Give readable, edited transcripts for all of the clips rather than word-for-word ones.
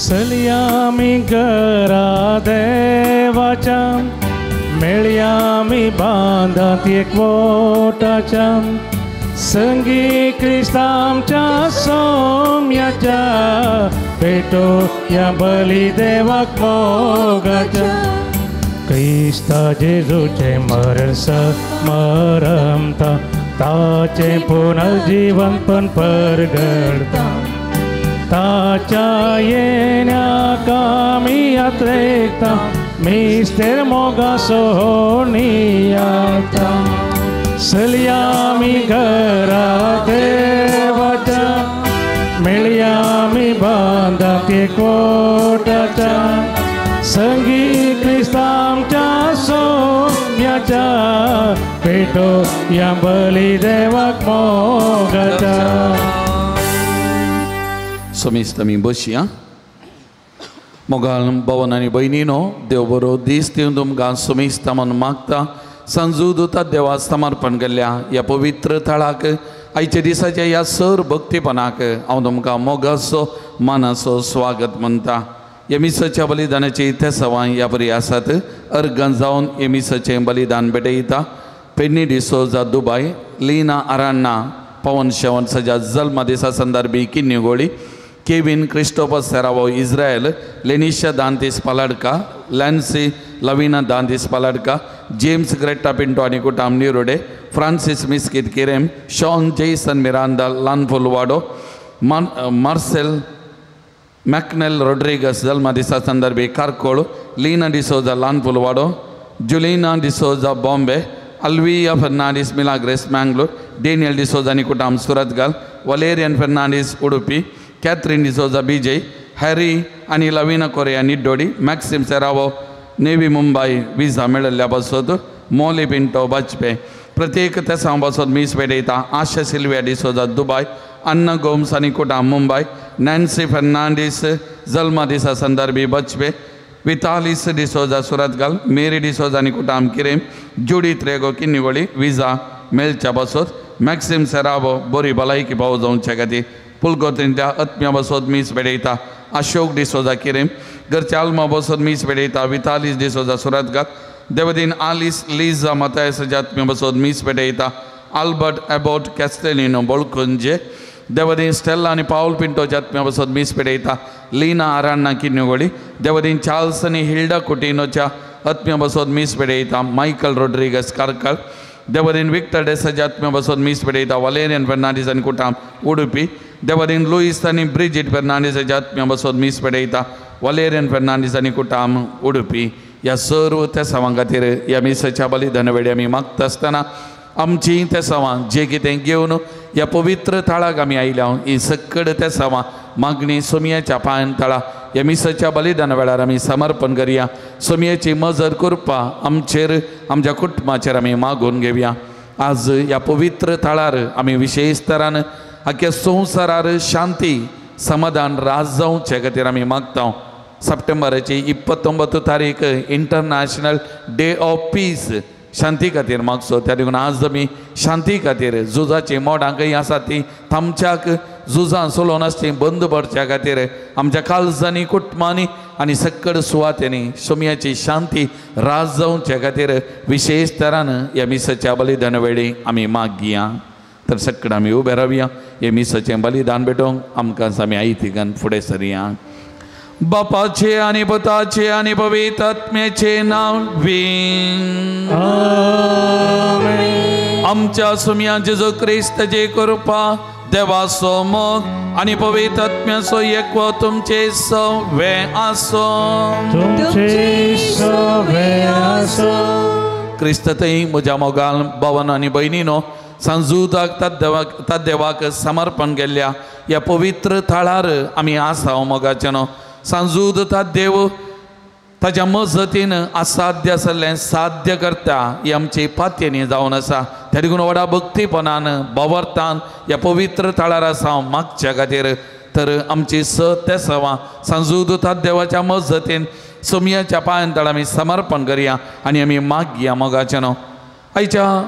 सलयामी घरा देवाच्या मेळयामी बांदात एकवटाच्या संगी क्रिस्तांच्या सोम्याच्या पेटो या बली देवाक मोगाच्या क्रिस्ता जेजूचें मरण समरमता ताचें पुनर्जीवन पण परगडता ताच्या येण्याक आमी यात्रेकता मिस्तेर मोगा सोनियाता सलयामी घरा देवाच्या मेळयामी बांदात एकवटाच्या संगी क्रिस्तांच्या सोम्याच्या पेटो या बली देवाक मोगाच्या. समेस्त आमी बसया. मोगाल भवन आनी भयणीनो देव बरो दीस दिवन तुमकां समेस्ता म्हूण मागता. सांजू दुता देवा समर्पण केल्ल्या ह्या पवित्र थळाक आयच्या दिसाच्या ह्या सर भक्तीपणाक हांव तुमकां मोगाचो मानाचो स्वागत म्हणटा. ह्या मिसाच्या बलिदानाची तेसावां ह्या बरी आसात. अर्गां जावन ह्या मिसाचें बलिदान भेटयता. पेडणी डिसोजा दुबाय, लीना आराण्णा, पवन शेवंत सजा जल्मा दिसा संदर्भी Kinnigoli, Kevin Christopher Serrao Israel, Lenisha Dantis Paladka, Lancy Lavina Dantis Paladka, James Greta Pinto आनी कुटाम Nirode, Francis Mesquita Querim, Sean Jason Miranda Lanphulwado, Marcel McNeil Rodrigues जल्मा दिसा संदर्भी Karkal, Lina D'Souza Lanphulwado, Julina D'Souza Bombay, Alvia Fernandes Milagres Mangalore, Daniel D'Souza आनी कुटाम Surathkal, Valerian Fernandes Udupi, Catherine D'Souza Bejai, Harry आनी Lavina Correa Niddodi, Maxim Serrao Navi Mumbai visa मेळिल्ल्या पासत, Molly Pinto Bajpe. प्रत्येक तेसांव पासत मीस भेटयता. आशा Sylvia D'Souza Dubai, अन्ना गोम्स आनी कुटाम Mumbai, Nancy Fernandes जल्मा दिसा संदर्भी बचपे, वितालीस D'Souza सुरतगाल, Mary D'Souza आनी कुटाम किरेम, जुडीत रेगो किन्नीगोळी विजा मेळच्या पासत, मॅक्सिम सेरावो बरी भलायकी पावो जावच्या खातीर पुलगोतींतल्या आत्म्या बसत मीस भेटयता. अशोक डिसोजा किरेम, घरच्या आल्मा बसत मीस भेटयता. वितालीस डिसोजा सुरतगाल, देवदीन आलिस लिजा मतायसाच्या आत्म्या बसत मीस भेटयता. आल्बर्ट एबोट कॅस्टेलिनो बोळकुंजे, देवदीन स्टेल्ला आनी पावल पिंटोच्या आत्म्या बसत मीस भेटयता. लीना आराण्णा किन्नीगोळी, देवदीन चार्ल्स आनी हिल्डा कुटिनोच्या आत्म्या बसत मीस भेटयता. मायकल रोड्रिगस कार्कल, देवदीन विक्टर डेसाच्या आत्म्या बसत मीस भेटयता. वालेरियन फर्नांडीस आनी कुटाम उडुपी, देवदीन लुईस आनी ब्रिजीट फर्नांडीसाच्या आत्म्या बसत मीस भेटयता. वालेरियन फर्नांडीस आनी कुटाम उडुपी. ह्या सर्व तेसावां खातीर ह्या मिसाच्या बलिदाना वेळी आमी मागता आसतना आमची तेसावां जे कितें घेवन ह्या पवित्र थळाक आमी आयल्या ही सकड तेसावां मागणी सोमयाच्या पांयान तळा ह्या मिसाच्या बलिदाना वेळार आमी समर्पण करया. सोमयाची मजत करपा आमचेर आमच्या कुटुंबाचेर आमी मागून घेवया. आज ह्या पवित्र थळार आमी विशेश तरान आख्या संवसारार शांती समाधान राज जावचे खातीर आमी मागता. सप्टेंबराची 29 तारीख इंटरनॅशनल डे ऑफ पीस शांती खातीर मागचो. त्या देखून आज आमी शांती खातीर झुजाची मोडां खंय आसा ती थांबच्याक झुजां चलोवन आसा ती बंद पडच्या खातीर आमच्या काळजांनी कुटुंबांनी आनी सकड सुवातेंनी सोमयाची शांती राज जावचे खातीर विशेश तरान ह्या मिसाच्या बलिदाना वेळी आमी मागया. तर सकड आमी उबे रावया. हे मिसाचें बलिदान भेटोवंक आमकां आमी आयतिगान फुडें सरया. बापाचे आनी पुताचे आनी पवित्र आत्म्याचे नांव आमेन. आमच्या सुम्या जेजू क्रिस्ताची कृपा, देवाचो मोग आनी पवित्र आत्म्याचो एकवो तुमचे सवे आसो. तुमचे सवे आसो. क्रिस्त थंय म्हज्या मोगाल भवन आनी भयणीनो सांजूदाक तद्देवाक समर्पण केल्ल्या ह्या पवित्र थळार आमी आसा. मोगाचें न्हू सांजूद देव ताच्या मजतीन असाध्य आसलें साध्य करता ही आमची पातयेनी जावन आसा. त्या देखून व्हडा भक्तीपणान भावार्थान ह्या पवित्र थळार आसा मागच्या खातीर. तर आमची स तेसावां सांजूद देवाच्या मजतीन सोमयाच्या पांयान तळ आमी समर्पण करया आनी आमी मागया. मोगाचें न्हू आयच्या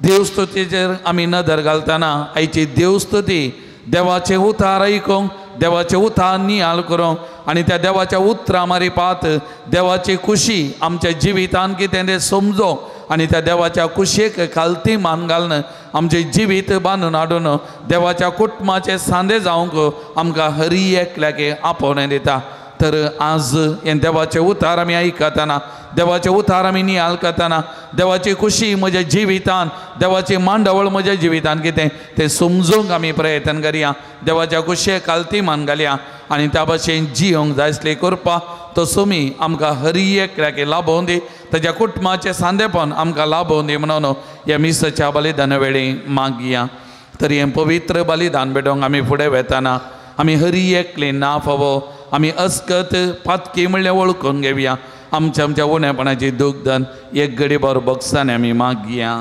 देवस्तुतीचेर आमी नदर घालतना आयची देवस्तुती देवाचें उतार आयकूंक देवाचे उतार नियाळ करूंक आनी त्या देवाच्या उतरां मारिपात देवाची खुशी आमच्या जिवितान कितें तें समजोंक आनी त्या देवाच्या कुशेक खालती मान घालून आमचें जिवीत बांदून हाडून देवाच्या कुटुंबाचे सांदे जावंक आमकां हरी एकल्याक आपोवणें दिता. तर आज हें देवाचें उतार आमी आयकतना, देवाचें उतार आमी नियाळ करतना, देवाची खुशी म्हज्या जिवितान, देवाची मांडावळ म्हज्या जिवितान कितें तें समजूंक आमी प्रयत्न करया, देवाच्या कुशेक खालती मान घालया आनी त्या भाशेन जियोंक जाय आसली करपा तो सुमी आमकां हरी एकल्याक लाभोवन दी, ताज्या कुटुंबाचें सांदेपण आमकां लाभोवन दी म्हणून ह्या मिसाच्या बलिदाना वेळी मागया. तर हें पवित्र बलिदान भेटोवंक आमी फुडें वेताना आमी हरी एकले ना फावो आमी अस्कत पातकी म्हणल्यार वळखून घेवया. आमच्या आमच्या उणेपणाची दुखदन एक घडी भर बक्षांनी आमी मागया.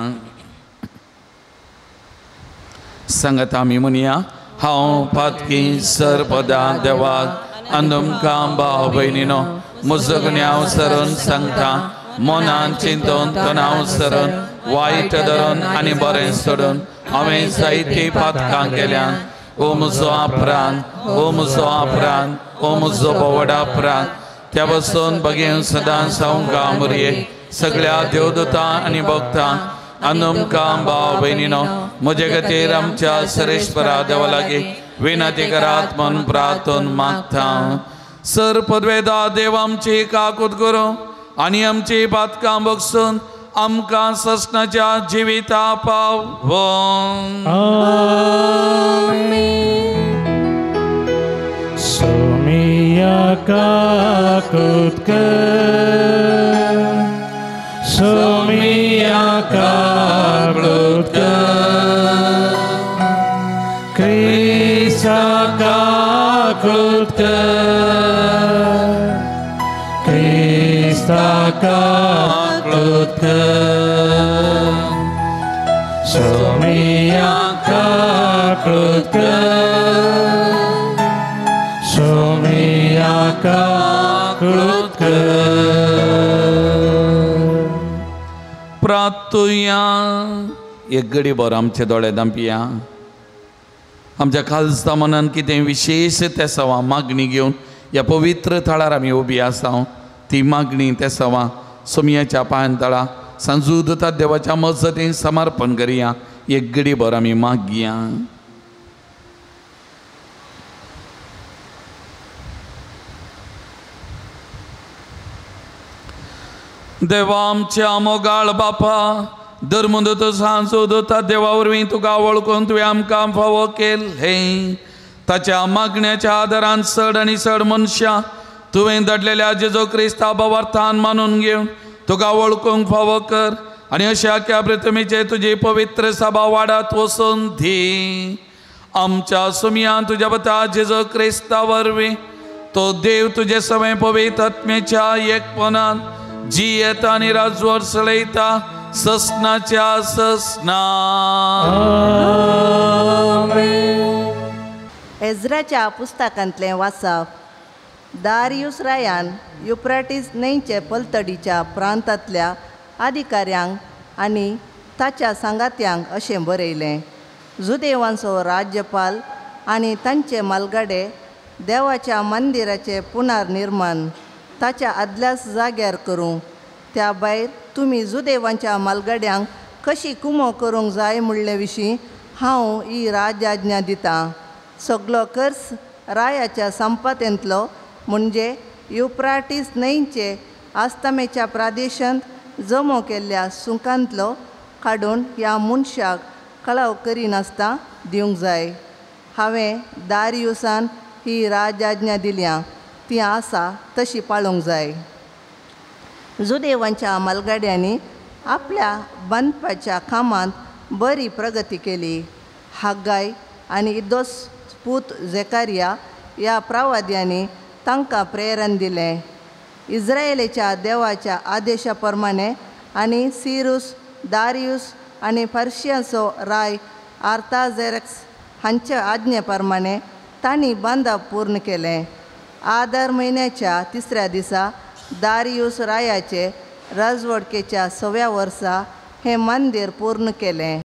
सांगता आमी म्हणया, हांव पातकी सरपदा देवाक आनी तुमकां भाव भयणीनो म्हजो सरून सांगता, मनान चिंतून तणाव सरून वायट धरून आनी बरें सोडून हांवें जायतीं पातकां केल्यान. ओ म्हजो अपराध, ओ म्हजो अपराध, ओ म्हजो बोवडा अपराध, त्या पासून बगेन सदां सावंका मुरये सगळ्या देवदूतां आनी भक्तां आनी तुमकां भाव भयणीनो म्हजे खातीर आमच्या सरेश्वरा देवा लागीं विनंती करात म्हूण प्रार्थन मागता. सर पदवेदा देव आमची काकूत करूं आनी आमची पातकां बगसून आमकां ससनाच्या जिविता पावों. सोमिया काकूत कर, सोमिया काकूत कर, क्रिस्ता काकूत कर, क्रिस्ता काकूत कर, सोमिया काकूत कर, सोमिया काकूत कर. प्रार्थुया. एक घडी भर आमचे दोळे धांपया. आमच्या खालसा मनान कितें विशेश तेसांवां मागणी घेवन ह्या पवित्र थळार आमी उबी आसा, ती मागणी तेसांवां सोमयाच्या पांयान तळा सांजूदता देवाच्या मजतीन समर्पण करया. एक घडी भर आमी मागया. देवा आमच्या मोगाळ बापा, धर्मदूत सांजूदता देवा वरवीं तुका वळखून तुवें आमकां फावो केलें. ताच्या मागण्याच्या आदारान चड आनी चड मनशां तुवें धाडलेल्या जेजू क्रिस्ता भावार्थान मानून घेवन तुका वळखूंक फावो कर आनी अशा ह्या पृथ्वीचेर तुजी पवित्र सभा वाडात वचून दी. आमच्या सुमयान तुज्या पता जेजू क्रिस्ता वरवीं तो देव तुजे सवें पवित्र आत्म्याच्या एकपणान जियेता आनी राजवट चलयता ससनाच्या ससना. एज्राच्या पुस्तकांतलें वाचप. दारियूस रायान युफ्रेटीस न्हंयचे पलतडीच्या प्रांतांतल्या अधिकाऱ्यांक आनी ताच्या सांगात्यांक अशें बरयलें, जुदेवांचो राज्यपाल आनी तांचे मालगाडे देवाच्या मंदिराचें पुनर्निर्माण ताच्या आदल्याच जाग्यार करूं. त्या भायर तुमी जुदेवांच्या मालगाड्यांक कशी कुमो करूंक जाय म्हणले विशीं हांव ही राजाज्ञा दितां. सगलो खर्च रायाच्या संपत्तींतलो म्हणजे युफ्रेटीस न्हंयचे आस्तमेच्या प्रदेशांत जमो केल्ल्या सुंकांतलो काडून ह्या मनशाक कळाव करिनासतना दिवंक जाय. हांवें दारियूसान ही राजाज्ञा दिल्या, ती आसा तशी पाळूंक जाय. जुदेवांच्या मालगाड्यांनी आपल्या बांदपाच्या कामांत बरी प्रगती केली. हाग्गाय आनी इदोस पूत झेकारिया ह्या प्रवाद्यांनी तांकां प्रेरण दिलें. इस्रायलाच्या देवाच्या आदेशा प्रमाणे आनी सिरूस, दारियूस आनी पर्शियाचो राय आर्ताझेरक्स हांच्या आज्ञे प्रमाणे तांणी बांदप पूर्ण केलें. आदर म्हयन्याच्या तिसऱ्या दिसा दारियूस रायाचे राजवडकेच्या सव्या वर्सा हें मंदीर पूर्ण केलें.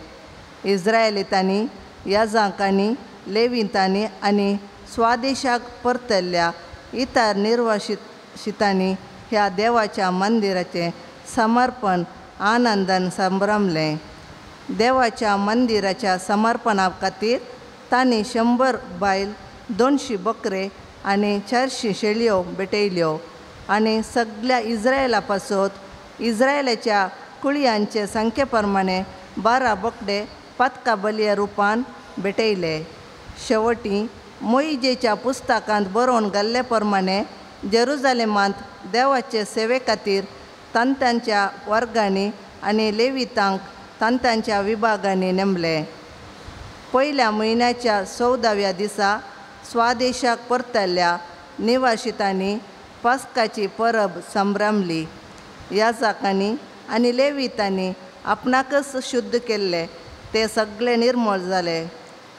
इस्रायलितांनी, याजांकांनी, लेवितांनी आनी स्वादेशाक परतल्ल्या इतर निर्वासितांनी ह्या देवाच्या मंदिराचें समर्पण आनंदान संभ्रमलें. देवाच्या मंदिराच्या समर्पणा खातीर तांणी 100 बायल, 200 बकरे आनी 400 शेळयो भेटयल्यो आनी सगळ्या इस्रायला पासत इस्रायलाच्या कुळयांचे संख्ये प्रमाणे 12 बोकडे पातका बलया रुपान भेटयले. शेवटी मोइजेच्या पुस्तकांत बरोवन घाल्ले प्रमाणे जेरुजालेमांत देवाचे सेवे खातीर तांच्या वर्गांनी आनी लेवितांक तांच्या विभागांनी नेमले. पयल्या म्हयन्याच्या 14व्या दिसा स्वादेशाक परतल्ल्या निवासितांनी पास्काची परब संभ्रमली. याजकांनी आनी लेवितांनी आपणाकच शुद्ध केल्ले ते सगळे निर्मूल जाले.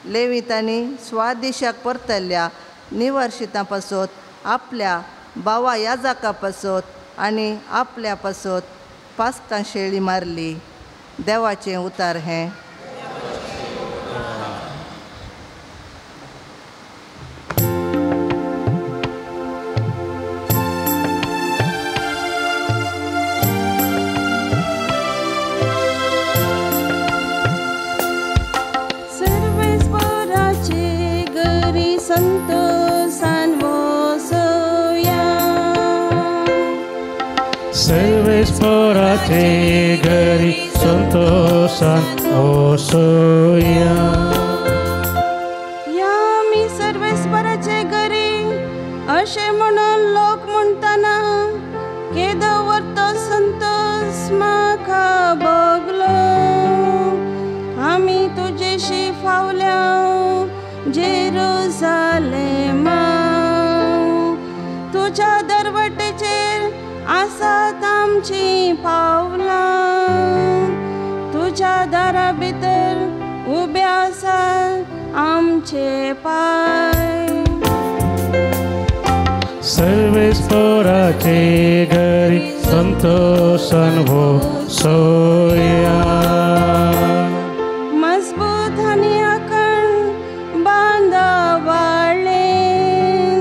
लेवितांनी स्वादेशाक परतल्ल्या निवासितां पासत आपल्या भावा याजका पासत आनी आपल्या पासत पास्का शेळी मारली. देवाचें उतार हें. सर्वेस्पराचे घरी संतोषान वसोया. या मी सर्वेस्पराचे घरी अशें म्हणून लोक म्हणटना केदो वर्तो संतोष म्हाका भोगलो. आमी तुजेशी फावल्या जेरुजालेमा, तुज्या दरवटेचेर आसात आमची पावलां, तुज्या दारा भितर उबे आसात आमचे पांय. सर्वेस्पराचे घरी संतोषान वसोया. मजबूत आनी आकण बांदा वाळेन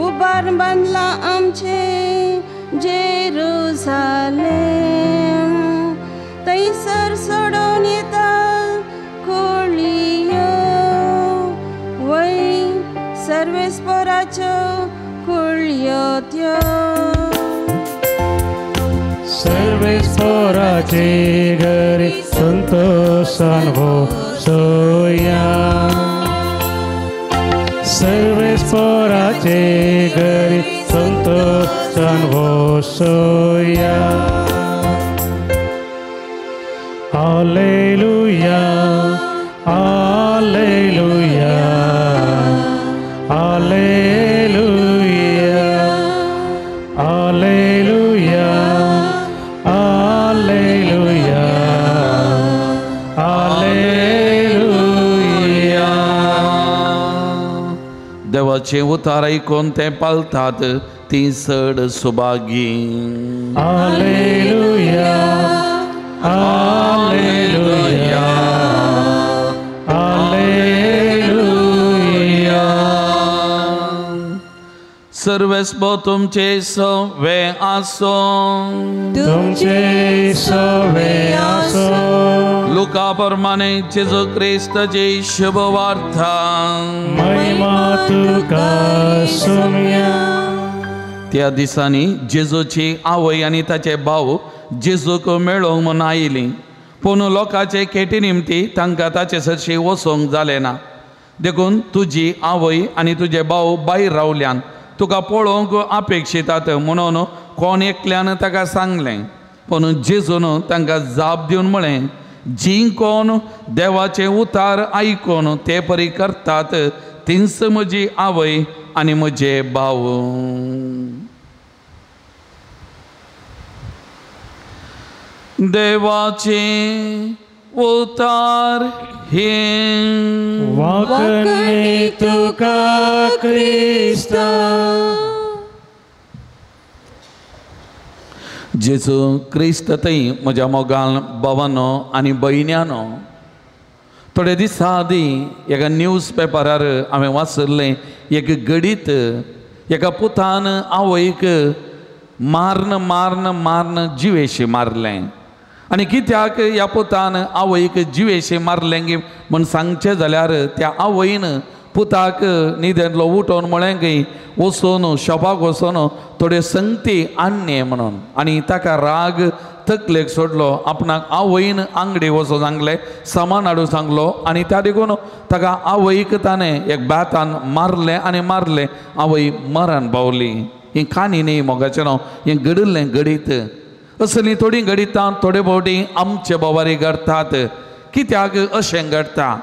उबार बांदला आमचे जेरुजालेम. थंयसर सोडून येता कुळयो वय सर्वेस्पराच्यो कुळयो त्यो. सर्वेस्पराचे घरी संतोषान वसोया. सर्वेस्पराचे घरी संतोषान वसोया. Hallelujah, hallelujah, hallelujah, hallelujah, hallelujah, hallelujah. देवाचे उतार आयकून ते पालतात ती चड सुभागी. हालेलुया, हालेलुया, हालेलुया. सर्वेस्पो तुमचे सवे आसो, तुमचे सवे आसो. लुका प्रमाणे जेजू क्रिस्ताची शुभ वार्ता. महिमा तुका सुमया. त्या दिसांनी जेजूची आवय आनी ताचे भाव जेजूक मेळोवंक म्हूण आयली. पूण लोकांचे केटी निमती तांकां ताचे सरशी वचोंक जालें ना. देखून तुजी आवय आनी तुजे भाव भायर रावल्यान तुका पळोवंक अपेक्षितात म्हणून कोण एकल्यान ताका सांगलें. पूण जेजून तांकां जाप दिवन म्हळें, जीं कोण देवाचें उतार आयकून ते परी करतात तींच म्हजी आवय आनी म्हजे भाव. देवाचे उतार हे. वाकणे तुका क्रिस्ता. जेजू क्रिस्त थंय म्हज्या मोगान भावानो आनी भयण्यानो, थोडे दिसां आदीं एका न्यूज पेपरार हांवें वाचल्लें एक घडीत एका पुतान आवयक माਰਨ माਰਨ माਰਨ जिवेशी मारलें. आनी कित्याक ह्या पुतान आवयक जिवेशी मारलें गी म्हूण सांगचें जाल्यार त्या आवयन पुताक न्हिदेंतलो उठोवन म्हळें की वचून शॉपाक वचून थोड्यो संगती आणये म्हणून. आनी ताका राग तकलेक सोडलो. आपणाक आवयन आंगडी वचून सांगलें, सामान हाडून सांगलो आनी त्या देखून ताका आवयक ताणें एक बेतान मारलें आनी मारलें, आवय मरण पावली. ही काणी न्ही मोगाचें न्हू, हें घडिल्लें घडीत. असलीं थोडीं घडितां थोडे फावटी आमचे बोवारी घडटात. कित्याक अशें घडटा?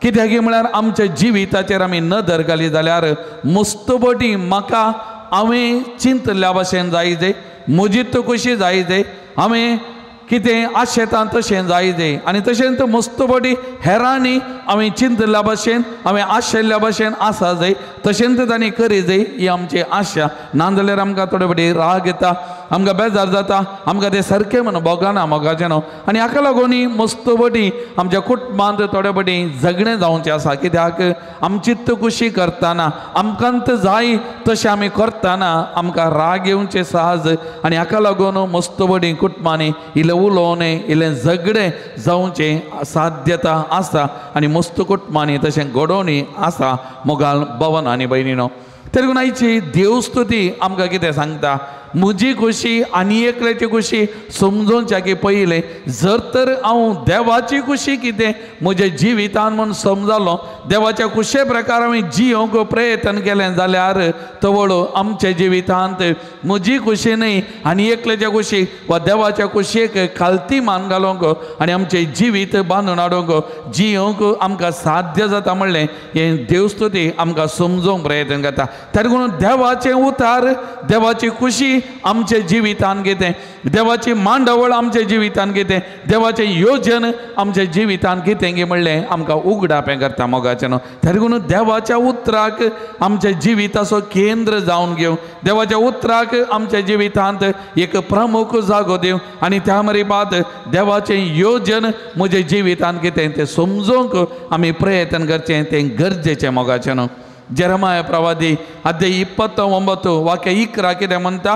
कित्याक म्हळ्यार आमच्या जिविताचेर आमी नदर घाली जाल्यार मुस्तबटी म्हाका हांवें चिंतल्या भशेन जाय जाय, म्हजी कशी जाय जाय, हांवें कितें आशेता तशें जाय जाय. आनी तशेंच मुस्तबटी हेरांनी हांवें चिंतल्या भशेन हांवें आशिल्ल्या भशेन आसा जाय, तशेंच तांणी करी जाय, ही आमची आशा. नाजाल्यार आमकां थोडे फावटी राग येता, आमकां बेजार जाता, आमकां तें सारकें म्हणून भोगना मोगाचें न्हू. आनी हाका लागून मस्तबटी आमच्या कुटुंबांत थोडे फावटी झगडें जावचें आसा. कित्याक आमची खुशी करतना आमकां जाय तशें आमी करतना आमकां राग येवचें सहज. आनी हाका लागून मस्तबटी कुटुंबांनी इल्लें उलोवणें इल्लें झगडें जावचें साध्यता आसा आनी मस्त कुटुंबांनी तशें घडोवणी आसा मोगाल भवन आनी भयणीनो. तरी आयची देवस्तुती आमकां कितें सांगता? म्हजी खुशी आनी एकल्याची खुशी समजोवच्या पयलें जर तर हांव देवाची खुशी कितें म्हज्या जिवितान म्हूण समजलो, देवाच्या खुशे प्रकार हांवें जियोंक प्रयत्न केलें जाल्यार तवळ आमच्या जिवितांत म्हजी खुशी न्हय आनी एकल्याच्या खुशी वा देवाच्या खुशयेक खालती मान घालूंक आनी आमचें जिवीत बांदून हाडूंक जियोंक आमकां साध्य जाता म्हणलें हें देवस्तुती आमकां समजोवंक प्रयत्न करता. ताका लागून देवाचें उतार, देवाची खुशी आमच्या जिवितान कितें, देवाची मांडावळ आमच्या जिवितान कितें, देवाचें योजन आमच्या जिवितान कितें गी म्हणलें आमकां उगडापें करता मोगाचें न्हू. ताका लागून देवाच्या उतराक आमच्या जिविताचो केंद्र जावन घेवं, देवाच्या उतराक आमच्या जिवितांत एक प्रमुख जागो दिवं आनी त्या मरिबाद देवाचें योजन म्हज्या जिवितान कितें तें समजूंक आमी प्रयत्न करचें, तें गरजेचें मोगाचें न्हू. जेरमाय प्रवादी अध्याय 29 वाक्य 11 कितें म्हणटा?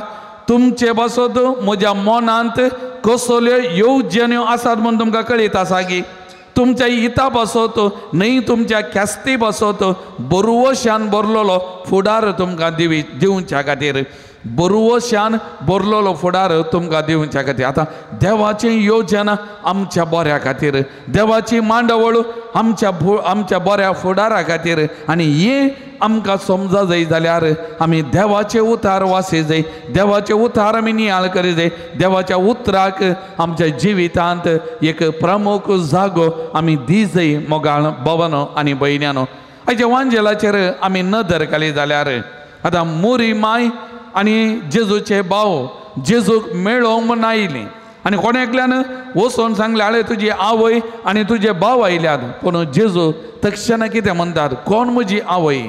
तुमचे पासत म्हज्या मनांत कसल्यो येवजण्यो आसात म्हूण तुमकां कळीत आसा की तुमच्या हिता पासत न्हय तुमच्या ख्यास्ती पासत बरवशान भरलेलो फुडार तुमकां दिवच्या खातीर, बरवशान भरलेलो फुडार तुमकां दिवच्या खातीर. आतां देवाची योजना आमच्या बऱ्या खातीर, देवाची मांडावळ आमच्या बऱ्या फुडारा खातीर. आनी हें आमकां समजा जाय जाल्यार आमी देवाचे उतार वासी जाय, देवाचे उतार आमी नियाळ करी जाय, देवाच्या उतराक आमच्या जिवितांत एक प्रमुख जागो आमी दी जाय मोगाळ भवनो आनी भयण्यानो. आयच्या वांजेलाचेर आमी नदर घाली जाल्यार आतां मोरी माय आनी जेजूचे भाव जेजूक मेळोवंक म्हूण आयलीं आनी कोण एकल्यान वचून सांगलें, आळे तुजी आवय आनी तुजे भाव आयल्यात. पूण जेजू तक्षणा कितें म्हणटात? कोण म्हजी आवय,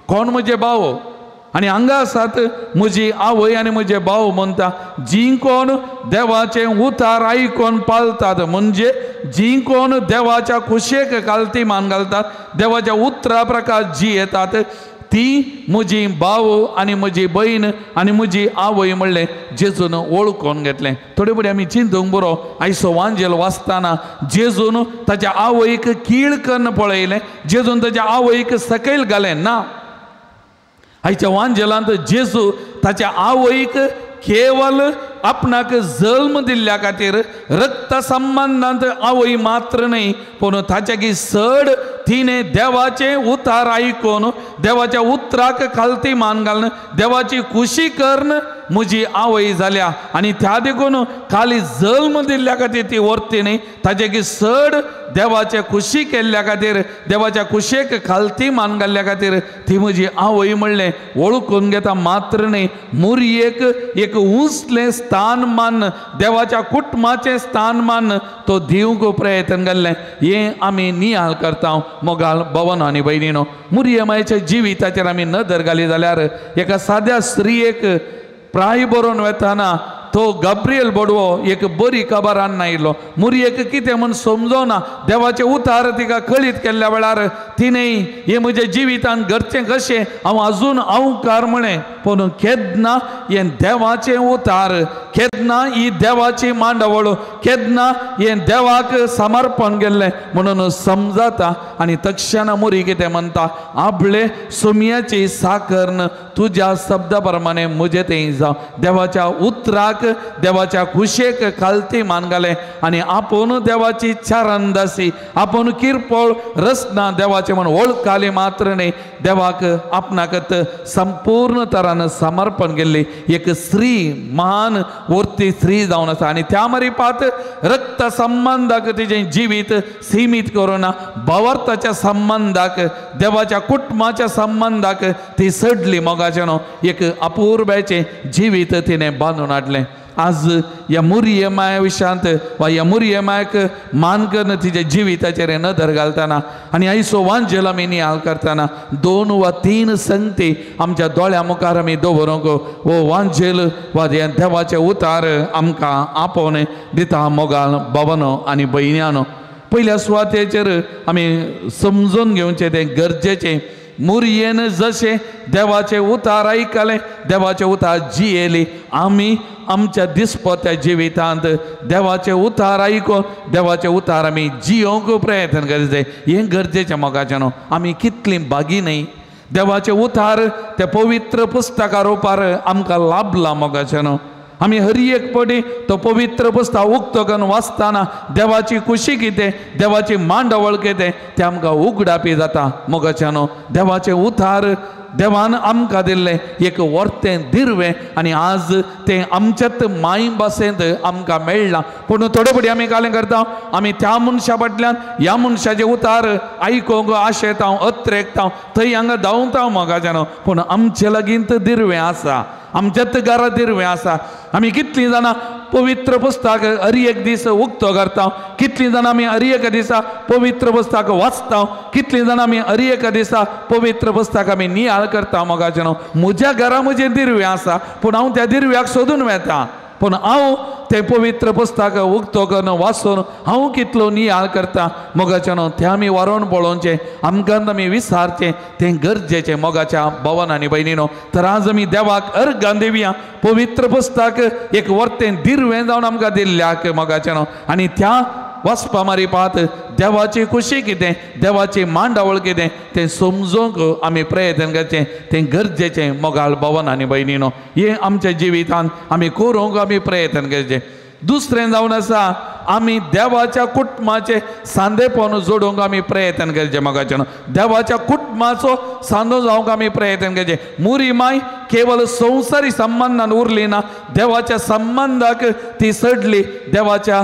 कोण म्हजे भाव? आनी हांगा आसात म्हजी आवय आनी म्हजे भाव म्हणटा जीं कोण देवाचें उतार आयकून पाळटात, म्हणजे जीं कोण देवाच्या खुशयेक खालती मान घालतात, देवाच्या उतरा प्रकार जी येतात, ती म्हजी भाव आनी म्हजी भयण आनी म्हजी आवय म्हणलें जेजून वळखून घेतलें. थोडे फुडें आमी चिंतूंक बरो आयचो वांजेल वाचतना जेजून ताच्या आवयक कीळ कन्न पळयलें, जेजून ताच्या आवयक सकयल घालें ना. आयच्या वांजेलांत जेजू ताच्या आवयक केवल आपणाक जल्म दिल्ल्या खातीर रक्त संबंदांत आवय मात्र न्हय, पूण ताच्या चड तिणें देवाचें उतार आयकून देवाच्या उतराक खालती मान घालून देवाची खुशी करून म्हजी आवय जाल्या. आनी त्या देखून खाली जल्म दिल्ल्या खातीर ती व्हरती न्हय, ताजे चड देवाचे खुशी केल्ल्या खातीर, देवाच्या खुशेक खालती मान घाल्ल्या खातीर ती म्हजी आवय म्हणलें वळखून घेता मात्र न्हय, मुरयेक एक उंचलें स्थान मान, देवाच्या कुटुंबाचें स्थान मान तो दिवंक प्रयत्न घाल्लें. हें आमी नियाळ करता मोगाल भवन आनी भयणीनो. मुरये मायच्या जिविताचेर आमी नदर घाली जाल्यार एका साद्या स्त्रियेक प्राय बरोवन वेताना तो गाब्रियल बोडवो एक बरी खबर हाडून आयलो. मुरयेक कितें म्हूण समजोना देवाचें उतार तिका कळीत केल्ल्या वेळार तिणें हें म्हज्या जिवितान घडचें कशें हांव अजून अवकार म्हळें. पूण केन्ना हें देवाचें उतार, केन्ना ही देवाची मांडावळ, केन्ना हें देवाक समर्पण केल्लें म्हणून समजता. आनी तक्षणा मुरी कितें म्हणटा, आपले सुमयाची साकर्न तुज्या शब्दा प्रमाणे म्हजें तें जावं. देवाच्या उतराक देवाच्या खुशेक खालती मान घालें आनी आपूण देवाची चारंदासी, आपूण किरपोळ रचना देवाचे म्हण वळखाली मात्र न्ही, देवाक आपणाकत संपूर्ण तरान समर्पण केल्ली एक स्त्री, महान वर्ती स्त्री जावन आसा. आनी त्या मारिपात रक्त संबंदाक तिजें जिवीत सीमीत करुना भावार्थाच्या संबंदाक, देवाच्या कुटुंबाच्या संबंदाक ती सडली मोगाचें न्हू एक अपुर्बायेचें जिवीत तिणें बांदून हाडलें. आज ह्या मुरये माया विशयांत वा ह्या मुरये मायक मान करून तिच्या जिविताचेर नदर घालतना आनी आयचो वांजेल आमी नियाळ करतना 2 वा 3 संगती आमच्या दोळ्या मुखार आमी दवरूंक हो वांजेल वा देवाचे उतार आमकां आपोवणें दिता. मोगाल बाबानो आनी भयण्यानो, पयल्या सुवातेचेर आमी समजून घेवचें तें गरजेचें. मुरयेन जशें देवाचें उतार आयकलें, देवाचें उतार जियेली, आमी आमच्या दिसपत्या जिवितांत देवाचें उतार आयकून देवाचें उतार आमी जियोवंक प्रयत्न करचें, हें गरजेचें मोगाचें न्हू. आमी कितलीं भागी न्ही, देवाचें उतार त्या पवित्र पुस्तका रुपार आमकां लाभलां मोगाचें न्हू. आमी हर एक पटी तो पवित्र पुस्तक उक्तो करून वाचतना देवाची खुशी कितें, देवाची मांडावळ कितें तें आमकां उगडापी जाता मोगाचें न्हू. देवाचें उतार देवान आमकां दिल्लें एक वर्तें दिरवें आनी आज तें आमच्याच माय भाशेंत आमकां मेळ्ळां. पूण थोडे फावटी आमी कालें करता, आमी त्या मनशा फाटल्यान ह्या मनशाचें उतार आयकूंक आशेता, अत्रेकता, थंय हांगा धांवता मोगाचें न्हू. पूण आमचे लागीं दिरवें आसा, आमच्याच घरा दिरवें आसा. आमी कितलीं जाणां पवित्र पुस्तक हर एक दीस उक्तो करता, कितलीं जाणां आमी हर एका दिसा पवित्र पुस्तक वाचता, कितलीं जाणां आमी हर एका दिसा पवित्र पुस्तक आमी नियाळ करता मोगाचें न्हू. म्हज्या घरा म्हजें दिरवें आसा, पूण हांव त्या दिरव्याक सोदून वेता, पूण हांव तें पवित्र पुस्तक उक्तो करून वाचून हांव कितलो नियाळ करता मोगाचें न्हू. तें आमी वारोवन पळोवचें, आमकां आमी विसारचें, तें गरजेचें मोगाच्या भवन आनी भयणीनो. तर आज आमी देवाक अर्गां दिवया पवित्र पुस्तक एक वर्तें दिरवें जावन आमकां दिल्ल्याक मोगाचें न्हू. आनी त्या वाचपा मारिपात देवाची खुशी कितें, देवाची मांडावळ कितें तें समजूंक आमी प्रयत्न करचें, तें गरजेचें मोगाळ भवन आनी भयणीनो. हें आमच्या जिवितान आमी करूंक आमी प्रयत्न करचें. दुसरें जावन आसा, आमी देवाच्या कुटुंबाचें सांदेपण जोडूंक आमी प्रयत्न करचें मोगाचें न्हू. देवाच्या कुटुंबाचो सांदो जावंक आमी प्रयत्न करचें. मुरी माय केवल संवसारी संबंदान उरली ना, देवाच्या संबंदाक ती सडली, देवाच्या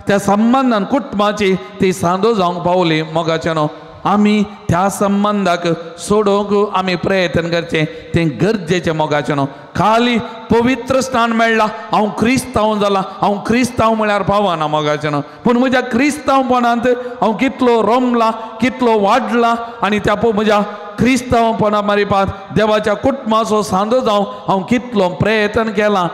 त्या संबंदान कुटुंबाची ती सांदो जावंक पावली मोगाचें न्हू. आमी त्या संबंदाक सोडोवंक आमी प्रयत्न करचें, तें गरजेचें मोगाचें न्हू. खाली पवित्र स्थान मेळ्ळां, हांव क्रिस्तांव जाला, हांव क्रिस्तांव म्हळ्यार पावना मोगाचें न्हू. पूण म्हज्या क्रिस्तांवपणांत हांव कितलो रमला, कितलो वाडला आनी त्या म्हज्या क्रिस्तांवपणा मारिपात देवाच्या कुटुंबाचो सांदो जावं हांव कितलो प्रयत्न केला.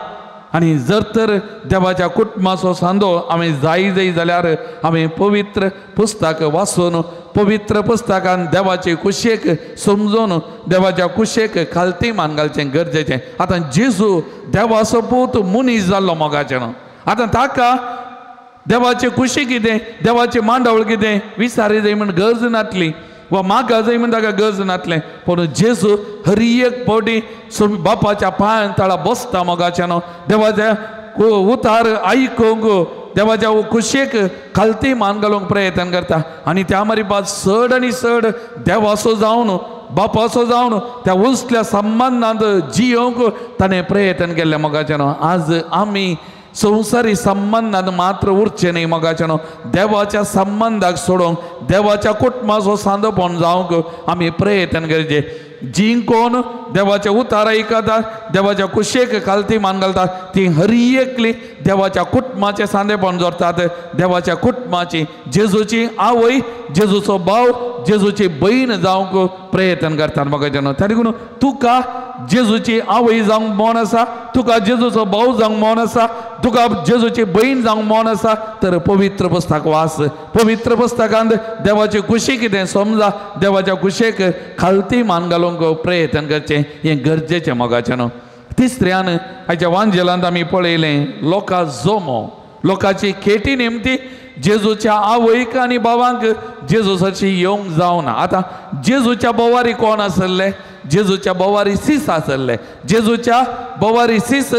आनी जर तर देवाच्या कुटुंबाचो सांदो आमी जाय जाय जाल्यार आमी पवित्र पुस्तक वाचून पवित्र पुस्तकान देवाचे कुशेक समजून देवाच्या कुशेक खालती मान घालचें गरजेचें. आतां जेजू देवाचो पूत मनीस जाल्लो मोगाचें न्हू. आतां ताका देवाची खुशी कितें, देवाची मांडावळ कितें विसारी जाय म्हण गरज नासली वा म्हाका जाय म्हण ताका गरज नासलें. पूण जेजू हर एक फावटी बापाच्या पांयां तळा बसता मोगाचें न्हू. देवाच्या उतार आयकूंक देवाच्या कुशेक खालती मान घालूंक प्रयत्न करता आनी त्या मारिपात चड आनी चड देवाचो जावन बापाचो जावन त्या उंचल्या संबंदांत जियोवंक ताणें प्रयत्न केल्लें मोगाचें न्हू. आज आमी संवसारी संबंदान मात्र उरचें न्ही मोगाचें न्हू, देवाच्या संबंदाक सोडूंक देवाच्या कुटुंबाचो सांदोपण जावंक आमी प्रयत्न करचें. जी कोण देवाच्या उतार आयकतात, देवाच्या कुशेक खालती मान घालतात, ती हर एकली देवाच्या कुटुंबाचें सांदेपण जोडतात. देवाच्या कुटुंबाची जेजूची आवय, जेजूचो भाव, जेजूची बहीण जावंक प्रयत्न करतात मोगाचें न्हू. त्या देखून तुका जेजूची आवय जावंक मन आसा, तुका जेजूचो भाव जावंक मन आसा, तुका जेजूची बहीण जावंक मन आसा, तर पवित्र पुस्तक वाच. पवित्र पुस्तकांत देवाची खुशी कितें समजा, देवाच्या खुशेक खालती मान घालूंक प्रयत्न करचें हें गरजेचें मोगाचें न्हू. तिसऱ्यान आयच्या वांजेलांत आमी पळयलें लोकां जमो, लोकांची खेटी निमती जेजूच्या आवयक आनी भावांक जेजू सरशी येवंक जावना. आतां जेजूच्या बोवारी कोण आसले? जेजूच्या बोवारी सीस आसले. जेजूच्या बोवारी सीस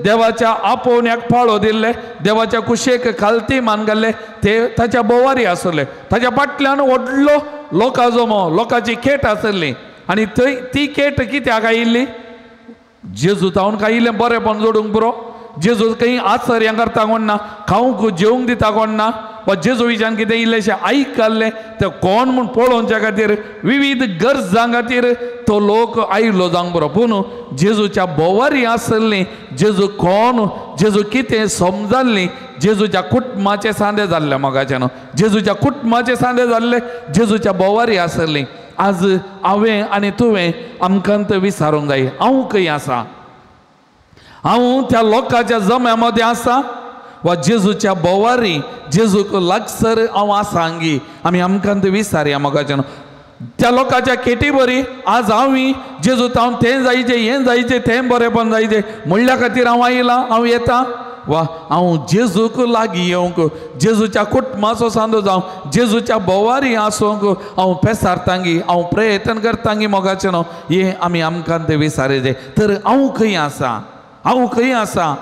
देवाच्या आपोवण्याक पाळो दिल्ले, देवाच्या कुशेक खालती मान घाल्ले, ते ताच्या बोवारी आसले. ताच्या फाटल्यान व्हडलो लोकां जमो, लोकांची खेट आसली. आनी थंय ती खेट कित्याक आयिल्ली? जेजू तावन काय इल्लें बरेंपण जोडूंक पुरो, जेजू खंय आचर्यां करता कोण ना, खावंक जेवंक दिता कोण ना, वा जेजू विचान कितें इल्लेशें आयकल्लें तें कोण म्हूण पळोवच्या खातीर विविध गरजां खातीर तो लोक आयलो जावंक बरो. पूण जेजूच्या बोवारी आसली, जेजू कोण, जेजू कितें समजाल्ली, जेजूच्या कुटुंबाचे सांदे जाल्ले मोगाचे न्हू, जेजूच्या कुटुंबाचे सांदे जाल्ले, जेजूच्या बोवारी आसली. आज हांवें आनी तुवें आमकां तें विचारूंक जाय, हांव खंय आसा? हांव त्या लोकांच्या जम्या मदें आसा वा जेजूच्या बोवारी जेजूक लागसर हांव आसा हांगी? आमी आमकां तें विचारया मोगाचें न्हू. त्या लोकांच्या खेटी बरी आज हांव जेजू तावन तें जायचें, हें जायचें, तें बरेंपण जायचें म्हणल्या खातीर हांव आयलां, हांव येता, वा हांव जेजूक लागीं येवंक, जेजूच्या कुटुंबाचो सांदो जावं, जेजूच्या बोवारी आसूंक हांव पेसारतांगी, हांव प्रयत्न करतांगी मोगाचें न्हू. हें आमी आमकां तें विचारचें. तर हांव खंय आसा? हांव खंय आसा?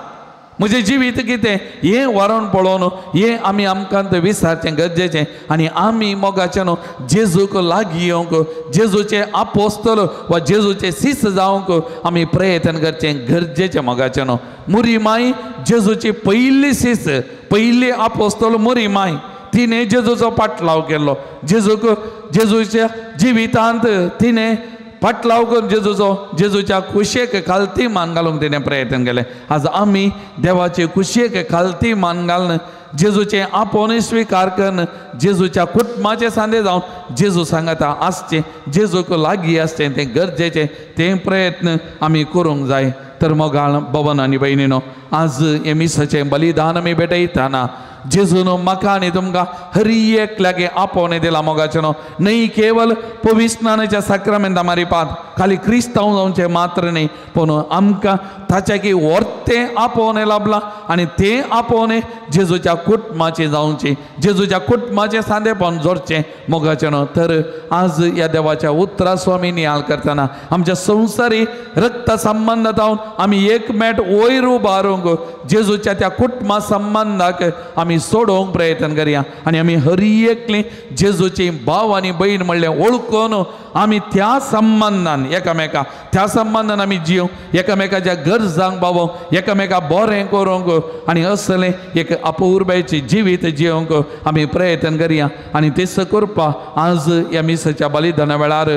म्हजें जिवीत कितें हें व्हरोन पळोवन हें आमी आमकां तें विचारचें गरजेचें. आनी आमी मोगाचें न्हू जेजूक लागीं येवंक, जेजूचे आपोस्तल वा जेजूचे सीस जावंक आमी प्रयत्न करचें गरजेचें मोगाचें न्हू. मुरी माय जेजूची पयली सीस, पयली आपोस्तल मुरी माय, तिणें जेजूचो पाटलाव केलो. जेजूक जेजूच्या जिवितांत तिणें पाटलाव करून जेजूचो, जेजूच्या कुशेक खालती मान घालूंक तिणें प्रयत्न केलें. आज आमी देवाचे कुशेक खालती मान घालून जेजूचें आपोवणें स्विकार करून जेजूच्या कुटुंबाचे सांदे जावन जेजू सांगता आसचें, जेजूक लागीं आसचें तें गरजेचें, तें प्रयत्न आमी करूंक जाय. तर मोगाळ भवन आनी भयणीनो, आज हें मिसाचें बलिदान आमी भेटयतना जेजून म्हाका आनी तुमकां हर एकल्याक आपोवणें दिलां मोगाचें न्हू. न्हय केवल पविस्नानाच्या साक्रामेंता मारिपात खाली क्रिस्तांव जावचें मात्र न्हय, पूण आमकां ताच्या की वर्तें आपोवणें लाभलां आनी तें आपोवणें जेजूच्या कुटुंबाचें जावचें, जेजूच्या कुटुंबाचें सांदेपण जोडचें मोगाचें न्हू. तर आज ह्या देवाच्या उतराचो आमी नियाळ करतना आमच्या संवसारी रक्त संबंद जावन आमी एकमेट वयर उबारूंक जेजूच्या त्या कुटुंबा संबंदाक आमी सोडोवंक प्रयत्न करया. आनी आमी हर एकली जेजूची भाव आनी बहीण म्हणलें वळखून आमी त्या संबंदान एकामेका, त्या संबंदान आमी जिव, एकामेकाच्या गरजांक पावोवंक, एकामेका बरें करूंक आनी असलें एक अपुरबायेचें जिवीत जिवंक आमी प्रयत्न करया. आनी तें करपा आज ह्या मिसाच्या बलिदाना वेळार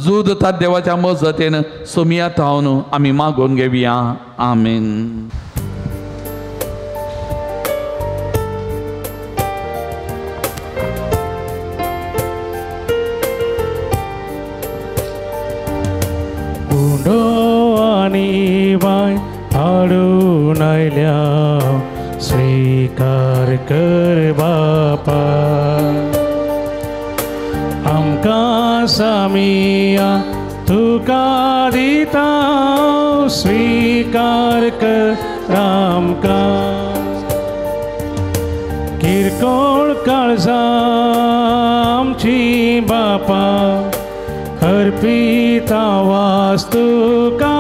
जूद देवाच्या मजतीन सोमिया थावन आमी मागून घेवया. आमेन. उंडो आनी बाय हाडून आयल्या, स्विकार कर बापा. आमकां सामिया तुका दिता, स्विकार कर आमकां. किरकोळ काळजां आमची बापा, अर्पिता वास्तुका.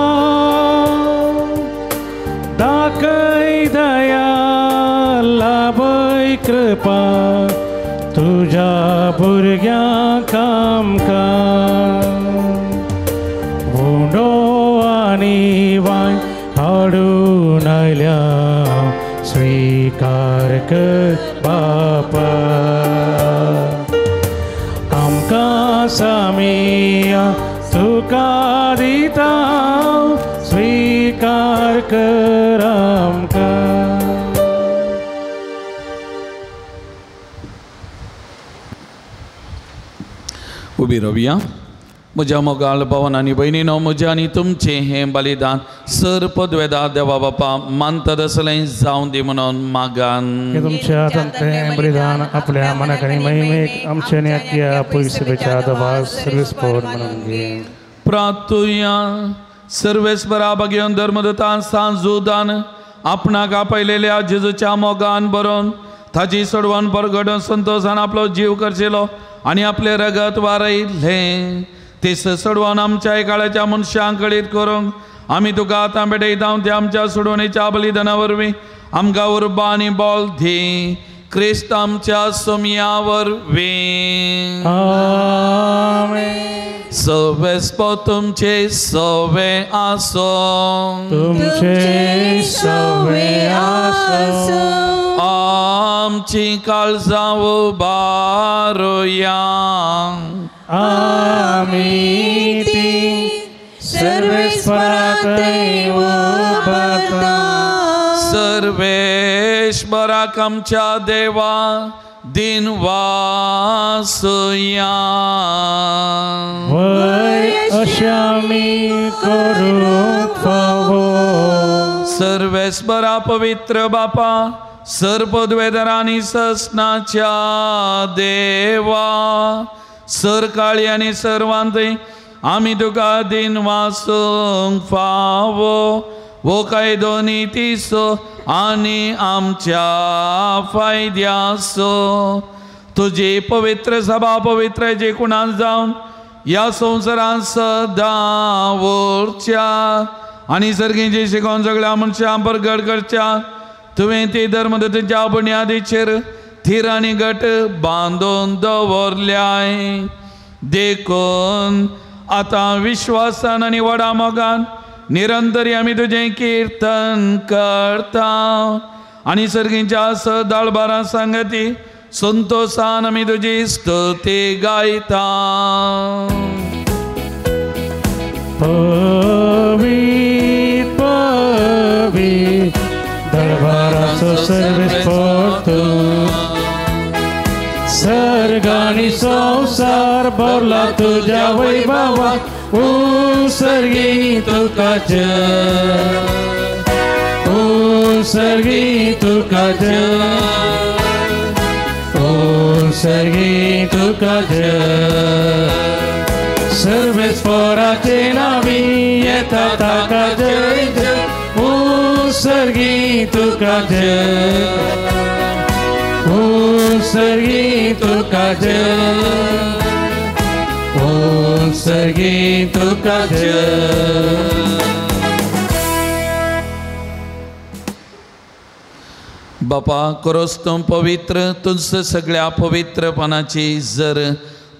दाखय दया लाभय कृपा, तुज्या भुरग्यांक आमकां. उंडो आनी वाय हाडून आयल्या, स्विकार कर बापा. आमकां सामिया तुका दिता, स्विकार कर आमकां. उबी रावया. म्हज्या मोगाळ भावन आनी भयणीनो, म्हजें आनी तुमचें हें बलिदान सर पदवेदा देवा बापा मानता तसलें जावं दी म्हणून मागान. तुमच्या हातांतलें बलिदान आपल्या मनाक आनी महिमेक आमच्या आनी आख्या पयसुपेच्या देवा सर्वेस्पर म्हणून घे. प्रार्थुया. सर्वेस्परा बागेवन धर्मदूतान सांजुदान आपणाक आपयलेल्या जेजूच्या मोगान बरोवन ताची सोडवण परगडून संतोशान आपलो जीव करचेलो आनी आपलें रगत वारयलें तेस सोडवण आमच्या काळाच्या मनशांक कळीत करूंक आमी तुका आतां भेटयता. ते आमच्या सोडवणेच्या बलिदाना वरवीं आमकां उर्बा आनी बळ दी. क्रिस्त आमच्या सोमया वरवीं. आमेन. सर्वेस्पर तुमचे सवे आसो. तुमचे सवे आसो. आमची काळजां उबारुया. आमी ती सर्वेस्परा थंय उबारता. सर्वेश्वराक आमच्या देवा दिन वासुया. वय अशें आमी करूंक फावो. सर्वेस्परा पवित्र बापा, सर्पद्वेदर आनी ससनाच्या देवा, सरकाळी आनी सर्वांतय आमी तुका दिन वासूंक फावो. वो कायदो नितीचो आनी आमच्या फायद्याचो. तुजी पवित्र सभा पवित्र जे कुणान जावन ह्या संवसारांत सदां उरच्या आनी सर्गींची शिकोवन सगळ्या मनशां परगट करच्या. तुवें ती धर्मदूतांच्या बुन्यादीचेर थीर आनी घट बांदून दवरल्याय. देखून आतां विश्वासान आनी व्हडा मोगान निरंतरी आमी तुजें किर्तन करता आनी सर्गींच्या सदाळबारां सांगती संतोशान आमी तुजी स्तुती गायता. पवित्र पवित्र दरबाराचो सर्वेस्पर तूं, सर्ग आनी संवसार भरला तुज्या वैभवान. उसर्गी तुका जय, उसर्गी तुका जय, उसर्गी तुका जय. सर्वेस्पराचे नावी येता ताका जय जय. उसर्गी तुका जय, उसर्गी तुका जय, उसर्गी तुका जय. बापा करोस तूं पवित्र तुझ सगळ्या पवित्रपणाची जर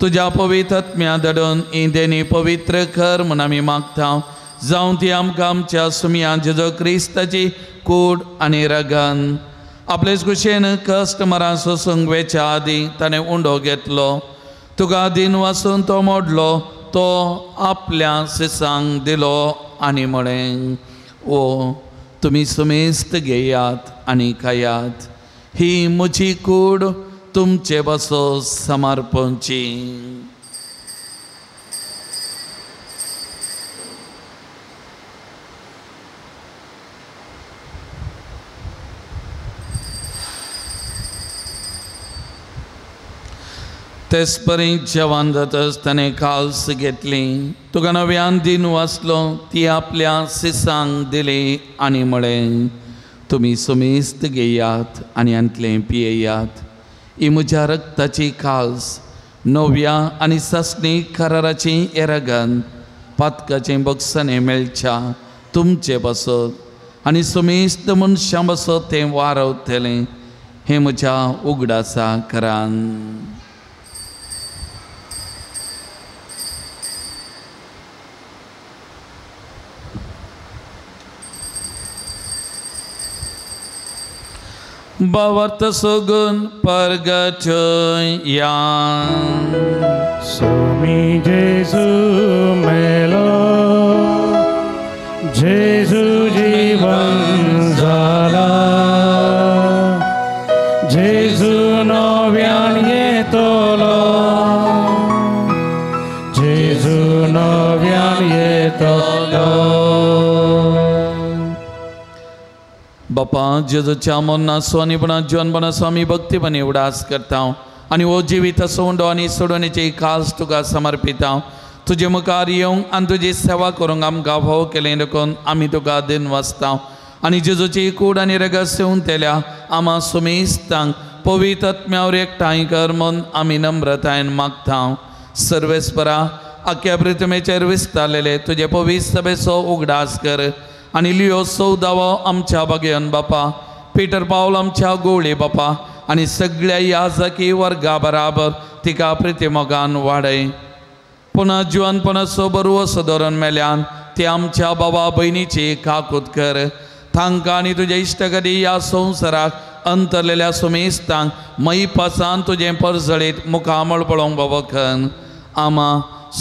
तुज्या पवित्र आत्म्या धाडून इंदेनी पवित्र कर म्हूण आमी मागता. जावं ती आमकां आमच्या सुमया जेजो क्रिस्ताची कूड आनी रगन. आपलेच कुशेन कश्ट मरां सोसूंक वेच्या आदीं ताणें उंडो घेतलो. तुका दिन वासून तो मोडलो, तो आपल्या सिसांक दिलो आनी म्हळें, ओ तुमी सुमेस्त घेयात आनी खायात, ही म्हजी कूड तुमचे बसो समर्पणची. तेच परी जेवण जातच ताणें काल्स घेतली, तुका नव्यान दिन वाचलो, ती आपल्या सिसांक दिली आनी म्हळें, तुमी सुमेस्त घेयात आनी हांतलें पियेयात. ही म्हज्या रक्ताची काल्स, नव्या आनी सासणी कराराची एरगन, पातकाचें बक्षाणें मेळच्या तुमचे बसत आनी सुमेस्त मनशां बसत तें वारवतलें. हें म्हज्या उगडासा करान. भावार्थ सगून परगटया. स्वामी जेजू मेलो, जेजू जीवन जाला, जेजू नव्यान येतलो, जेजू बापा जेजूच्या मरणाचो आनी पुणा जिवनपणाचो आमी भक्तीपणी उडास करता आनी हो जिवीत सोंडो आनी सोडवणेची खास तुका समर्पिता. तुजे मुखार येवंक आनी तुजी सेवा करूंक आमकां फावो केलें देखून आमी तुका दिनवासता आनी जेजूची कूड आनी रगत सेवन तेल्या आमा सुमेस्तांक पवित्र आत्म्यावर एकठांय कर म्हूण आमी नम्रतायेन मागता. सर्वेस्परा आख्या पृथ्वीचेर विस्तारलेले तुजे पवित्र सभेचो उगडास कर आनी लियो सौदावो आमच्या बागेन बापा, पिटर पावल आमच्या गोवळे बापा आनी सगळ्या याजकी वर्गा बराबर तिका प्रितीमोगान वाडय. पुनः जिवनपणाचो बरो धोरण मेल्यान ती आमच्या बाबा भयणीची काकूत कर. तांकां आनी तुज्या इश्टगती ह्या संवसाराक अंतरलेल्या सुमेस्तांक मैपासान तुजें परजळीत मुखामळ पळोवंक बाबा. आमा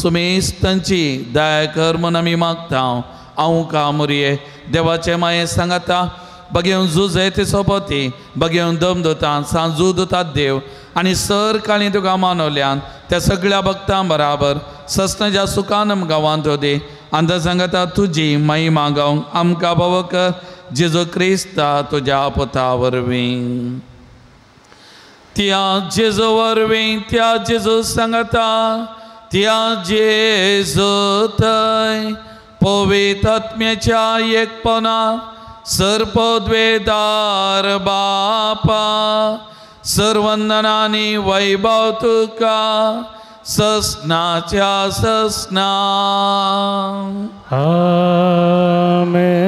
सुमेस्तांची दया कर म्हूण आमी मागता. हांव कामुरये देवाचे माये सांगाता बगेवन जुजे ते सोपती बगेवन दम दोता सांजू दोता देव आनी सर काळी तुका मानवल्यान त्या सगळ्या भक्तां बराबर ससनाच्या सुखान गांवांत दी आनी सांगता तुजी महिमा गावंक आमकां भाव कर जेजू क्रिस्ता तुज्या पुता वरवीं. त्या जेजू वरवीं त्या जेजू सांगता त्या जेजू थंय पवित्र आत्म्याच्या एकपणा सर्पद्वेदार बापा सर्वंदनानी वैभव तुका ससनाच्या ससना. आमेन.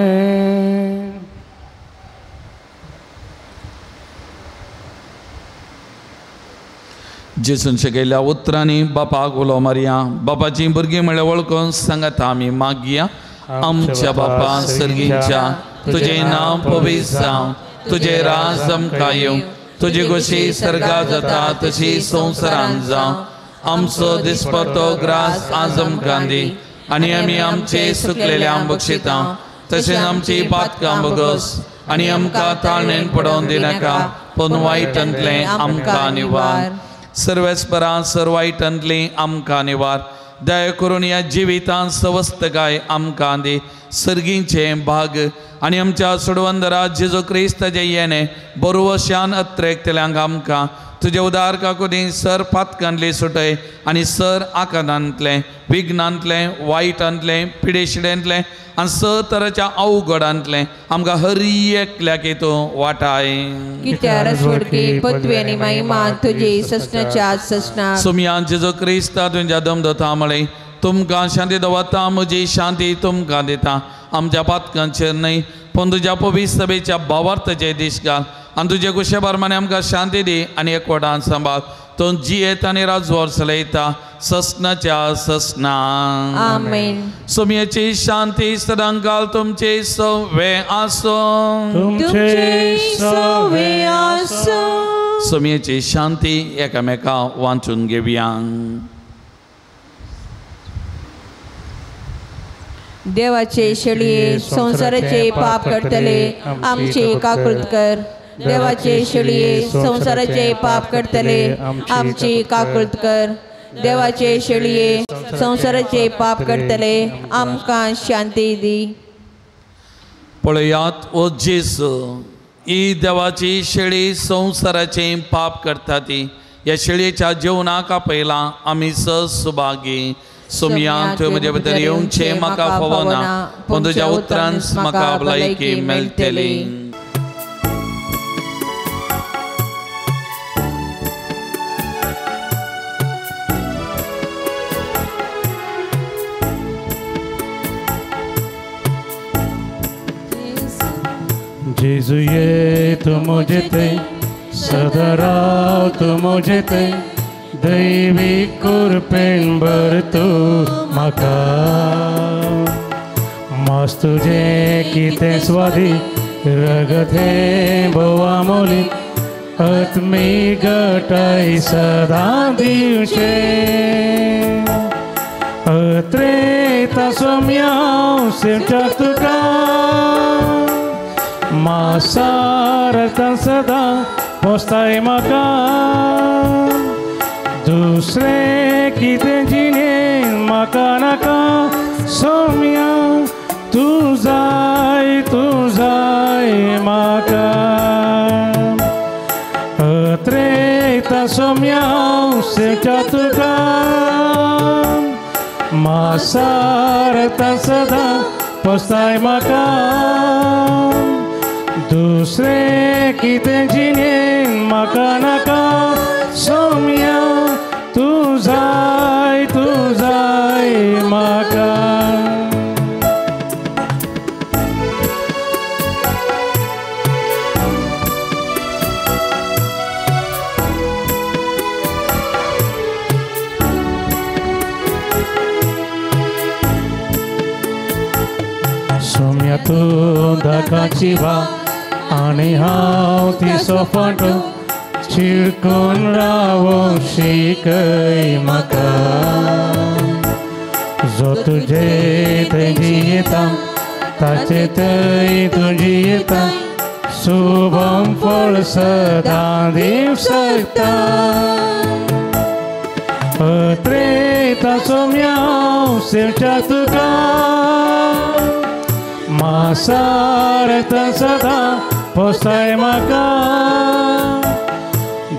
जेजून शिकयल्ल्या उतरांनी बापाक उलो मारया. बापाची भुरगीं म्हळ्यार वळखून सांगता आमी मागया. आमच्या बापा सर्गींच्या तुजें नांव पवित्र जावं, तुजें राज आमकां येवं, तुजी गोशी सर्गा जाता तशी संवसारांत जावं. आमचो दिसपट्टो ग्रास आज आमकां दी आनी आमी आमचे सुकलेल्यांक बक्षिता तशेंच आमची पातकां बगस आनी आमकां ताळणेन पडोवन दिनाका पूण वायटांतलें आमकां निवार. सर्वेस्परा सर वायटांतलें आमकां निवार. दया करून ह्या जिवितांत सवस्तकाय आमकां दी. सर्गींचें भाग आनी आमच्या सोडवंदरा जेजू क्रिस्ताचें येणें बरोवशान अत्रेकतल्यांक आमकां तुजे उदार काकुदी सर पातकांतली सुटय आनी सर आकांतांतलें विघ्नांतलें वायटांतलें पिडेशिडेंतलें आनी सर तराच्या अवघडांतलें आमकां हर एकल्याक तूं वाटाय. सुमयान जेजू क्रिस्ता तुमच्या दमदता म्हळें तुमकां शांती दवरता म्हजी शांती तुमकां दिता. आमच्या पातकांचेर न्हय पूण तुज्या पवित्र सभेच्या भावार्थाचे दीस घाल आनी तुजे कुशे प्रमाणे आमकां शांती दी आनी एकवटान सांबाळ. तूं जियेत आनी राजवर चलयता ससनाच्या ससना. आमेन. सुमयेची शांती सदांकाल तुमचे सवे आसूं. तुमचे सवे आसूं. सुमयेची शांती एकामेका वांचून घेवया. देवाचे शेळये संवसाराचे पाप करतले आमचे काकूत कर. देवाचे शेळये संवसाराचे पाप करतले आमची काकूत कर. देवाचे शेळये संवसाराचे पाप करतले आमकां शांती दी. पळयात ओ जेजू ही देवाची शेळी संवसाराचे पाप करता ती ह्या शेळयेच्या जेवणाक आपयला आमी सुभागी. सुमयान तुवें म्हजे भितर येवचें म्हाका फावना पूण तुज्या उतरान म्हाका भलायकी मेळटली. जेजू ये तूं म्हजे थंय सदां राव तूं म्हजे थंय दैवी कृपेन भर तूं म्हाका. मास तुजें कितें स्वादी रगत हें भोवा मोली आत्मीक घटाय सदां दिवचें. अत्रेता सोम्या सेवच्या तुका मासारता सदां पोसताय म्हाका. दुसरें कितें जिणें म्हाका नाका सोम्या तूं जाय तूं जाय म्हाका. म्हाका अत्रेता सोम्या सेवच्या तुका मासारता सदां पोसताय म्हाका दुसरें कितें जिणेन म्हाका नाका सोम्या तूं जाय तूं जाय म्हाका. सोम्या तूं दाकाची वा आनी हांव तिचो फांटो चिरकून रावोंक शिकय म्हाका जो तुजे थंय जियेता ताचे थंय तूं जियेता शुभम फळ सदां दिवंक शकता अत्रेता सोम्या सेवच्या तुका मासारता सदां पोसताय म्हाका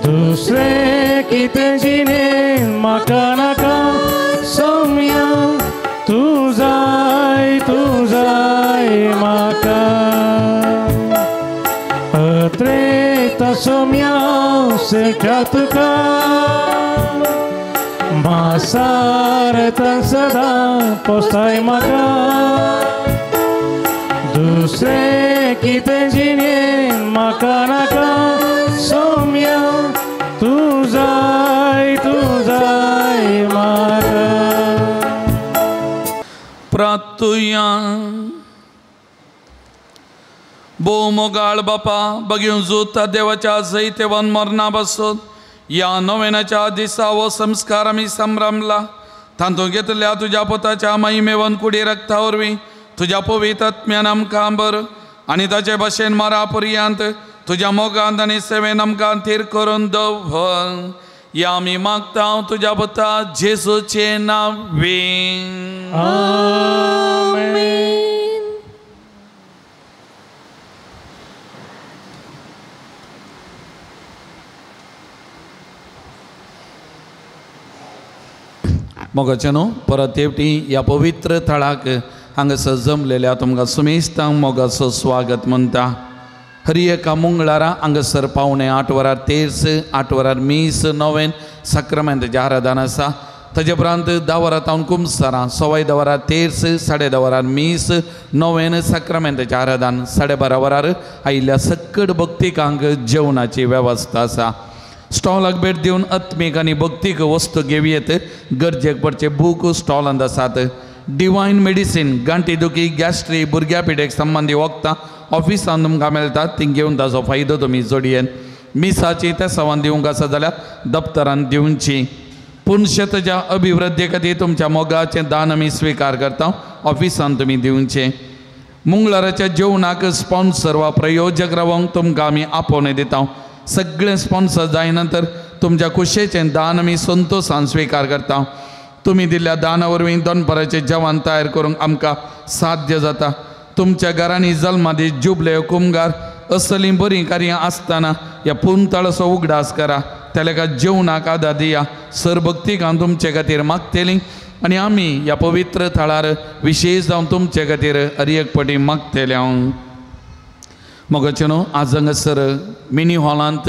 दुसरें कितें जिणेन म्हाका नाका सोम्या तूं जाय तूं जाय म्हाका अत्रेता सोम्या सेवच्या तुका मासारता सदां पोसताय म्हाका दुसरें कितें जिणेन म्हाका नाका सोम्या तूं जाय तूं जाय म्हाका. प्रार्थुया. भोव मोगाळ बापा बगीवन जुता देवाच्या जैतेवन मरणा बसून ह्या नोवेनाच्या दिसा हो संस्कार आमी संभ्रमला तातूंत घेतल्या तुज्या पोताच्या महिमेवन कुडी रक्ता वरवीं तुज्या पवित्र आत्म्यान आमकां बर आनी ताचे भाशेन मरा पर्यंत तुज्या मोगांत आनी सेवेन आमकां थीर करून दवर ह्या आमी मागता तुज्या पुता जेजूचे नांवे. आमेन. मोगाचे न्हू परत तेवटी ह्या पवित्र थळाक हांगासर जमलेल्या तुमकां सुमेस्तांक मोगाचो स्वागत म्हणटा. हर एका मंगळारा हांगासर 7:45 वरार तेर्स, 8 वरार मीस, नोवेन साक्रामेंताचें आराधन आसा. ताजे उपरांत 10 वरां तावन कुमसारां, 10:15 वरार तेर्स, 10:30 वरार मीस, नोवेन साक्रामेंताचें आराधन, 12:30 वरार आयिल्ल्या सक्कड भक्तिकांक जेवणाची वेवस्था आसा. स्टॉलाक भेट दिवन आत्मीक आनी भक्तीक वस्तू घेवयेत. गरजेक पडचे बूक स्टॉलांत आसात. डिवायन मेडिसीन गांठी दुखी, गॅस्ट्री, भुरग्या पिडेक संबंदी वखदां ऑफिसान तुमकां मेळटात, ती घेवन ताचो फायदो तुमी जोडयेन. मिसाची त्या सवान दिवंक आसा जाल्यार दप्तरान दिवची. पुनशेताच्या अभिवृद्धी खातीर तुमच्या मोगाचें दान आमी स्विकार करता, ऑफिसान तुमी दिवचें. मंगळाराच्या जेवणाक स्पॉन्सर वा प्रयोजक रावंक तुमकां आमी आपोवणें दिता. सगळें स्पॉन्सर जाय नंतर तुमच्या कुशेचें दान आमी संतोशान स्विकार करता. तुमी दिल्ल्या दाना वरवीं दनपाराचें जेवण तयार करूंक आमकां साध्य जाता. तुमच्या घरांनी जल्मादी जुबले कुमगार असलीं बरीं कार्यां आसतना ह्या पुंतळाचो उगडास करा. त्या लेखा जेवणाक आदार दिया. सरभक्तीक हांव तुमचे खातीर मागतली आनी आमी ह्या पवित्र थळार विशेश जावन तुमचे खातीर हर एक पटी मागतले. हांव मोगाचे न्हू आज हांगासर मिनी हॉलांत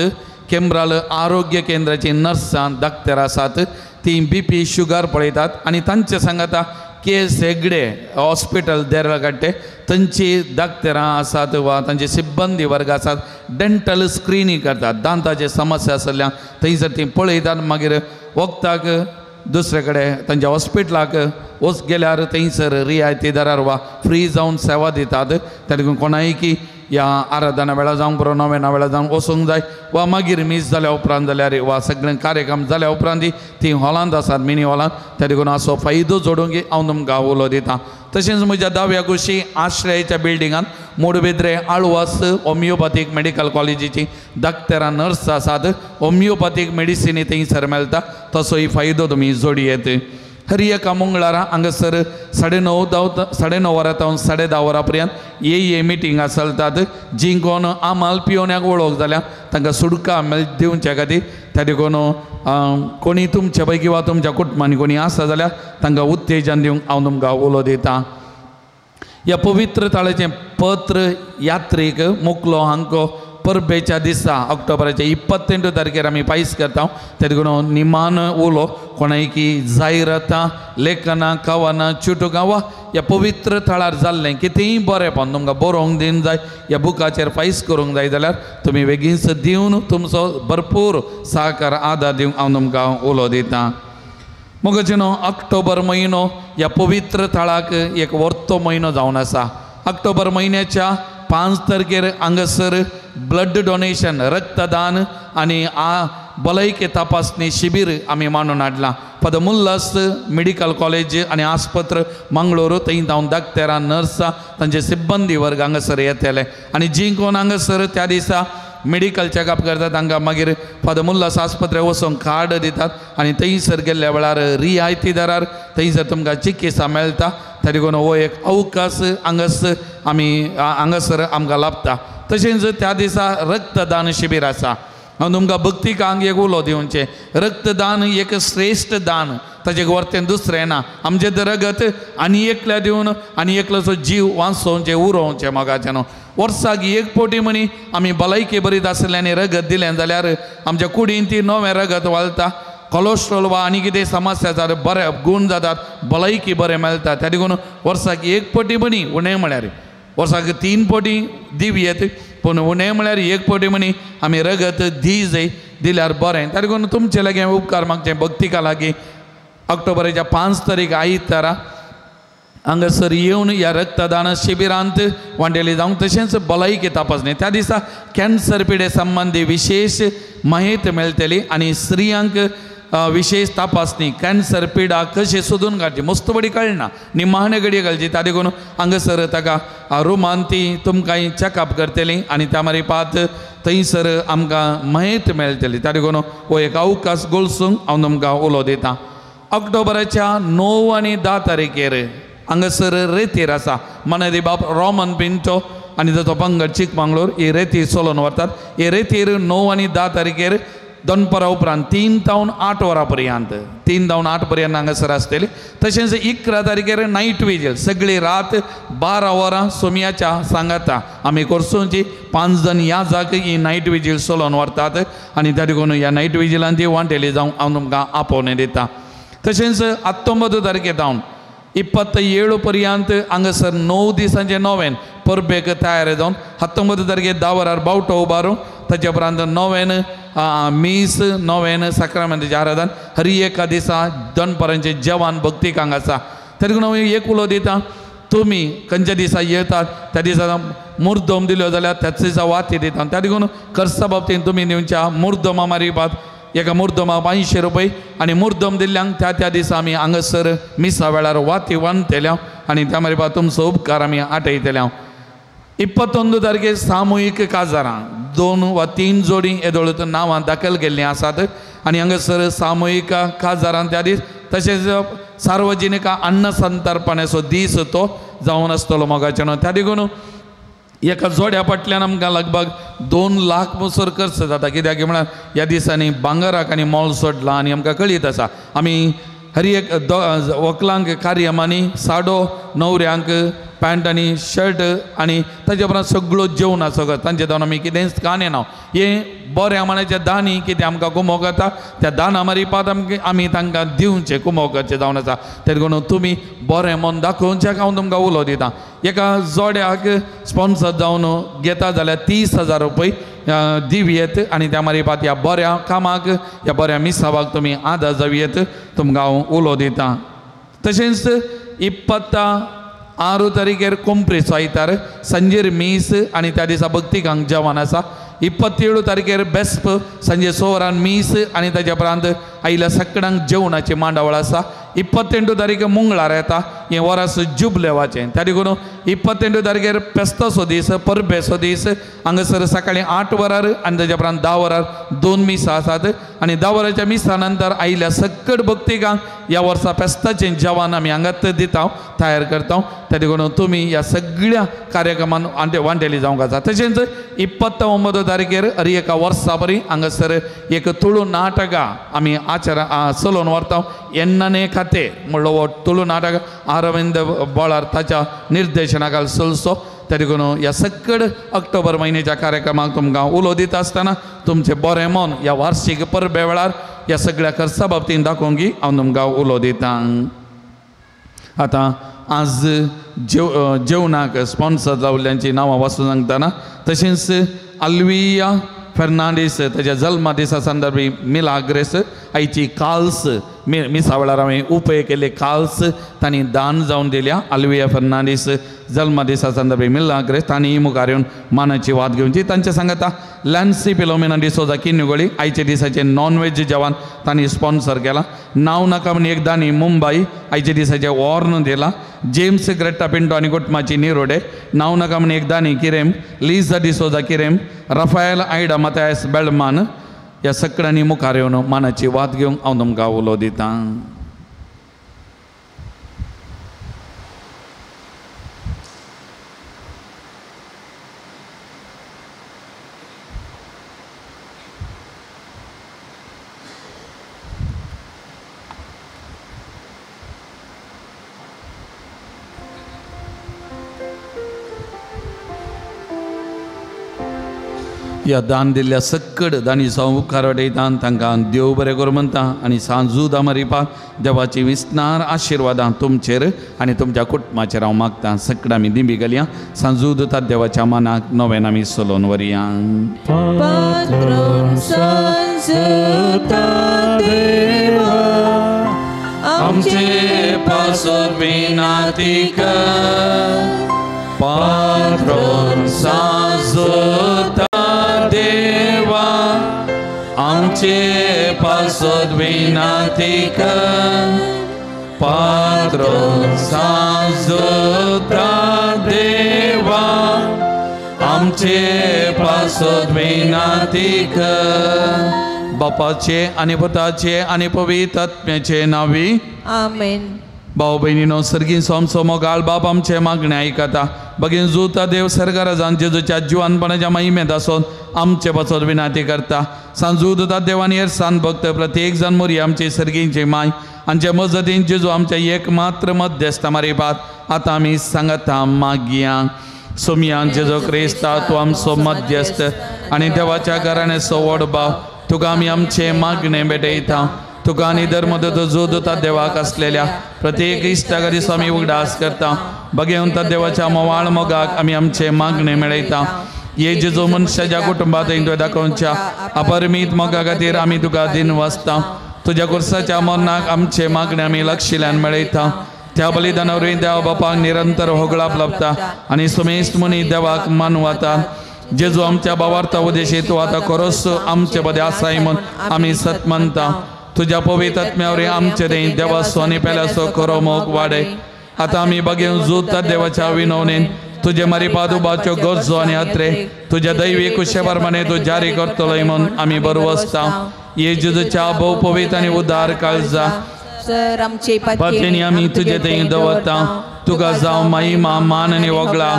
केंब्राल आरोग्य केंद्राची नर्सां डाक्टर आसात, ती बीपी शुगर पळयतात आनी तांचे सांगाता के एस हेगडे हॉस्पिटल देरळकाट्टे थंयची डाक्टरां आसात वा तांचे सिब्बंदी वर्ग आसात, डेंटल स्क्रिनींग करतात. दांताचे समस्या आसल्या थंयसर ती पळयतात, मागीर वखदाक दुसरे कडेन तांच्या हॉस्पिटलाक वच गेल्यार थंयसर रियायती दरार वा फ्री जावन सेवा दितात. त्या देखून कोणाय की ह्या आराधना वेळार जावंक पुरो, नोवेना वेळार जावंक वचूंक जाय वा मागीर मीस जाल्या उपरांत जाल्यार वा सगळें कार्यक्रम जाल्या उपरांत ती हॉलांत आसात, मिनी हॉलांत. त्या देखून असो फायदो जोडूंक हांव तुमकां उलो दिता. तशेंच म्हज्या दाव्या कुशी आश्रयाच्या बिल्डिंगांत मोडबेद्रे आळवास होमियोपॅथीक मेडिकल कॉलेजीची डाक्टरां नर्स आसात. होमियोपॅथीक मेडिसिनी थंयसर मेळटा, तसोय फायदो तुमी जोडयेत. हर एका मंगळारा हांगासर 9:30 वरां तावन 10:30 वरां पर्यंत ए मिटिंगां चलतात जी कोण आमाल पियोण्याक वळख जाल्या तांकां सुटका दिवच्या खातीर. त्या देखून कोणी तुमच्या पैकी वा तुमच्या कुटुंबांनी कोणी आसा जाल्यार तांकां उत्तेजन दिवंक हांव तुमकां उलो दितां. ह्या पवित्र थळाचें पत्र यात्रीक मुकलो हांको परबेच्या दिसा ऑक्टोबराच्या 28 तारखेर आमी पायस करता. त्या देखून निमान उलो कोणायकी जायरातां लेखनां कवनां चुटुकां वा ह्या पवित्र थळार जाल्लें कितेंय बरेंपण तुमकां बरोवंक दिवंक जाय ह्या बुकाचेर फायस करूंक जाय जाल्यार तुमी बेगीनच दिवन तुमचो भरपूर सहकार आदार दिवंक हांव तुमकां उलो दितां. मगचे न्हू ऑक्टोबर म्हयनो ह्या पवित्र थळाक एक वर्तो म्हयनो जावन आसा. ऑक्टोबर म्हयन्याच्या 5 तारखेर हांगासर ब्लड डोनेशन रक्तदान आनी भलायकी तपासणी शिबीर आमी मांडून हाडलां. फादर मुल्लास मेडिकल कॉलेज आनी आस्पत्र मंगळूर थंय जावन डाक्टरां नर्सां तांचे सिब्बंदी वर्ग हांगासर येतले आनी जी कोण हांगासर त्या दिसा मेडिकल चॅकअप करतात तांकां मागीर फादर मुल्लास आस्पत्रे वचूंक कार्ड दितात आनी थंयसर गेल्ल्या वेळार रियायती दरार थंयसर तुमकां चिकित्सा मेळटा. त्या देखून हो एक अवकाश हांगासर आमी हांगासर आमकां लाभता. तशेंच त्या दिसा रक्तदान शिबीर आसा. हांव तुमकां भक्तिकांक एक उलो दिवचें, रक्तदान एक श्रेश्ठ दान, ताजे वर्तें दुसरें ना. आमचें तर रगत आनी एकल्या दिवन आनी एकल्याचो जीव वांचोवचें उरोवचें मोगाचें न्हू. वर्साक एक पोटी म्हणी आमी भलायकी बरी आसले आनी रगत दिलें जाल्यार आमच्या कुडीन ती नवें रगत वालता, कोलेस्ट्रॉल वा आनी कितें समस्या जातात बरे गूण जातात, भलायकी बरें मेळटा. त्या देखून वर्साक एक पटी म्हणी उणें म्हळ्यार वर्साक 3 पटी दिवयेत पूण उणें म्हळ्यार एक पटी म्हणी आमी रगत दी जाय दिल्यार बरें. त्या देखून तुमचे लागीं उपकार मागचें भक्तिका लागीं ऑक्टोबराच्या 5 तारीख आयतारा हांगासर येवन ह्या रक्तदान शिबिरांत वांटेली जावंक तशेंच भलायकी तपासणी त्या दिसा कॅन्सर पिडे संबंदी विशेश माहिती मेळटली आनी स्त्रियांक विशेष तपासणी कॅन्सर पिडा कशी सोदून काडची मस्त बडी कळना निमाणे घडये घालची. त्या देखून हांगासर ताका रुमान ती तुमकां चॅकअप करतली आनी त्या मारी पात थंयसर आमकां माहिती मेळटली. त्या देखून हो एक अवकाश गोलसूंक हांव तुमकां उलो दितां. ऑक्टोबराच्या 9 आनी 10 तारखेर हांगासर रेतीर आसा मनादी बाप रोमन पिंटो आनी ताचो पंगड चिकमंगळूर ही रेतीर चलोवन व्हरतात. ही रेतीर 9 आनी 10 तारखेर दनपरा उपरांत 3 तावन 8 वरां पर्यंत 3 तावन 8 पर्यंत हांगासर आसतली. तशेंच 11 तारखेर नायट विजील सगळी रात 12 वरां सोम्याच्या सांगाता आमी कोर्सूंची 5 जण ह्या जाग ही नायट विजील चलोवन व्हरतात आनी त्या देखून ह्या नायट विजिलान ती वांटेली जावंक हांव तुमकां आपोवणें दितां. तशेंच 19 तारखे जावन 27 पर्यंत हांगासर 9 दिसांचे नोवेन परबेक तयार जावन 19 तारखे 10 वरार बावटो उबारून ताच्या उपरांत नोवेन मीस नोवेन साक्रामेंताचें आराधन हर एका दिसा दनपरांचें जेवण भक्तीक हांगा आसा. तरी देखून हांव एक उलो दिता, तुमी खंयच्या दिसा येतात त्या दिसा मुर्दम दिल्यो जाल्यार त्याच दिसा वाती दिता. त्या देखून खर्चा बाबतीन तुमी दिवच्या मुर्दमा मारिपात एका मुर्दमा 500 रुपये आनी मुर्दम दिल्ल्यांक त्या त्या दिसा आमी हांगासर मिसा वेळार वाती वांटतल्या आनी त्या मारिपात तुमचो उपकार आमी आटयतले. 21 तारखेर सामुहीक काजारां 2 वा 3 जोडी येदोळ नांवां दाखल केल्लीं आसात आनी हांगासर सामुहीक काजारां त्या दीस तशेंच सार्वजनीक अन्न संतर्पणाचो दीस तो जावन आसतलो मोगाचें न्हू. त्या देखून एका जोड्या फाटल्यान आमकां लगभग 2 लाख मुसर खर्च जाता. कित्याक म्हळ्यार ह्या दिसांनी भांगराक आनी मोल सोडलां आनी आमकां कळीत आसा आमी हर एक व्हंकलांक कार्यामांनी साडो न्हवऱ्यांक पॅन्ट आनी शर्ट आनी ताजे उपरांत सगळो जेवणाचो खर्च तांचे जावन आमी कितेंच कान येना. हें बऱ्या मानाच्या दानी कितें आमकां कुमोक जाता त्या दाना मारिपात आमी तांकां दिवचें कुमोकाचें जावन आसा. तें देखून तुमी बरें मन दाखोवचें हांव तुमकां उलो दितां. एका जोड्याक स्पॉन्सर जावन घेता जाल्यार 30,000 रुपये दिवयेत आनी त्या मारिपात ह्या बऱ्या कामाक ह्या बऱ्या मिसावाक तुमी आदार जावयेत तुमकां हांव उलो दितां. तशेंच 26 तारखेर कोंप्रेचो आयतार सांजेर मीस आनी त्या दिसा भक्तिकांक जेवण आसा. 27 तारखेर बेस्प सांजे 6 वरां मीस आनी ताच्या उपरांत आयिल्ल्या सगळ्यांक जेवणाची मांडावळ आसा. 28 तारीख मंगळार येता हें वरास जुबलेवाचें. त्या देखून 28 तारखेर पेस्ताचो दीस परबेचो दीस हांगासर सकाळी 8 वरार आनी ताच्या उपरांत 10 वरार 2 मिसां आसात आनी 10 वरांच्या मिसा नंतर आयिल्ल्या सकट भक्तिकांक ह्या वर्सा पेस्ताचें जेवण आमी हांगात दिता तयार करता त्या देखून तुमी ह्या सगळ्या कार्यक्रमान वांटेली जावंक आसा. तशेंच 29 तारखेर हर एका वर्सा बरी हांगासर एक तुळू नाटकां आमी आचार चलोवन व्हरता एन्नाने खाते म्हणलो हो तुळू नाटक अरविंद बोळार ताच्या निर्देशनाखाल चलचो. त्या देखून ह्या सकड ऑक्टोबर म्हयन्याच्या कार्यक्रमाक तुमकां उलो दिता आसतना तुमचें बरें मन ह्या वार्षीक परबे वेळार ह्या सगळ्या खर्चा बाबतीन दाखोवंक हांव तुमकां उलो दिता. आतां आज जेवणाक स्पॉन्सर जावल्ल्यांची नांवां वाचून सांगतना तशेंच आल्विया फेर्नांडीस ताच्या जल्मा दिसा संदर्भी मिलाग्रेस आयची काल्स मिसा वेळार हांवें उपेग केल्ले काल्स तांणी दान जावन दिल्या. आल्विया फेर्नांडीस जल्मा दिसा संदर्भी मिलाग्रेस तांणी मुखार येवन मानाची वाद घेवची. तांचे सांगता लॅन्सी पिलोमिना डिसोजा किन्नुगोळी आयच्या दिसाचें नॉन वेज जेवण तांणी स्पॉन्सर केलां. नांव नाका म्हण एक दानी मुंबय आयच्या दिसाचें वॉर्न दिलां. जेम्स ग्रेटा पिंटो आनी कुटुंबाची निरोडे नांव नाका म्हण एक दानी किरेम Lija D'Souza किरेम Raphael Ida Mathias बेळमान ह्या सगळ्यांनी मुखार येवन मानाची वाद घेवंक हांव तुमकां उलो दितां. ह्या दान दिल्ल्या सक्कड दानी जावं उपकार वाडयता तांकां देव बरें करूं म्हणटा आनी सांजू दामरिपा देवाची विस्नार आशिर्वादां तुमचेर आनी तुमच्या कुटुंबाचेर हांव मागता. सकड आमी दिंबी घालया सांजू दुता देवाच्या मानाक नव्यान आमी चलोवन व्हरया. आमचे पासत विनाती कर पात्रोन सांजता देवा आमचे पासत विनाती कर पात्रोन सांजता देवा आमचे पासत विनाती कर. बापाचे आनी पुताचे आनी पवित्र आत्म्याचे नांवी आमेन. भाव भयणीनो सर्गीं सोमसो मोगाळ बाप आमचे मागणें आयकता. बगीन जुता देव सरकाराजान जेजूच्या जिवानपणाच्या महिमेंत आसून आमचे पासत विनाती करता. सांजू दुता देवान येरसान भक्त प्रत्येक जाण मोरी आमची सर्गींची माय आमचे मजतीन जेजू आमच्या एक मात्र मध्यस्थ मारिपात आतां आमी सांगता मागया. सोमयान जेजू क्रिस्ता तूं आमचो मध्यस्थ आनी देवाच्या घराण्याचो व्हड भाव तुका आमी आमचें मागणें भेटयता. तुका आनी धर्मदूत जो दुता देवाक आसलेल्या प्रत्येक इश्टा खातीर आमी उगडास करता. बगेवन ता देवाच्या मोवाळ मोगाक आमी आमचें मागणें मेळयता. ये जेजू मनशाच्या कुटुंबांत तुवें दाखोवच्या अपरिमीत मोगा खातीर आमी तुका दिन वाचता. तुज्या कुर्साच्या मरणाक आमचें मागणें आमी लक्षिल्यान मेळयता. त्या बलिदाना वरवीं देवा बापाक निरंतर होगळाप लाबता आनी सुमेस्त मुनी देवाक मानवता. जेजू आमच्या भावार्था उद्देशी तूं आतां खरोच आमचे बदें आसाय म्हूण आमी सत मानता. तुज्या पवित्र आत्म्या वरवीं आमचे थंय देवाचो आनी पेल्याचो खरो मोग वाडय. आतां आमी बगेवन जुता देवाच्या विनवणेन तुजे मारिपाद उबाच्यो गरजो आनी अत्रे तुज्या दैवी कुशे प्रमाणे तूं जारी करतलोय म्हूण आमी बरो आसता. ये जेजूच्या भोव पवित्र आनी उदार काळजा पातयेनी आमी तुजे थंय दवरता. तुका जावं महिमा मान आनी वगळा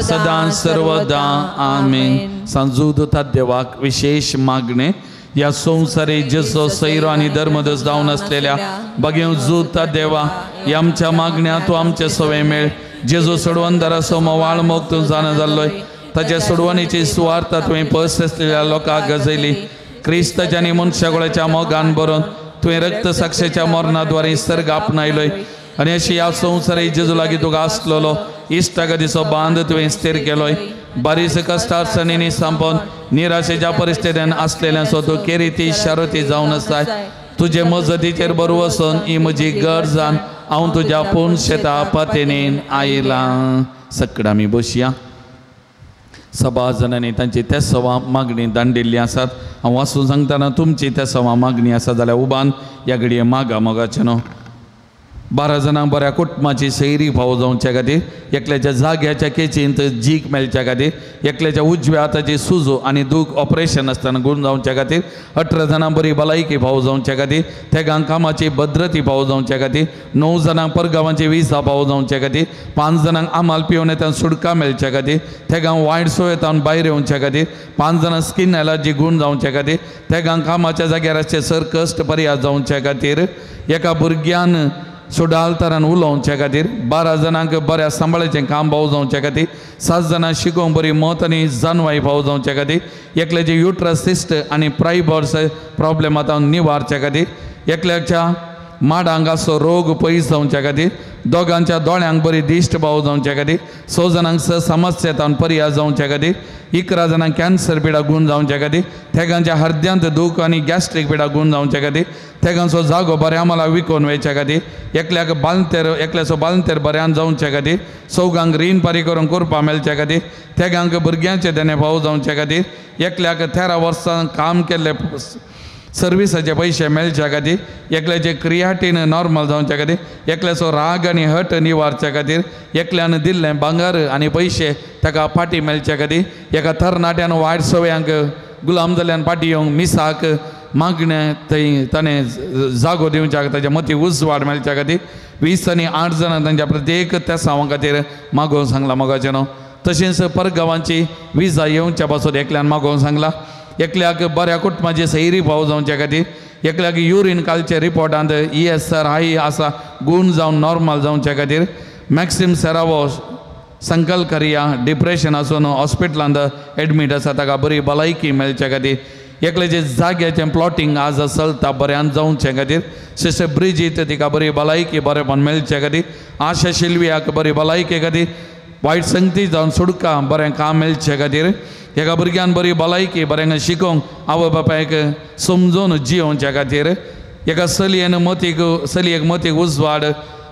सदां सर्वदां आमेन. सांजू दुता देवाक विशेश मागणें ह्या संवसारी जेजो सैरो आनी धर्मदोस जावन आसलेल्या बगेव जुता देवा ह्या आमच्या मागण्या तूं आमचे सवय मेळ. जेजू सोडवणदाराचो मोवाळ मोग तूं जाणा जाल्लोय ताच्या सोडवणीची सुवार्थ तुवें पयस आसलेल्या लोकांक गजयली. क्रिस्ताच्या आनी मनशागोळाच्या मोगान भरून तुवें रक्त साक्षेच्या मरणाद्वारे सर्ग आपणायलोय आनी अशी ह्या संवसारी जेजू लागीं तुका आसलेलो इश्टागतीचो बांद तुवें स्थीर केलोय. बारीस कश्टार्सणींनी सांपोवन निराशेच्या परिस्थितीन आसलेल्यांचो तूं केरिती शारती जावन आसाय. तुजे मजतीचेर बरो वचून ही म्हजी गरजान हांव तुज्या पूर्ण शेता पातेनेन आयलां. सकड आमी बसया. सभा जणांनी तांची त्या सवा मागणी दांडिल्ली आसात. हांव वाचून सांगतना तुमची त्या सवा मागणी आसा जाल्यार उबान ह्या घडये मागा मोगाचें न्हू. 12 जाणांक बऱ्या कुटुंबाची सैरी फावो जावच्या खातीर, एकल्याच्या जाग्याच्या केचींत जीक मेळच्या खातीर, एकल्याच्या उजव्या हाताची सुजो आनी दूख ऑपरेशन आसतना गुण जावच्या खातीर, 18 जाणांक बरी भलायकी फावो जावच्या खातीर, तेगांक कामाची भद्रती फावो जावच्या खातीर, 9 जाणांक परगांवाची विसा फावो जावच्या खातीर, 5 जाणांक आमाल पिवन येतान सुटका मेळच्या खातीर, तेगांक वायट सोयेतावन भायर येवच्या खातीर, 5 जाणांक स्कीन एलर्जी गुण जावच्या खातीर, तेगांक कामाच्या जाग्यार आसचे सर कश्ट पर्याय जावच्या खातीर, एका भुरग्यान सुडालतरान उलोवच्या खातीर, 12 जाणांक बऱ्या सांबाळाचें काम फावो जावच्या खातीर, 7 जाणांक शिकोवंक बरी मत आनी जानवाय फावो जावच्या खातीर, एकल्याचे युट्रस सिस्ट आनी प्रायबर्स प्रॉब्लेम आतां निवारच्या खातीर, एकल्याच्या माडांक आसचो रोग पयस जावच्या खातीर, दोगांच्या दोळ्यांक बरी दिश्ट फावो जावच्या खातीर, 6 जाणांक समस्या तावन पर्याय जावच्या खातीर, 11 जाणांक कॅन्सर पिडा गुण जावच्या खातीर, तेगांच्या हर्द्यांत दूख आनी गॅस्ट्रीक पिडा गुण जावच्या खातीर, तेगांचो जागो बऱ्या मला विकोवन वयच्या खातीर, एकल्याक बालतेर एकल्याचो बालतेर बऱ्यान जावच्या खातीर, चौगांक रीण पारी करून करपा मेळच्या खातीर, तेगांक भुरग्यांचे देणे फावो जावच्या खातीर, एकल्याक 13 वर्सां काम केल्ले सर्विसाचे पयशे मेळच्या खातीर, एकल्याचे क्रियाटीन नॉर्मल जावच्या खातीर, एकल्याचो राग आनी हट निवारच्या खातीर, एकल्यान दिल्लें भांगर आनी पयशे ताका फाटी मेळच्या खातीर, एका तरणाट्यान वायट सवयांक गुलाम जाल्ल्यान फाटी येवंक मिसाक मागणें थंय ताणें जागो दिवच्या ताच्या मती उजवाड मेळच्या खातीर, 20 आनी 8 जाणां तांच्या प्रत्येक तेसांवा खातीर मागोवन सांगलां मोगाचें न्हू. तशेंच परगांवांची विजा येवच्या पासून एकल्यान मागोवन सांगलां, एकल्याक बऱ्या कुटुंबाची सैरी फावो जावच्या खातीर, एकल्याक युरीन कालचे रिपोर्टांत ESR हाय आसा गुण जावन नॉर्मल जावच्या खातीर, मॅक्सिम सेरावो संकल करिया डिप्रेशन आसून हॉस्पिटलांत एडमीट आसा ताका बरी भलायकी मेळच्या खातीर, एकल्याचे जाग्याचें प्लॉटींग आज चलता बऱ्यान जावचे खातीर, सिस्टर ब्रिजीत तिका बरी भलायकी बरेपण मेळचे खातीर, आशा शिल्वियाक बरी भलायके खातीर, वायट संगती जावन सुडका बरें काम मेळचे खातीर, एका भुरग्यान बरी भलायकी बरें शिकोवंक आवय बापायक समजून जियोवच्या खातीर, एका चलयेन मतीक चलयेक मतीक उजवाड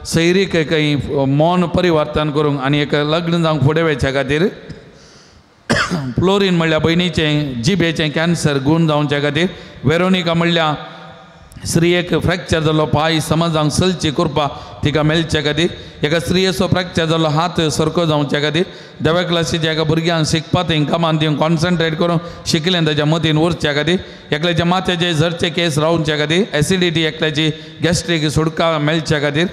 सैरीक खंय मौन परिवर्तन करूंक आनी एक लग्न जावंक फुडें वयच्या खातीर, फ्लोरीन म्हणल्यार भयणीचें जिबेचें कॅन्सर गुण जावच्या खातीर, वेरोनिका म्हणल्यार स्त्रियेक फ्रॅक्चर जाल्लो पांय समज जावंक चलची कृपा तिका मेळच्या खातीर, एका स्त्रियेचो फ्रॅक्चर जाल्लो हात सारको जावच्या खातीर, देव्या क्लासीच्या एका भुरग्यांक शिकपा थंय कामान दिवन कॉन्सन्ट्रेट करून शिकलें ताच्या मतीन उरच्या खातीर, एकल्याच्या माथ्याचे झरचे केस रावच्या खातीर, एसिडिटी एकल्याची गॅस्ट्रीक सुटका मेळच्या खातीर,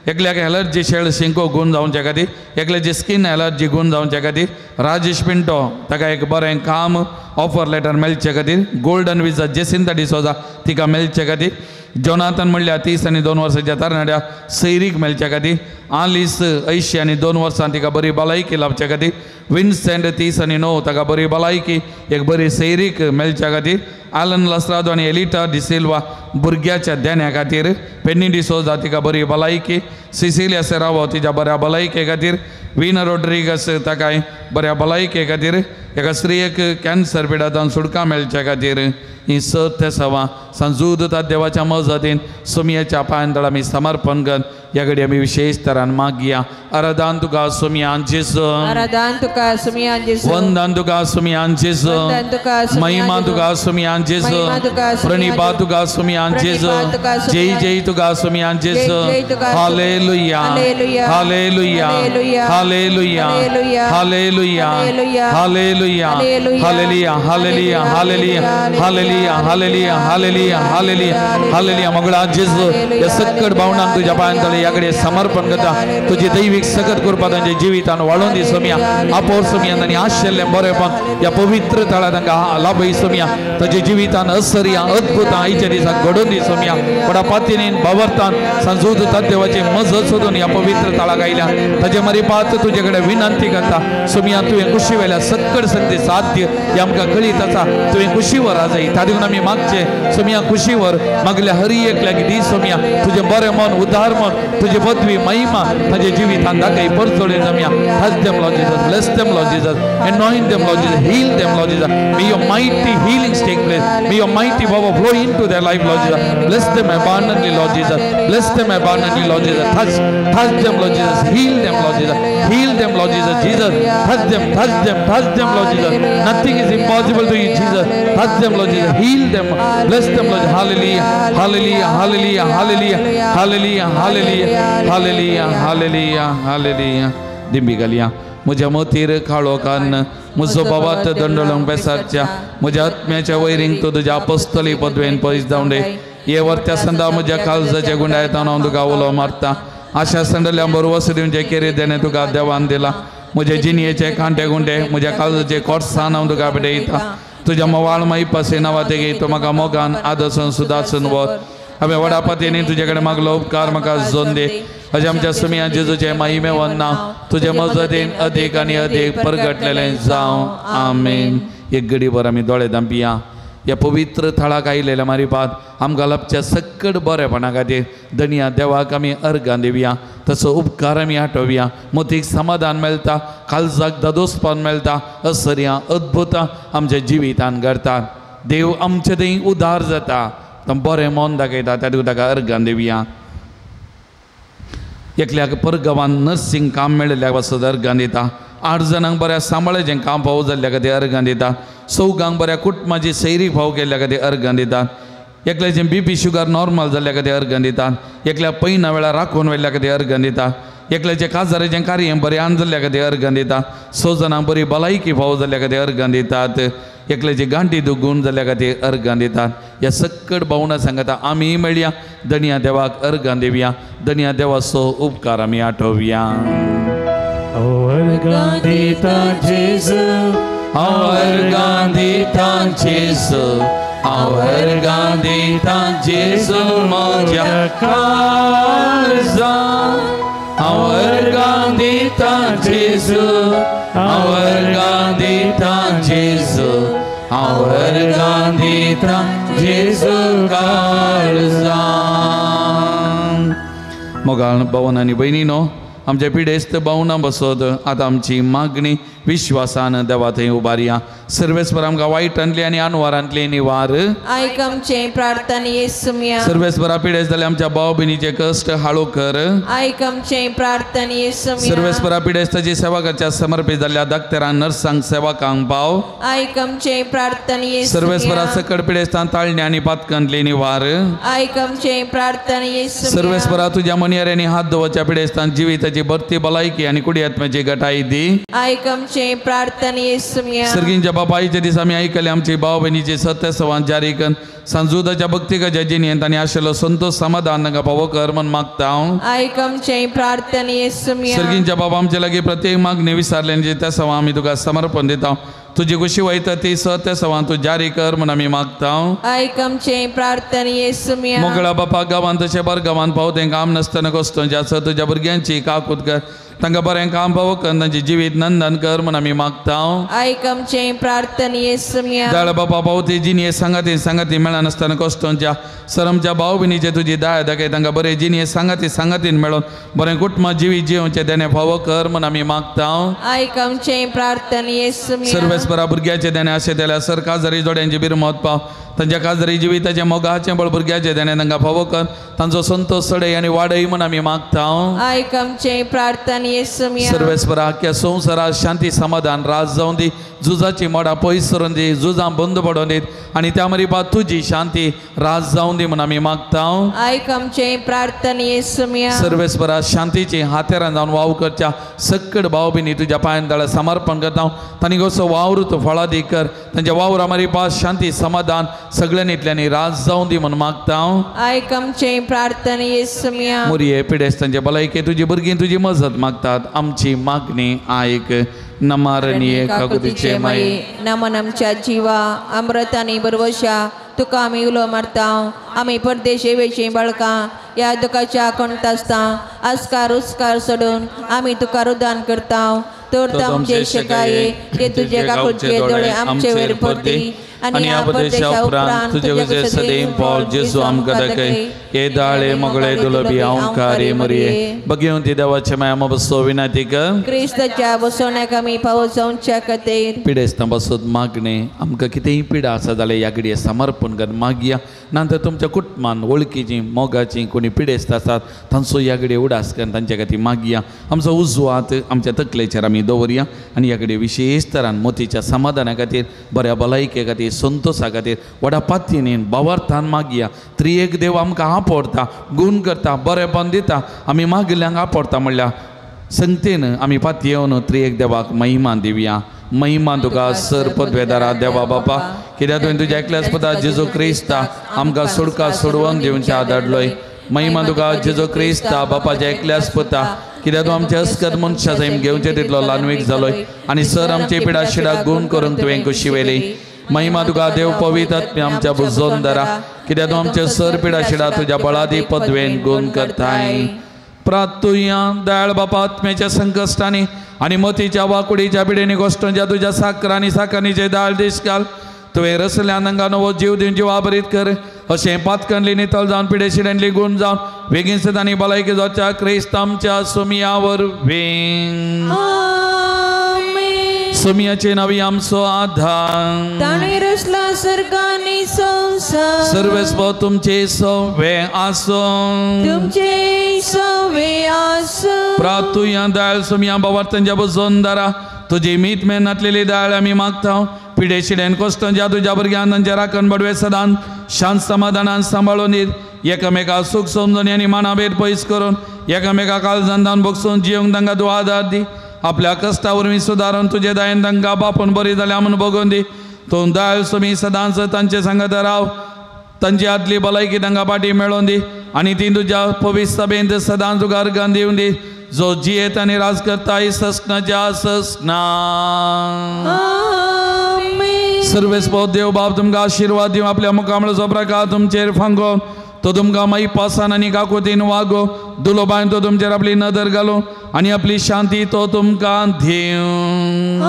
एकल्याक एलर्जी शेळ शिंको गुण जावच्या खातीर, एकल्याची स्कीन एलर्जी गुण जावच्या खातीर, राजेश पिंटो ताका एक बरें काम ऑफर लेटर मेळचे खातीर, गोल्डन विजा जेसिंता डिसोजा तिका मेळचे खातीर, जोनाथन म्हणल्यार 30 आनी 2 वर्साच्या तरणाट्या सैरीक मेळच्या खातीर, आलिस 80 आनी 2 वर्सां तिका बरी भलायकी लाभच्या खातीर, विन्सेंट 30 आनी 9 ताका बरी भलायकी एक बरी सैरीक मेळच्या खातीर, आलन लसरादो आनी एलिटा डिसिल्वा भुरग्याच्या देण्या खातीर, पेन्नी डिसोजा तिका बरी भलायकी, सिसिलिया सेरावो तिच्या बऱ्या भलायके खातीर, विना रोड्रिगस ताकाय बऱ्या भलायके खातीर, एका स्त्रियेक कॅन्सर पिडांत सुटका मेळच्या खातीर, ही सत सवा संजूद देवाच्या मजतीन सुमयेच्या पांयतळ आमी समर्पण कर ह्या घडी आमी विशेष तरान मागया. आराधन तुका सुमयान जेजू, आराधन तुका सुमयान जेजू, वंदन तुका सुमयान जेजू, महिमा तुका सुमयान जेजू, प्रणिपा तुका सुमयान जेजू, जय जय तुका सुमयान जेजू. Hallelujah, hallelujah, hallelujah, hallelujah, hallelujah, hallelujah, hallelujah, hallelujah, hallelujah, hallelujah, hallelujah, hallelujah, hallelujah. मगळा जेजू ह्या सक्कड भावनांक तुज्या पांयांतले ह्या कडेन समर्पण करता. तुजी दैवीक सकत कृपा तांच्या जिवितान वाडोवन दी सोमया, आपोर सोमया, तांणी आशिल्लें बरेंपण ह्या पवित्र थळार तांकां लाभय सोमया. तांच्या जिवितान असर्या अद्भुतां आयच्या दिसा घडोवन दी सोमया. व्हडा पातीनीन भावार्थान संजूद देवाची मजत सोदून ह्या पवित्र थळाक आयल्या ताजे मरिपात तुजे कडेन विनंती करता सोमया. तुवें कुशी वेल्या सक्कड संदी साध्य हे आमकां कळीत आसा. तुवें कुशीवर आसाय ताका आमी मागचें सोमया कुशीवर मागल्या हरी एकल्याक दी सोमया. तुजें बरें मन उदार मन तुजी पदवी महिमा ताजे जिवितान दाखय परचोडे जमया. Touch them, Lord Jesus. Bless them, Lord Jesus. Anoint them, Lord Jesus. Heal them, Lord Jesus. May your mighty healings take place. May your mighty power flow into their life, Lord Jesus. Bless them abundantly, Lord Jesus. Bless them abundantly, Lord Jesus. Touch them, Lord Jesus. Heal them, Lord Jesus. Heal them, Lord Jesus. Jesus, touch them, touch them, touch them, Lord Jesus. Nothing is impossible to you, Jesus. Touch them, Lord Jesus. Heal them. Bless them, Lord. Hallelujah, hallelujah, hallelujah, hallelujah, hallelujah, hallelujah, Hallelujah hallelujah hallelujah hallelujah. दिंबी घालया. म्हज्या मोतीर काळो कान्न म्हजो बाबात दंडोळोंक बेसारच्या म्हज्या आत्म्याच्या वैरींक तूं तुज्या apostoli पदवेन पयस जावं दे. हे वर्त्या संदा म्हज्या काळजाच्या गुंडायतान हांव तुका उलो मारता. आशा संडल्या बरोवस दिवचे केरी देणे तुका देवान दिला. म्हजे जिणयेचे कांटे गुंडे म्हज्या काळजाचे कोर्सान हांव तुका भेटयता. तुज्या मोवाळ माई नांवा तेगी तूं म्हाका मोगान आदसून सुदासून व्हर. हांवें व्हडा पातयेनी तुजे कडेन मागलो उपकार म्हाका जोन दे. अशें आमच्या सुमया जेजूचें माहिमेवन नांव तुजे मजतीन अदीक आनी अदीक परगटलेलें जावं. आमेन. एक घडीभर आमी दोळे धांपिया. ह्या पवित्र थळाक आयिल्ल्या मारिपात आमकां लाबच्या सक्कड बरेपणा खातीर धनया देवाक आमी अर्गां दिवया. तसो उपकार आमी आठोवया. मोतीक समाधान मेळटा, काळजाक दादोसपण मेळटा. असर्यां अद्भुतां आमच्या जिवितान घडतात. देव आमचे थंय उदार जाता, तो बरें मन दाखयता. त्या ताका अर्गां दिवया. एकल्याक परगांवान नर्सिंग काम मेळिल्ल्या पासत अर्गां दिता. 8 जाणांक बऱ्या सांबाळाचें काम फावो जाल्ल्या खातीर अर्गां दिता. 4 बऱ्या कुटुंबाची सैरी फावो केल्ल्या खातीर अर्गां दितात. एकल्याचें बीपी शुगर नॉर्मल जाल्ल्या खातीर अर्गां दितात. एकल्या पयना वेळार राखून व्हेल्ल्या खातीर अर्गां दितात. एकल्याचें काजाराचें कार्य बरें जाल्ल्या खातीर अर्गां दितात. 6 जाणांक बरी भलायकी फावो जाल्ल्या खातीर अर्गां दितात. एकल्याची गांठी दुगून जाल्ल्या खातीर अर्गां दितात. ह्या सक्कड भावना सांगता आमी मेळया. धनया देवाक अर्गां दिवया. धनया देवाचो उपकार आमी आठोवया. अर्गां दिता जेजू, अर्गां दिता जेजू, अर्गां दिता जेजू म्हज्या काळजान. अर्गां दिता जेजू, अर्गां दिता जेजू, अर्गां दिता जेजू काळजान. मोगाळ भावन आनी भयणीनो, आमच्या पिडेस्त भावना बसत आतां आमची मागणी विश्वासान देवा थंय उबारया. सर्वेस्पर आमकां वायटांतली आनी अनवारांतली निवार. आयक आमचें प्रार्थना येसुम्या. सर्वेस्परा पिडेस्त जाल्या आमच्या भाव भयणीचे कश्ट हाळू कर. आयक आमचें प्रार्थना येसुम्या. सर्वेस्परा पिडेस्ताची सेवा करच्या समर्पित जाल्ल्या डाक्टरांक नर्सांक सेवकांक पाव. आयक आमचें प्रार्थना येसुम्या. सर्वेस्परा सकड पिडेस्तां ताळण्या आनी पातकांतली निवार. आयक आमचें प्रार्थना येसुम्या. सर्वेस्परा तुज्या मनयाऱ्यांनी हात दवरच्या पिडेस्तां जिविताची भरती भलायकी आनी कुडी आत्म्याची गटाई दी. आयक आमचें प्रार्थना येसुम्या. सर्गींच्या बापायच्या दिसा आमी आयकले आमची भाव भयणीचे सत्य सवान जारी करून सांजुदाच्या भक्तिकाच्या जिणेंत आनी आशिल्लो संतोष समाधान तांकां फावो कर म्हूण मागता हांव. आयक आमचें प्रार्थना येसुम्या. सर्गींच्या बाबा आमचे लागीं प्रत्येक मागणी विसारले त्या सवां आमी तुका समर्पण दिता. तुजी खुशी वयता ती सत्य सवां तूं जारी कर म्हूण आमी मागता. आयक आमचें प्रार्थना येसुम्या. मोगळा बापा गांवांत तशें बर गांवांत पाव तेंकां काम नासतना कश्ट आसा तुज्या भुरग्यांची काकूत कर, तांकां बरें काम पावो कर, तांचें जिवीत नंदन कर म्हूण आमी मागता. आयक आमचें प्रार्थना येसुम्या. दयाळ बापा पावती जिणये सांगाती सांगाती मेळनासतना कश्टांच्या सर आमच्या भाव भयणीचे तुजी दया दाखय, तांकां बरें जिणये सांगाती सांगातीन मेळोन बरें कुटुंबा जिवीत जिवचें देणें फावो कर म्हूण आमी मागता. आयक आमचें प्रार्थना येसुम्या. सर्वेस्परा भुरग्याचें देणें आशें दिल्यार सर काजारी जोड्यांची बिरमत पाव, तांच्या काजारी जिविताचें मोगाचें बळ भुरग्याचें देणें तांकां फावो कर, तांचो संतोष चडय आनी वाडय म्हूण आमी मागता. आयक आमचें प्रार्थना येसुम्या. सर्वेस्परा आख्या संवसारात शांती समाधान राज जावं दी, झुजाची मोडां पयस सरून दी, झुजां बंद पडोवन दीत आनी त्या मरिपा तुजी शांती राज जावं दी म्हूण आमी मागता. आयक आमचें प्रार्थना येसुम्या. सर्वेस्परा शांतीची हातेरां जावन वावर करच्या सक्कड भाव भयणी तुज्या पांयान तळा समर्पण करता, तांणी कसो वावर तूं फळादीक कर, तांच्या वावरा मरिपा शांती समाधान सगळ्यांनी राज जावं दी म्हूण मागता. आयक आमचें प्रार्थना येसुम्या. मोरये पिडेस्तांचे भलायके तुजी भुरगीं तुजी मजत मागतात, आमची मागणी आयक. नमारणीय काकुतीचे माये, नमन आमच्या जिवा अमृत आनी बरवशा तुका आमी उलो मारता. आमी परदेशी वेशी बाळकां ह्या दुखाच्या कोणता आसता आस्कार उस्कार सोडून आमी तुका रुदान करता. तर आमचे शकाये ते तुजे काकुलचे दोळे आमचे वयर पडती आनी ह्या परदेशा उपरांत तुजे सदैव पावल जेजू आमकां दाखय. हे दाळे मगळे दुलबी ओंकारी मरिये बघेवन ती देवाचे माया बसो विनंती कर क्रिस्ताच्या बसवण्याक आमी पावो जावच्या खातीर. पिडेस्तां बसत मागणे आमकां कितेंय पिडा आसा जाल्यार ह्या घडये समर्पण कर मागया. नंतर तुमच्या कुटुंबान वळखीची मोगाची कोणी पिडेस्त आसात तांचो ह्या घडये उडास करून तांच्या खातीर मागया. आमचो उजवो हात आमच्या तकलेचेर आमी दवरया आनी ह्या घडये विशेश तरान मोतीच्या समाधाना खातीर बऱ्या भलायके खातीर संतोशा खातीर व्हडा पातयेन भावार्थान मागया. त्रिएक देव आमकां आपडता, गूण करता, बरेंपण दिता, आमी मागिल्ल्यांक आपडता म्हणल्यार संगतेन आमी पातयेवन त्रिएक देवाक महिमा दिवया. महिमा तुका सर पदवेदारा देवा बापा, कित्याक तुवें तुज्या एकल्याच पुता जेजू क्रिस्ता आमकां सोडका सोडवून दिवच्या धाडलोय. महिमा तुका जेजू क्रिस्ता बापाच्या एकल्याच पुता, कित्याक तूं आमच्या अस्कत मनशा सैम घेवचे तितलो ल्हानवीक जालोय आनी सर आमचे पिडा शिडाक गूण करूंक तुवें खोशी व्हेली. महिमा तुका देव पवित्र आत्म्या आमच्या बुजोन दरा, कित्याक तूं आमचे सर पिडा शिडा तुज्या बळादी पदवेन गूण करताय. प्रातुया दयाळ बापा आत्म्याच्या संकश्टांनी आनी मतीच्या वाकुडीच्या पिडेनी गोश्टांच्या तुज्या साकर आनी साकरणीचे दाळ दीस घाल. तुवें रसल्या नंगा नवो जीव दिवन जिवाभरीत कर, अशें पातकणली नितळ जावन पिडे शिड्यांतली गूण जावन बेगीन सदांनी भलायकी जावच्या क्रिस्त आमच्या सुमया वरवीं. सुमयाचे नावी आमचो आधार, ताणें रचला सर्ग आनी संवसार. सर्वेस्व तुमचे सवे आसूं, तुमचे सवे आसूं. प्रातुया दाळ सुमया बाबार्थांच्या बजोन दारा तुजी मीत मेहनतलेली दाळ आमी मागता. पिडे शिड्यान कश्टांच्या तुज्या भुरग्यान तांच्या राखण बडवे सदान शांत समाधानान सांबाळून दीत, एकामेका सूख समजून आनी मानाभेद पयस करून एकामेका काळजान बगसून जिवंक तांकां तूं आदार दी. आपल्या कश्टा वरवीं सुदारून तुजे दयेन तांकां बापून बरी जाल्या म्हूण बगोवन दी. तूं दयाळ सुमी सदांच तांचे सांगत राव, तांची आदली भलायकी तांकां फाटीं मेळोवन दी आनी ती तुज्या पवित्र सभेंत सदांच तुका अर्गान दिवन दी, जो जियेत आनी राज करता ससनाच्या ससना. सर्वेस्पो देव बाप तुमकां आशिर्वाद दिवं, आपल्या मुखामळाचो प्रकार तुमचेर फांगो, तो तुमकां माई पासान आनी काकुतीन वागो, दुलोबायन तो तुमचेर आपली नदर घालूं आनी आपली शांती तो तुमकां दिवं.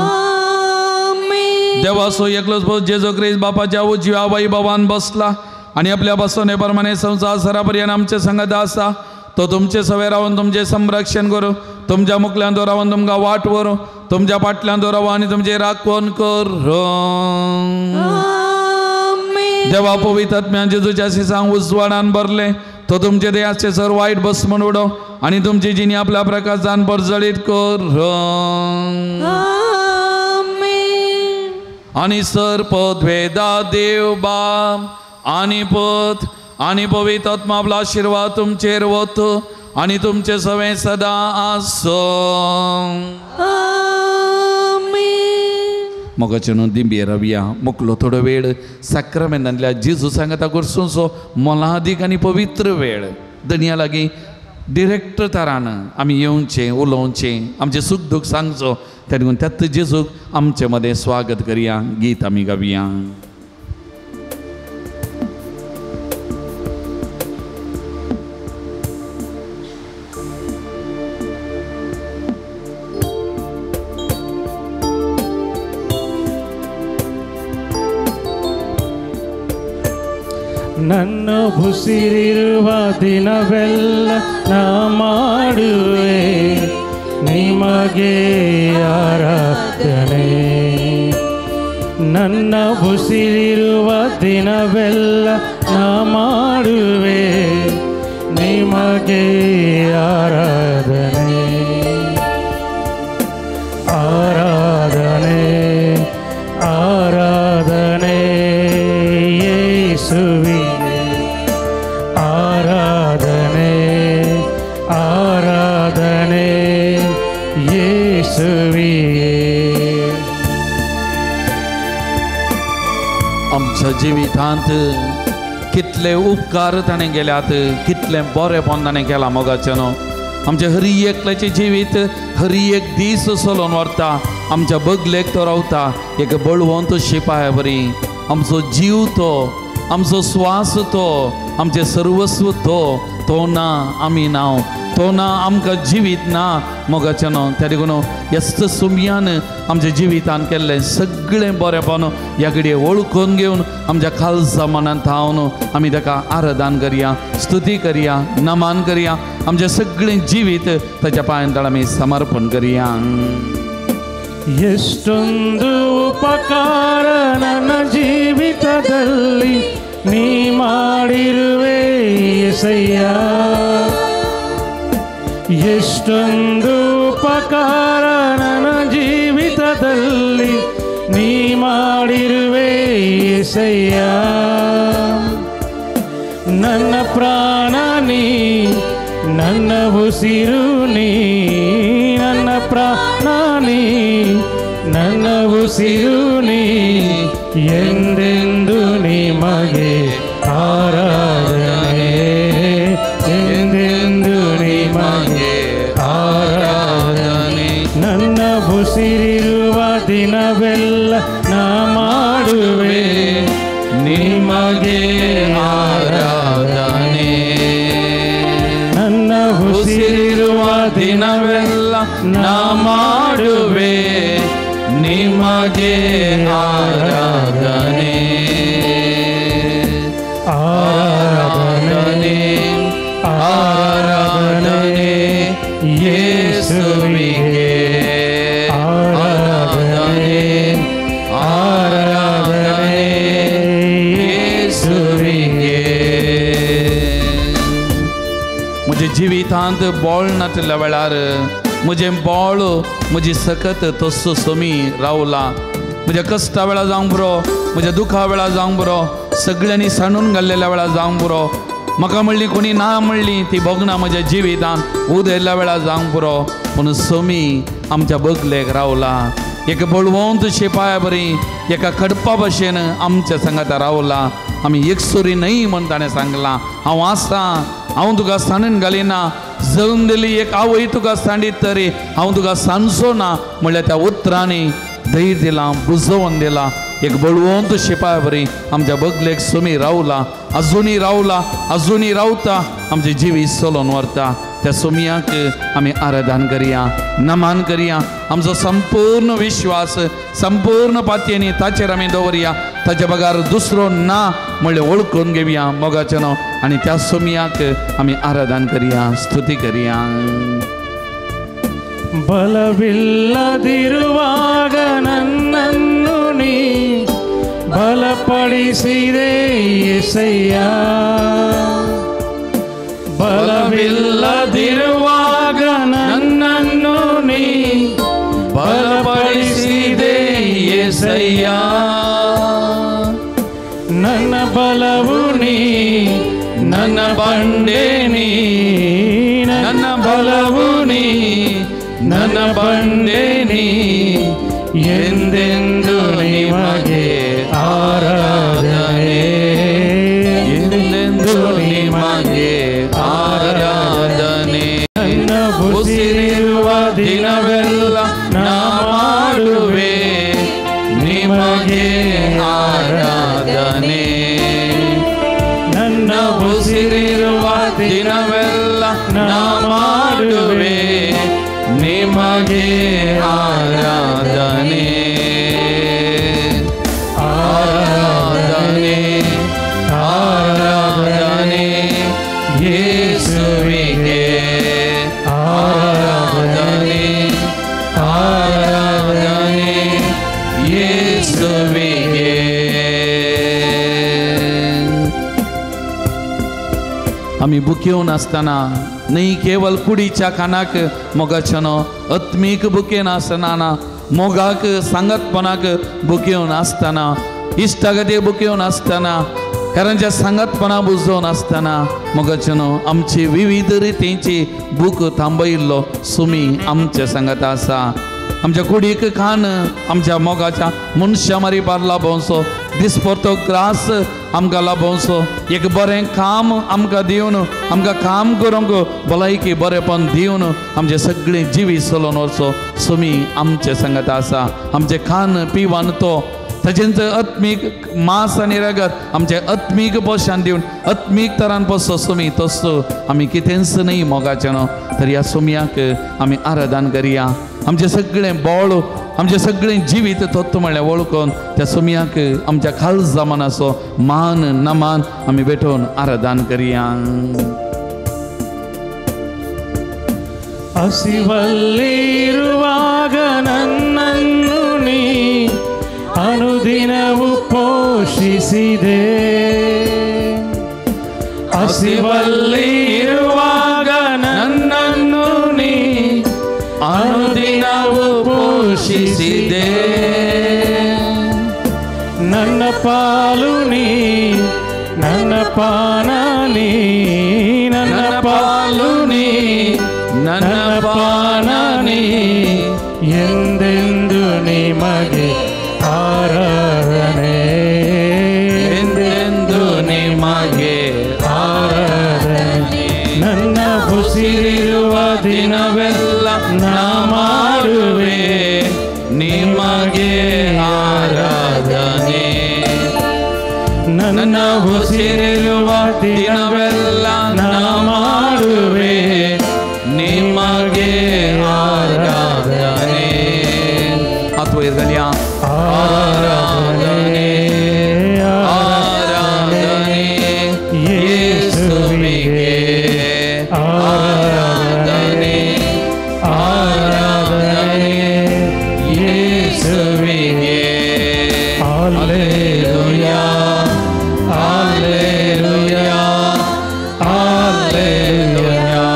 देवाचो एकलोच पूत जेजू क्रिस्त बापाच्या उजव्या वैभवान बसला आनी आपल्या बसवणे प्रमाणे संवसार सरापर्यंत आमचे संगत आसा. तो तुमचे सवे रावन तुमचें संरक्षण करूं, तुमच्या मुखल्यान तो रावन तुमकां वाट व्हरूं, तुमच्या फाटल्यान तो रावूं आनी तुमचें राखण करूं. देवा पवित्र आत्म्यान जेजूच्या सिसांक उजवाडान भरलें, तो तुमचे देहाचे सर वायट बस म्हूण उडोवं आनी तुमची जिणी आपल्या प्रकाशान परजळीत करूं. आनी सर पदवेदा देव बाप आनी पूत आनी पवित्र आत्मा आपलो आशिर्वाद तुमचेर वत आनी तुमचे सवें सदां आसूं. मोगाचे न्हू दिंबे रावया मुकलो थोडो वेळ साक्रामेंतांतल्या जेजू सांगता करसूंचो मोलादीक आनी पवित्र वेळ. दनया लागीं डिरेक्ट तारान आमी येवचें, उलोवचें, आमचें सूख दूख सांगचो. त्या देखून त्याच जेजूक आमचे मदें स्वागत करया, गीत आमी गावया. ನನ್ನ ಉಸಿರಿರುವ ದಿನವೆಲ್ಲ ನಾ ಮಾಡುವೆ ನಿಮಗೆ ಆರಾಧನೆ. ನನ್ನ ಉಸಿರಿರುವ ದಿನವೆಲ್ಲ ನಾ ಮಾಡುವೆ ನಿಮಗೆ ಆರಾಧನೆ. ಆರಾಧನೆ ಆರಾಧನೆ ಯೇಸುವೆ, ಆರಾಧನೆ ಆರಾಧನೆ ಯೇಸುವೆ. आमच्या जिवितांत कितले उपकार ताणें केल्यात, कितलें बरेंपण ताणें केलां मोगाचें न्हू. आमचें हरी एकल्याचें जिवीत हरी एक दीस चलोवन व्हरता, आमच्या बगलेक तो रावता एक बळवंत शिपाया बरी. आमचो जीव तो, आमचो स्वास तो, आमचें सर्वस्व तो. तो ना आमी ना, तो ना आमकां जिवीत ना मोगाचें न्हू. त्या देखून ह्याच सुमयान आमच्या जिवितान केल्लें सगळें बरेंपण ह्या घडये वळखून घेवन आमच्या खालसा मनांत थावन आमी ताका आराधन करया, स्तुती करया, नमन करया. आमचें सगळें जिवीत ताच्या पांयां तळा आमी समर्पण करया. ಎಷ್ಟೊಂದು ಉಪಕಾರ ನನ್ನ ಜೀವಿತದಲ್ಲಿ ನೀ ಮಾಡಿರುವೆ ಯೇಸಯ್ಯ, ಎಷ್ಟೊಂದು ಉಪಕಾರ ನನ್ನ ಜೀವಿತದಲ್ಲಿ ನೀ ಮಾಡಿರುವೆ ಯೇಸಯ್ಯ. ಯೇಸಯ್ಯ. ನನ್ನ ಪ್ರಾಣ ನೀ, ನನ್ನ ಉಸಿರು ನೀ, ನನ್ನ ಪ್ರಾಣ ನೀ, ನನ್ನ ಉಸಿರು ನೀ, ಎಂದೆಂದು ನಿಮಗೆ ಆರಾಧನೆ, ಎಂದೆಂದು ನಿಮಗೆ ಆರಾಧನೆ. ನನ್ನ ಉಸಿರಿರುವ ದಿನವೆಲ್ಲ ನಾ ಮಾಡುವೆ ನಿಮಗೆ ಆರಾಧನೆ. ನನ್ನ ಉಸಿರಿರುವ ದಿನವೆಲ್ಲ ನಾ ಮಾಡುವೆ ನಿಮಗೆ ಆರಾಧನೆ. ಆರಾಧನೆ ಆರಾಧನೆ ಯೇಸುವಿಗೆ, ಆರಾಧನೆ ಆರಾಧನೆ ಯೇಸುವಿಗೆ. म्हज्या जिवितांत बोळ नाशिल्ल्या वेळार म्हजें बोळ म्हजी सकत तसो समी रावला. म्हज्या कश्टा वेळार जावंक पुरो, म्हज्या दुखा वेळार जावंक पुरो, सगळ्यांनी सांडून घाल्लेल्या वेळार जावंक पुरो, म्हाका म्हणली कोणी ना म्हणली ती भोगना म्हज्या जिवितांत उदयल्ल्या वेळार जावंक पुरो, पूण समी आमच्या बगलेक रावला. एक बळवंत शिपाया बरी एका खडपा भशेन आमच्या सांगाता रावला. आमी एकसुरी न्हय म्हण ताणें सांगलां, हांव आसा, हांव तुका सांडून घालिना. जल्म दिली एक आवय तुका सांडीत तरी हांव तुका सांडचो ना म्हणल्यार त्या उतरांनी धैर्य दिलां, बुजोवन दिलां. एक बळवंत शिपाया बरी आमच्या बगलेक समी रावला, अजुनूय रावला, अजुनूय रावता, आमचें जिवीत चलोवन व्हरता. त्या सोमयाक आमी आराधन करया, नमन करया. आमचो संपूर्ण विश्वास संपूर्ण पातयेनी ताचेर आमी दवरया. ताच्या बगर दुसरो ना म्हणलें वळखून घेवया मोगाचें न्हू. आनी त्या सोमयाक आमी आराधन करया, स्तुती करया. ಬಲವಿಲ್ಲದಿರುವಾಗ ನನ್ನನ್ನು ನೀ ಬಲಪಡಿಸಿದೆ ಯೇಸಯ್ಯ. ಬಲವಿಲ್ಲದಿರುವಾಗ ನನ್ನನ್ನು ನೀ ಬಲಪಡಿಸಿದೆ ಯೇಸಯ್ಯ. ನನ್ನ ಬಲವು ನೀ, ನನ್ನ ಬಂಡೆ ನೀ, ನನ್ನ ಬಲವು ನೀ, ನನ್ನ ಬಂಡೆ ನೀ, ಎಂದೆಂದು ನಿಮಗೆ ಆರಾಧನೆ, ಎಂದೆಂದು ನಿಮಗೆ ಆರಾಧನೆ. ನನ್ನ ಉಸಿರಿರುವ ದಿನವೆಲ್ಲ ನಾ ಮಾಡುವೆ ನಿಮಗೆ ಆರಾಧನೆ. ನನ್ನ ಉಸಿರಿರುವ ದಿನವೆಲ್ಲ ನಾ ಮಾಡುವೆ ನಿಮಗೆ ಆರಾಧನೆ. ಆರಾಧನೆ ಆರಾಧನೆ ಯೇಸುವಿಗೆ, ಆರಾಧನೆ ಆರಾಧನೆ ಯೇಸುವಿಗೆ. आमी बुकेवन आसतना न्हय केवल कुडीच्या कानाक मोगाचें न्हू, आत्मीक बुकेन आसतना ना, मोगाक सांगतपणाक बुकेवन आसतना, इश्टागती बुकेवन आसतना, हेरांच्या सांगतपणा बुजोवन आसतना मोगाचें न्हू आमची विविध रितींची बूक थांबयिल्लो सुमी आमच्या सांगाता आसा. आमच्या कुडीक खान आमच्या मोगाच्या मनशां मारी लाभोवचो, दिसपडतो ग्रास आमकां लाभोवचो, एक बरें काम आमकां दिवन आमकां काम करूंक भलायकी बरेंपण दिवन आमचें सगळें जिवीत चलोवन व्हरचो सुमी आमचे सांगाता आसा. आमचें खान पिवन तो ताजेंच आत्मीक मांस आनी रगत आमचें आत्मीक पोशान दिवन आत्मीक तरान पोसो सुमी तसो आमी कितेंच न्हय मोगाचें न्हू. तर ह्या सुमयाक आमी आराधन करया. आमचें सगळें बोळ आमचें सगळें जिवीत तत्व म्हणल्यार वळखून त्या सुमयाक आमच्या खास जमानाचो मान नमान आमी भेटोवन आराधन करया. ಹಸಿವಲ್ಲಿರುವಾಗ ನನ್ನನ್ನು ನೀ ಅನುದಿನವೂ ಪೋಷಿಸಿದೆ. ಹಸಿವಲ್ಲಿರುವಾಗ ನನ್ನನ್ನು ನೀ ಅನುದಿನವೂ ಪೋಷಿಸಿದೆ. ನನ್ನ ಪಾಲು ಪಾನಾನಿ ನನ್ನ ಪಾಲು ನೀ ನನ್ನ ಪಾನಾನಿ ಎಂದೆಂದು ನಿಮಗೆ ಆರಾಧನೆ ಎಂದೆಂದು ನಿಮಗೆ ಆರಾಧನೆ. ನನ್ನ ಉಸಿರಿರುವ ದಿನವೆಲ್ಲ ನಾ ಮಾಡುವೆ ನಿಮಗೆ ಆರಾಧನೆ. ನನ್ನ ಉಸಿರಿರುವ ದಿನವೆಲ್ಲ ನಾ ಮಾಡುವೆ ನಿಮಗೆ ಆರಾಧನೆ. ಅಥವಾ ಇರಲಿಯ ಆರಾಧನೆ ಆರಾಧನೆ ಯೇಸುವಿಗೆ ಆರಾಧನೆ ಆರಾಧನೆ ಯೇಸುವಿಗೆ. Hallelujah hallelujah hallelujah hallelujah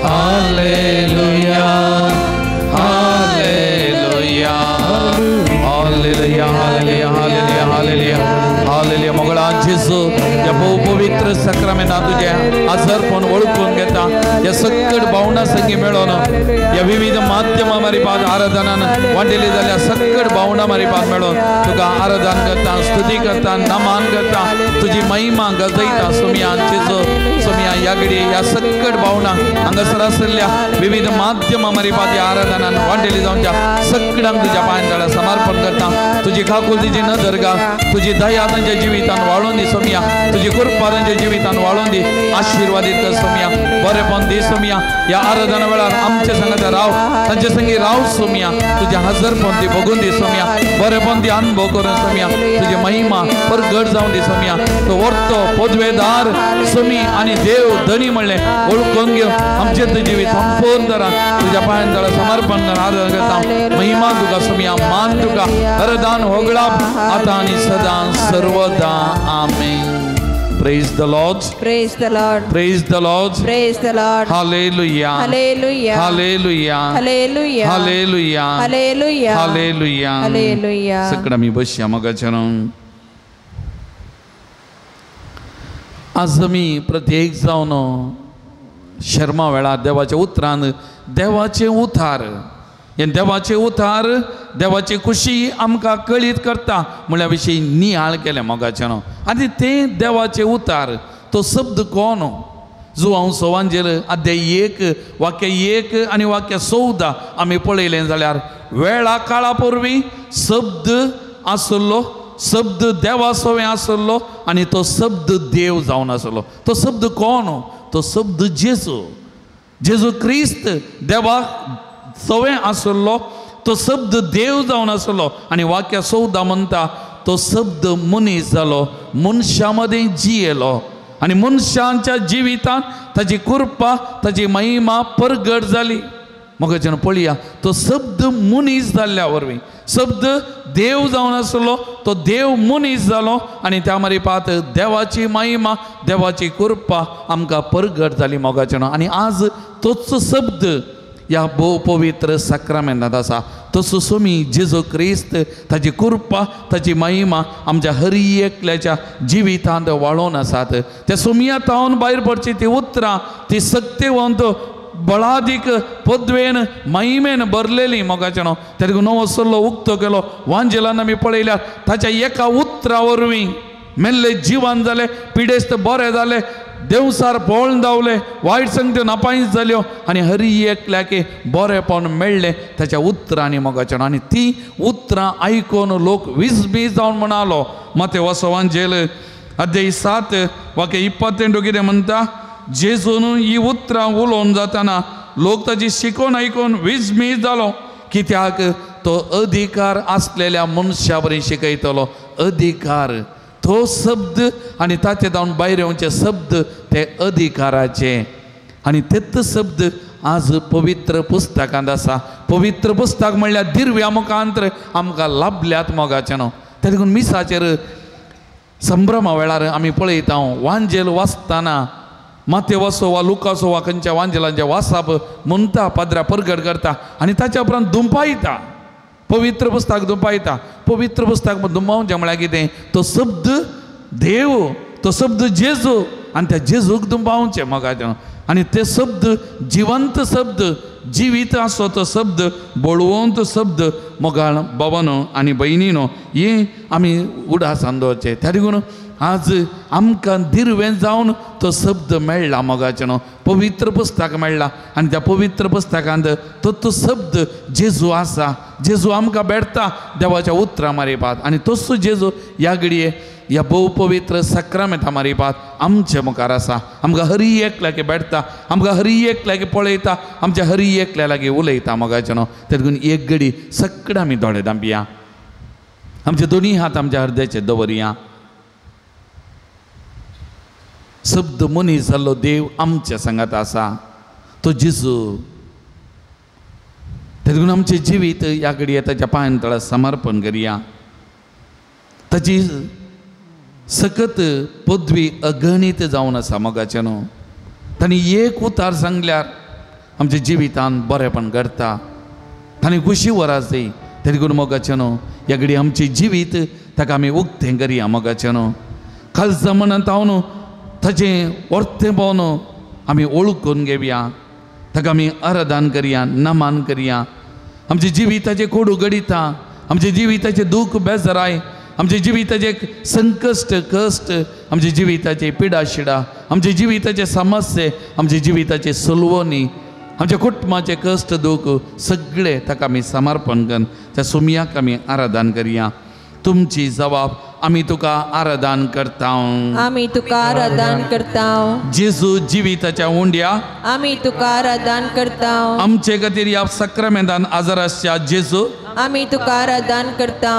hallelujah hallelujah hallelujah hallelujah hallelujah hallelujah hallelujah. मगळा जेजू ह्या भोव पवित्र सक्रामेंतान तुजें आसरपण वळखून घेता. ह्या सकट भावना संगी मेळोन ह्या विविध माध्यमां मारिपात आराधनान वांटेली जाल्यार सकट भावना मारिपात मेळोन तुका आराधन करता, स्तुती करता, नमान करता, तुजी महिमा गजयता. सुमिया जेजू सुमिया ह्या घडये ह्या सकट भावना हांगासर आशिल्ल्या विविध माध्यमां मारिपात ह्या आराधनान वांटेली जावच्या सगळ्यांक तुज्या पांयां तळा समर्पण करता. तुजी काकुळतीची नदर घाल, तुजी दया तांच्या जिवितान वाळोवन दी सोमिया, तुजी कृपा तांच्या जिवितान वाळोवन दी, आशिर्वादीत कर सोमिया, बरेपण दी सोमिया. ह्या आराधना वेळार आमच्या संगात राव, तांचे संगी राव सोमिया, तुज्या हजरपण दी भोगून दी सोमिया, बरेपण दी अनुभव करून सोमिया, तुजी महिमा परगट जावन दी सोमिया. तो वर्तो पदवेदार सोमी आनी देव धनी म्हणलें वळखून घेवन आमचें तुजें जिवीत संपूर्ण तरान तुज्या पांयां तळा समर्पण कर आराधना करता. महिमा तुका सोमिया, मान तुका, हरदान होगळाप आता आनी सदां सर्वदा. आमेन. Praise the Lord. Praise the Lord. Praise the Lord. Praise the Lord. Hallelujah. Hallelujah. Hallelujah. Hallelujah. Hallelujah. Hallelujah. Hallelujah. Hallelujah. सगळं मी बसया मगाच्यान. आज आमी प्रत्येक जावन शर्मा वेळार देवाच्या उतरान देवाचें उतार हे देवाचें उतार देवाची खुशी आमकां कळीत करता म्हणल्या विशीं नियाळ केलें मोगाच्यान. आनी तें देवाचें उतार तो शब्द कोण जो हांव सवांजेल अध्याय 1 वाक्य 1 आनी वाक्य 14 आमी पळयलें जाल्यार वेळा काळा पूर्वी शब्द आसलो, शब्द देवा सवें आसलो आनी तो शब्द देव जावन आसलो. तो शब्द कोण? तो शब्द जेजू, जेजू क्रिस्त देवा सवें आसलो, तो शब्द देव जावन आसलो. आनी वाक्य 14 म्हणटा तो शब्द मनीस जालो, मनशां मदीं जियेलो आनी मनशांच्या जिवितांत ताजी कृपा ताजी महिमा परगट जाली. मगच्यान पळया तो शब्द मनीस जाल्ल्या वरवीं शब्द देव जावन आसलो, तो देव मनीस जालो आनी त्या मारिपात देवाची महिमा देवाची कृपा आमकां परगट जाली मोगाच्यान. आनी आज तोच शब्द ह्या भोव पवित्र साक्रामेंतांत आसा. तसो सोमी जेजू क्रिस्त ताजी कृपा ताजी महिमा आमच्या हर एकल्याच्या जिवितांत वाळोवन आसात. त्या सोमिया तावन भायर पडची ती उतरां ती सक्तेवंत बळादीक पदवेन महिमेन भरलेली मोगाच्यान. तेका नवो सल्लो उक्तो केलो वांजेलान आमी पळयल्यार ताच्या एका उतरा वरवीं मेल्ले जिवन जाले, पिडेस्त बरे जाले, देवसार पळोवन धांवले, वायट संगत्यो नापायस जाल्यो आनी हरी एकल्याक बरेपण मेळ्ळें ताच्या उतरांनी मोगाच्यान. आनी ती उतरां आयकून लोक विजबीज जावन म्हणालो. माते वसवांजेल अध्याय 7 वाक्य 28 कितें म्हणटा, जेजून ही उतरां उलोवन जाताना लोक ताजी शिकोवन आयकून विजमीज जालो, कित्याक तो अधिकार आसलेल्या मनशा बरी शिकयतलो. अधिकार तो शब्द आनी ताचे जावन भायर येवचे शब्द ते अधिकाराचे आनी तेच शब्द आज पवित्र पुस्तकांत आसा. पवित्र पुस्तक म्हणल्यार दिर्व्या मुखांतर आमकां लाभल्यात मोगाचें न्हू. तेका लागून मिसाचेर संभ्रमा वेळार आमी पळयता वांजेल वाचतना मातेवासो वा लुकासो वा खंयच्या वांजेलांचे वासाप म्हणटा पाद्रा परगट करता आनी ताच्या उपरांत दुंपायता, पवित्र पुस्तक दुंपायता. पवित्र पुस्तक दुंबावचें म्हळ्यार कितें तो शब्द देव तो शब्द जेजू आनी त्या जेजूक दुंबावचें मोगाचें आनी ते शब्द जिवंत शब्द जिवीत आसो तो शब्द बळवंत शब्द मोगाळ बाबानो आनी भयणीनो हें आमी उडासान दवरचें. त्या देखून आज आमकां दिरवें जावन तो शब्द मेळ्ळा मोगाचें न्हू पवित्र पुस्तक मेळ्ळा आनी त्या पवित्र पुस्तकांत तो तो शब्द जेजू आसा जेजू आमकां भेटता देवाच्या उतरां मारिपात आनी तसो जेजू ह्या घडये ह्या भोव पवित्र साक्रामेंता मारिपात आमचे मुखार आसा. आमकां हरी एकल्याक भेटता आमकां हरी एकल्याक पळयता आमच्या हरी एकल्या लागीं उलयता मोगाचें न्हू. ते देखून एक घडी सगळें आमी दोळे धांपया आमचे दोनी हात आमच्या हृदयाचेर दवरया. शब्द मनीस जाल्लो देव आमच्या सांगात आसा तो जेजू. ते देखून आमचें जिवीत ह्या घडये ताच्या पांयां तळा समर्पण करया. ताची सकत पदवी अगणीत जावन आसा मोगाचें न्हू. तांणी एक उतार सांगल्यार आमच्या जिवितान बरेंपण घडटा तांणी खुशी वराज दी. ते देखून मोगाचें न्हू ह्या घडये आमचें जिवीत ताका आमी उक्तें करया मोगाचें न्हू. खालसा मनांत हांव ताचें वर्तें पावन आमी ओळखून घेवया ताका आमी आराधन करया नमान करया. आमच्या जिविताचें कोडू घडिता आमच्या जिविताचें दूख बेजाराय आमच्या जिविताचे संकश्ट कश्ट आमच्या जिविताचे पिडाशिडा आमच्या जिविताचे समस्ये आमच्या जिविताचे सलवणी आमच्या कुटुंबाचे कश्ट दूख सगळे ताका आमी समर्पण करून त्या सुमयाक आमी आराधन करया. तुमची जबाब आमी तुका आराधन करता आमी तुका आराधन करता. जेजू जिविताच्या उंड्या आमी तुका आराधन करता. आमचे खातीर ह्या साक्रामेंतान आजार आसच्या जेजू आमी तुका आराधन करता.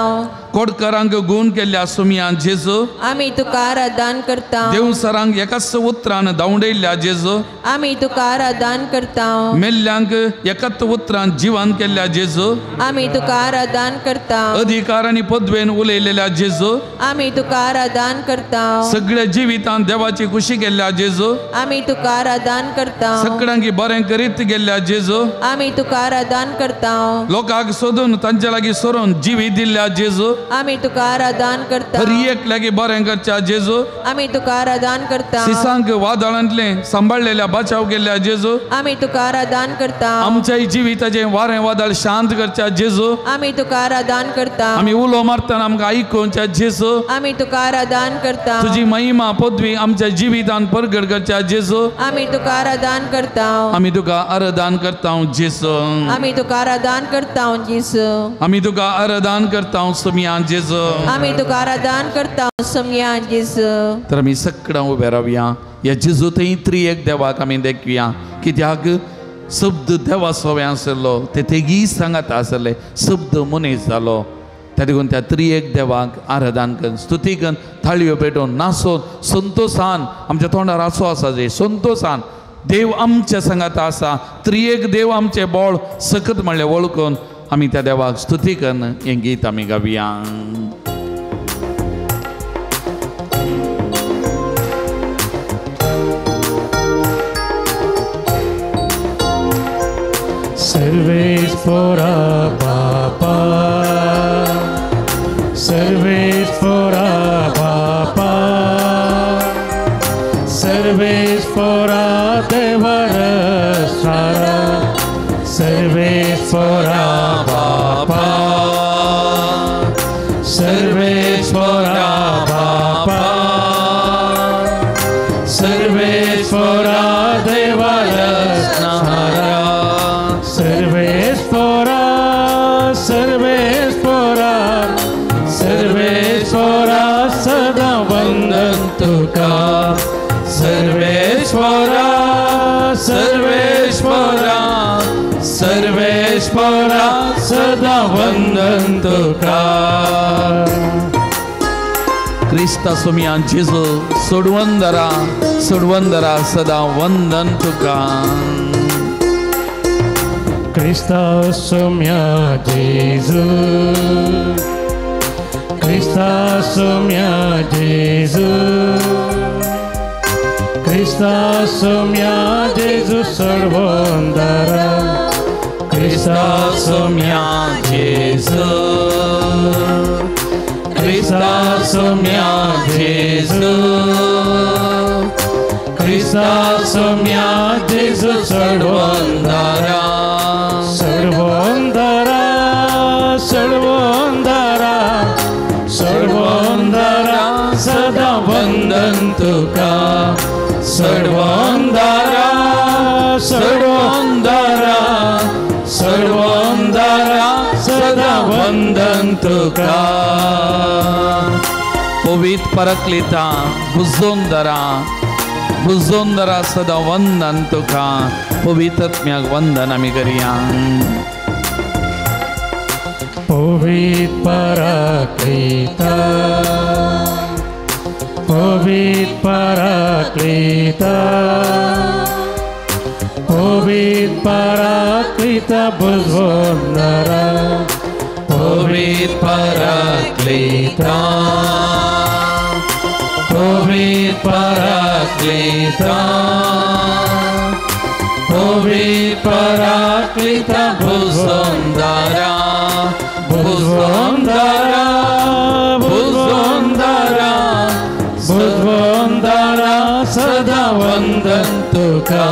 कोडकरांक गुण केल्ल्या सुमयान जेजू आमी तुका आराधन करता. देवसरांक एकाच उतरान धांवडयल्ल्या जेजू आमी तुका आराधन करता. मेल्ल्यांक एकाच उतरान जिवन केल्ल्या जेजू आमी तुका आराधन करता. अधिकार आनी पदवेन उलयलेल्या जेजू आमी तुका आराधन करता. सगळ्या जिवितान देवाची खुशी केल्ल्या जेजू आमी तुका आराधन करता. सगळ्यांक बरें करीत गेल्ल्या जेजू आमी तुका आराधन करता. लोकांक सोदून तांच्या लागीं सरून जिवीत दिल्ल्या जेजू आमी तुका आराधन करता. हर एक लागीं बरें करच्या जेजू आमी तुका आराधन करता. सिसांक वादळांतलें सांबाळलेल्या बचाव केल्ल्या जेजू आमी तुका आराधन करता. आमच्या जिविताचें वारें वादळ शांत करच्या जेजू आमी तुका आराधन करता. आमी उलो मारतना आमकां आयकुच्या जेजू आमी तुका आराधन करता. तुजी महिमा पदवी आमच्या जिवितान परगट करच्या जेजू आमी तुका आराधन करता. आमी तुका आराधन करता जेजू आमी तुका आराधन करता जेजू आमी तुका आराधन करता सुमयान जेजू आमी तुका आराधन करता सुमयान जेजू. तर आमी सगळ्यां उबे रावया ह्या जेजू थंय त्रिएक देवाक आमी देखया कित्याक शब्द देवा सोव्या आसलो ते तेगीय सांगात आसले शब्द मनीस जालो. त्या देखून त्या त्रिएक देवाक आराधन करून स्तुती करून थाळयो पेटोवन नाचोन संतोसान आमच्या तोंडार आसो आसा जे संतोसान देव आमच्या सांगात आसा त्रिएक देव आमचें बोळ सकत म्हणलें वळखून आमी त्या देवाक स्तुती करून हें गीत आमी गावया. सर्वेस्पोरा बापा सर्वेस्पोरा बापा सर्वेस्पोरा देवरसारा सर्वेस्पोरा बापा सर्वेस्पोरा बापा सर्वेस्पोरा देवरसारा सर्वेस्पोरा सर्वेस्पोरा सर्वेस्पोरा सदा वंदन तुका सर्वेस्पोरा सर्वेस्पोरा सर्वेस्पोरा सदा वंदन तुका. क्रिस्ता सुमयान जेजू सोडवंदरा सोडवंदरा सदा वंदन तुका. क्रिस्ता सुम्या जेजू क्रिस्ता सुम्या जेजू क्रिस्ता सुम्या जेजू सोडवंदरा क्रिस्ता सुम्या जेजू क्रिस्ता सोम्या जेजू क्रिस्ता सोम्या जेजू चडवंदारा चडवंदारा चडवंदारा चडवंदारा सदा वंदन तुका चडवंदारा चडवंदारा चडवंदारा सदा वंदन तुका. पवित्र परकलिता बुजोंदरा बुजोंदरा सदा वंदन तुका. पवित्र आत्म्याक वंदन आमी करया. पवित्र पराक्लिता पवित्र पराक्लिता पवित्र पराक्लिता बुजोंदरा पवित्र पराक्लिता पवित्र पराक्लिता पवित्र पराक्लिता बुजोंदरा बुजोंदरा बुजोंदरा बुजोंदरा सदा वंदन तुका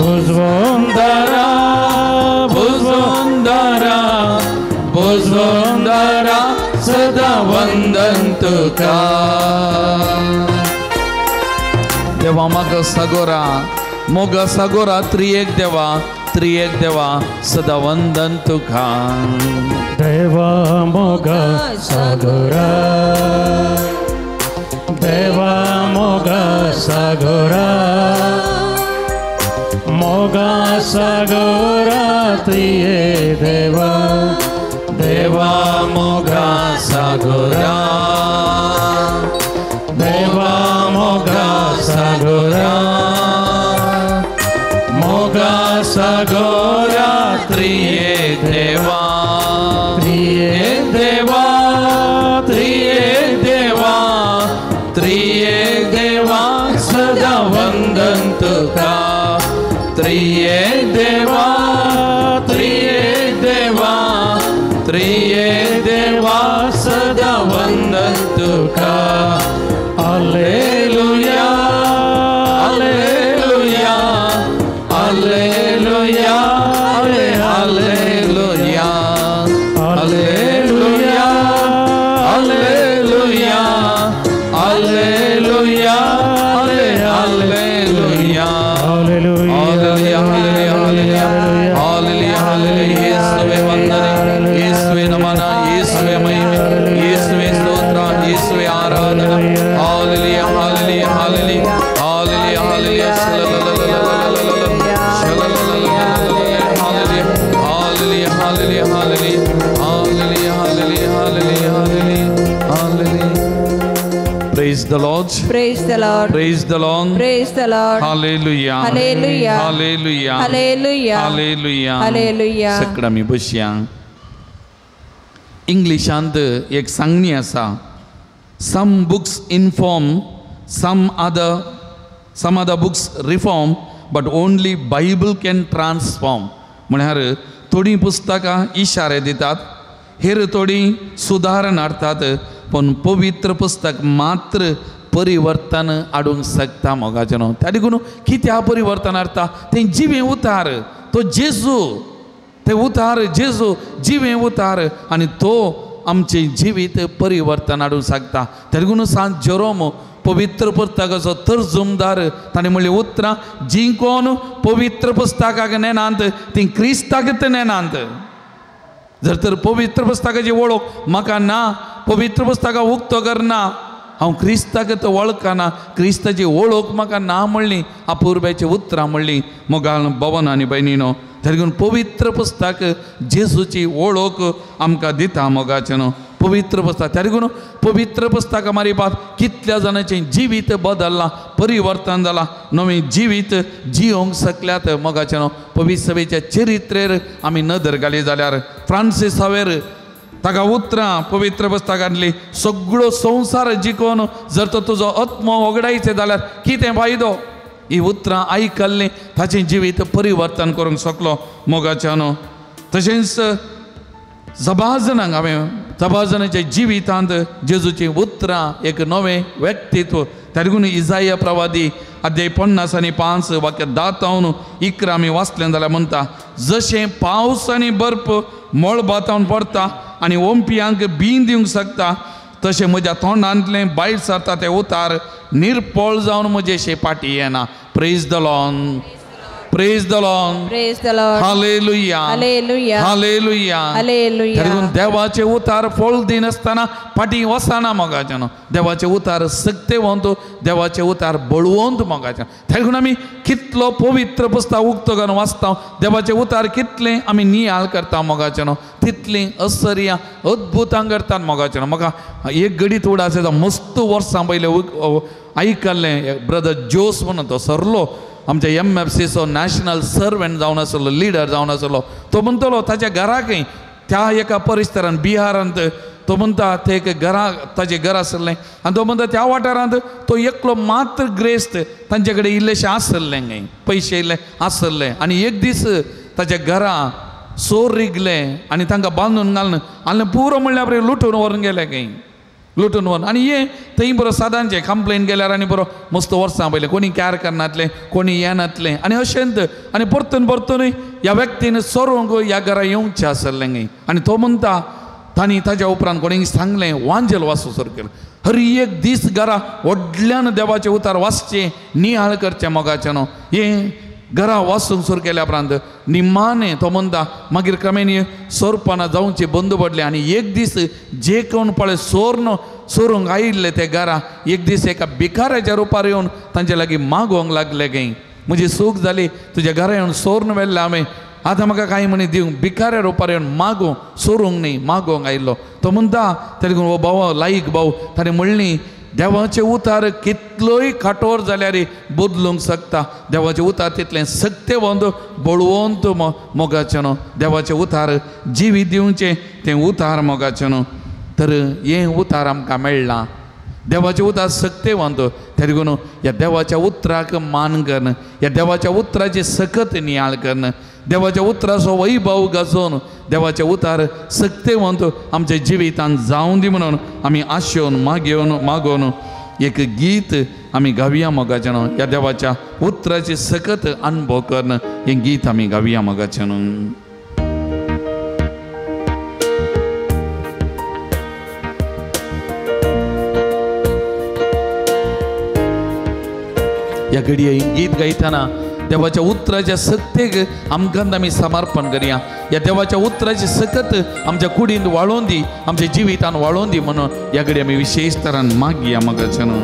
बुजोंदरा बुजोंदरा बुजोंदरा सदा वंदन तुका. देवा म्हाका सागोरा मोगा सागोरा त्रियेक देवा त्रियेक देवा सदा वंदन तुका. देवा मोगा सागोरा देवा मोगा सागोरा मोगा सागोरा त्रिये देवा देवा मोगा सागोरा देवा मोगा सागोरा मोगा सागोरा त्रिये देवा त्रिये देवा त्रिये देवा त्रिये देवा सदा वंदन तुका. त्रिये देवा त्रिये देवा त्रिये देवा सदा वंदन तुका. Hallelujah hallelujah hallelujah hallelujah hallelujah hallelujah hallelujah hallelujah hallelujah hallelujah hallelujah hallelujah. येसुवे वंदने येसुवे नमन येसुवे महिमे येसुवे स्तोत्र येसुवे आराधना. Hallelujah hallelujah hallelujah hallelujah hallelujah. Hallelujah hallelujah hallelujah hallelujah hallelujah hallelujah hallelujah. Praise the Lord. Praise the Lord. Praise the Lord. Praise the Lord. Hallelujah. Hallelujah. Hallelujah. Hallelujah. Hallelujah. Hallelujah. सगळं आमी बसया. इंग्लिशांत एक सांगणी आसा. Some books inform, some other books reform, but only Bible can transform. म्हळ्यार थोडीं पुस्तकां इशारे दितात, हेर थोडीं सुदारण हाडटात, पूण पवित्र पुस्तक मात्र परिवर्तन हाडूंक शकता मोगाचें न्हू. त्या देखून कित्याक परिवर्तन हाडटा तें जिवें उतार तो जेजू, तें उतार जेजू जिवें उतार आनी तो आमचें जिवीत परिवर्तन हाडूंक शकता. त्या देखून सांत जेरोम पवित्र पुस्तकाचो तर्जुमदार ताणें म्हणलें उतरां जीं कोण पवित्र पुस्तकाक नेनात तीं क्रिस्ताक नेनात. जर तर पवित्र पुस्तकाची वळख म्हाका ना, पवित्र पुस्तकां उक्तो करना, हांव क्रिस्ताक तो वळखना, क्रिस्ताची वळख म्हाका ना म्हणली अपुर्बायची उतरां म्हणली मोगाल भवन आनी भयणीनो. तरी पवित्र पुस्तक जेजूची वळख आमकां दिता मोगाचें न्हू. पवित्र पुस्तक त्या देखून पवित्र पुस्तकां मारिपात कितल्या जाणांचें जिवीत बदल्लां, परिवर्तन जालां, नवें जिवीत जियोंक शकल्यात मोगाचें न्हू. पवित्र सभेच्या चरित्रेर आमी नदर घाली जाल्यार फ्रांसीस हावेर ताका उतरां पवित्र पुस्तकांतली सगळो संवसार जिखून जर तो तुजो आत्मो वगडायचें जाल्यार कितें फायदो. ही उतरां आयकल्लीं ताचें जिवीत परिवर्तन करूंक शकलो मोगाचें न्हू. तशेंच जबाजनांक हांवें सभाजनाच्या जिवितांत जेजूची उतरां एक नवें व्यक्तित्व तेगून इजाया प्रवादी अध्याय 50 आनी 5 वाक्य 10 11 आमी वाचलें जाल्यार म्हणटा जशें पावस आनी बर्फ मळबातावन पडटा आनी ओंपियांक बीन दिवंक शकता तशें म्हज्या तोंडांतलें भायर सरता तें उतार निर्पळ जावन म्हजें पाटी येना. Praise the Lord. Praise the Lord. Praise the Lord. Hallelujah. Hallelujah. Hallelujah. Hallelujah. देखून देवाचे उतार फळ दिनासतना फाटीं वचना मोगाच्यान. देवाचे उतार सक्तेवंत, देवाचे उतार बळवंत मोगाच्यान. देखून आमी कितलो पवित्र पुस्तक उक्तो करून वाचता, देवाचे उतार कितले आमी नियाळ करता मोगाच्यान, तितलीं असर्यां अद्भुतां करतात मोगाच्यान. म्हाका एक घडीत उडास येता, मस्त वर्सां पयलें आयकल्लें ब्रदर जोस म्हणून तो सरलो आमच्या एमएफसीचो नॅशनल सर्वंट जावन आसलो, लिडर जावन आसलो. तो म्हणटलो ताच्या घराकय त्या एका परिसरांत बिहारांत तो म्हणटा ते एक घरा ताजें घर आसलें आनी तो म्हणटा त्या वाठारांत तो एकलो मात्र ग्रेस्त तांचे कडेन इल्लेशें आसलें गे पयशे इल्ले आसले. आनी एक दीस ताच्या घरा चोर रिगले आनी तांकां बांदून घालून आनी पुरो म्हणल्यार लुटून व्हरून गेले खंय, लुटून व्हरून. आनी हे थंय बरो सादांचे कंप्लेन केल्यार आनी बरो मस्त वर्सां पयलें कोणी कॅर करनातलें, कोणी येनातलें आनी अशेंत. आनी परतून परतूनय ह्या व्यक्तीन चोरूंक ह्या घरा येवचें आसलें गे. आनी तो म्हणटा तांणी ताज्या उपरांत कोणीक सांगलें वांजेल वाचूं सुरू केलें. हर एक दीस घरा व्हडल्यान देवाचें उतार वाचचें, निहाळ करचें मोगाचें न्हू. हें घरा वाचूंक सुरू केल्या उपरांत निमाणें तो म्हणटा मागीर क्रमेन सोरपाना जावचें बंद पडलें. आनी एक दीस जे कोण पळय सोर्न सोरूंक आयिल्ले ते घरा एक दीस एका भिकाऱ्याच्या रुपार येवन तांचे लागीं मागोवंक लागले गे, म्हजी सूख जाली तुज्या घरा येवन सोर्न व्हेल्लें हांवें, आतां म्हाका कांय म्हणी दिवंक. भिकाऱ्या रुपार येवन मागोवंक, सोरूंक न्ही मागोवंक आयिल्लो. तो म्हणटा तेका हो भाव लायक भाव ताणें म्हणली देवाचें उतार कितलोय काठोर जाल्यार बदलूंक शकता, देवाचें उतार तितलें सक्तेवंत बळवंत मोगाचें न्हू, देवाचें उतार जिवीत दिवचें तें उतार मोगाचें न्हू. तर हें उतार आमकां मेळ्ळां, देवाचें उतार सक्तेवंत. तेगून ह्या देवाच्या उतराक मान करून, ह्या देवाच्या उतराची सकत नियाळ करून, देवाच्या उतराचो वैभव गाजोवन देवाचें उतार सक्तेवंत आमच्या जिवितांत जावं दी म्हणून आमी आशेवन मागेवन मागोवन एक गीत आमी गावया मोगाचें न्हू. ह्या देवाच्या उतराची सकत अनुभव करून हें गीत आमी गावया मोगाचें न्हू. ह्या घडये गीत गायतना देवाच्या उतराच्या सक्तेक आमकां आमी समर्पण करया. ह्या देवाच्या उतराची सकत आमच्या कुडींत वाळोवन दी, आमच्या जिवितान वाळोवन दी म्हणून ह्या घडये आमी विशेश तरान मागया मोगाचें न्हू.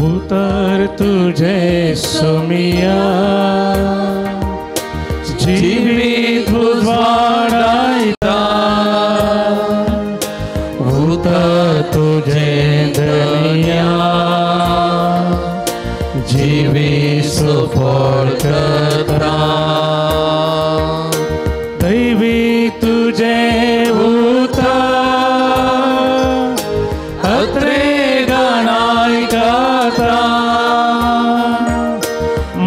उतर तुझे सोमिया जिवीत उजवाडायता, उतर तुझे धनिया जिवी सुफळ करता, दैवी तुझे उतर अत्रे गाणाय गाता,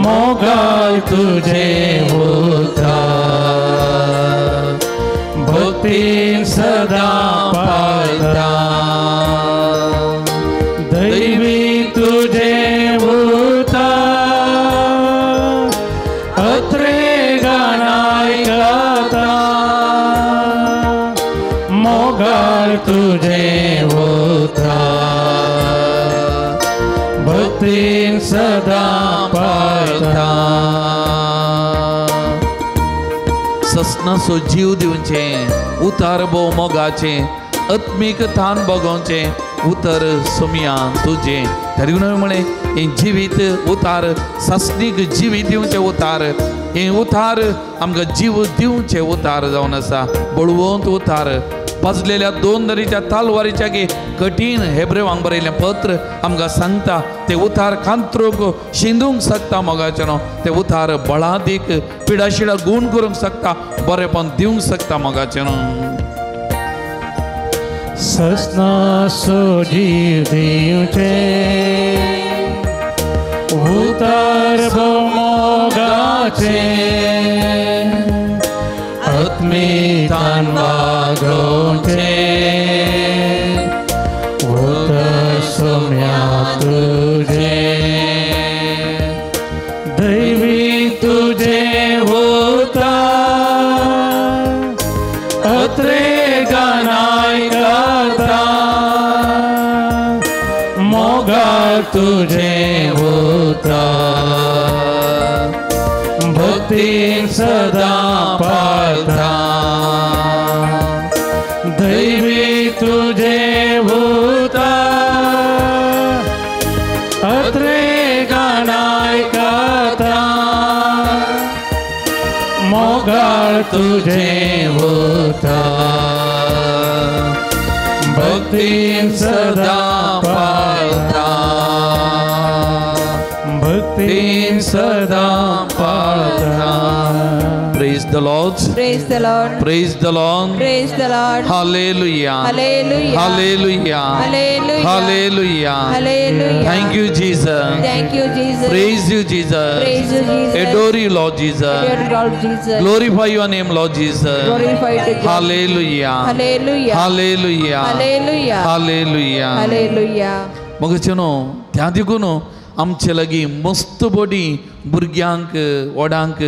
मोगाल तुझे उतर भक्तीन सदा पाळता, दैवी तुझे तुझे उतर भक्तीन सदा पाळता. ससनाचो जीव दिवचें उतार भोव मोगाचें, आत्मीक थान भोगोवचें उतर सोमया तुजें. तरी म्हळें हें जिवीत उतार सासणीक जिवीत दिवचें उतार, हें उतार आमकां जीव दिवचें उतार जावन आसा, बळवंत उतार. पाजलेल्या दोन दरीच्या तालवारीच्या गे कठीण हेब्रेवांक बरयलें पत्र आमकां सांगता ते उतार कांत्रूंक शिंदूंक शकता मोगाचें न्हू, ते उतार बळादीक पिडाशिडा गूण करूंक शकता, बरेपण दिवंक शकता मोगाचें न्हू. ससनाचो जीव दिवचें उतर मोगाचें, आत्मितान वागोवचें तुझे उतर भक्तीन सदा पाळता दैवी तुझे उतर अत्रे गाणाय कथा मोगाळ तुझे उतर भक्तीन सदा पाळता भक्तीन सदा पाळता. Praise the Lord. Praise the Lord. Praise the Lord. Praise the Lord. Hallelujah. Hallelujah. Hallelujah. Hallelujah. Hallelujah. Hallelujah. Thank you, Jesus. Thank you, Jesus. Praise you, Jesus. Praise you, Jesus. Adore you, Lord Jesus. Adore Lord Jesus. Glorify your name, Lord Jesus. Glorify the God. Hallelujah. Hallelujah. Hallelujah. Hallelujah. Hallelujah. Hallelujah. मगचेनो त्या देखून आमचे लागीं मस्त बडी भुरग्यांक व्हडांक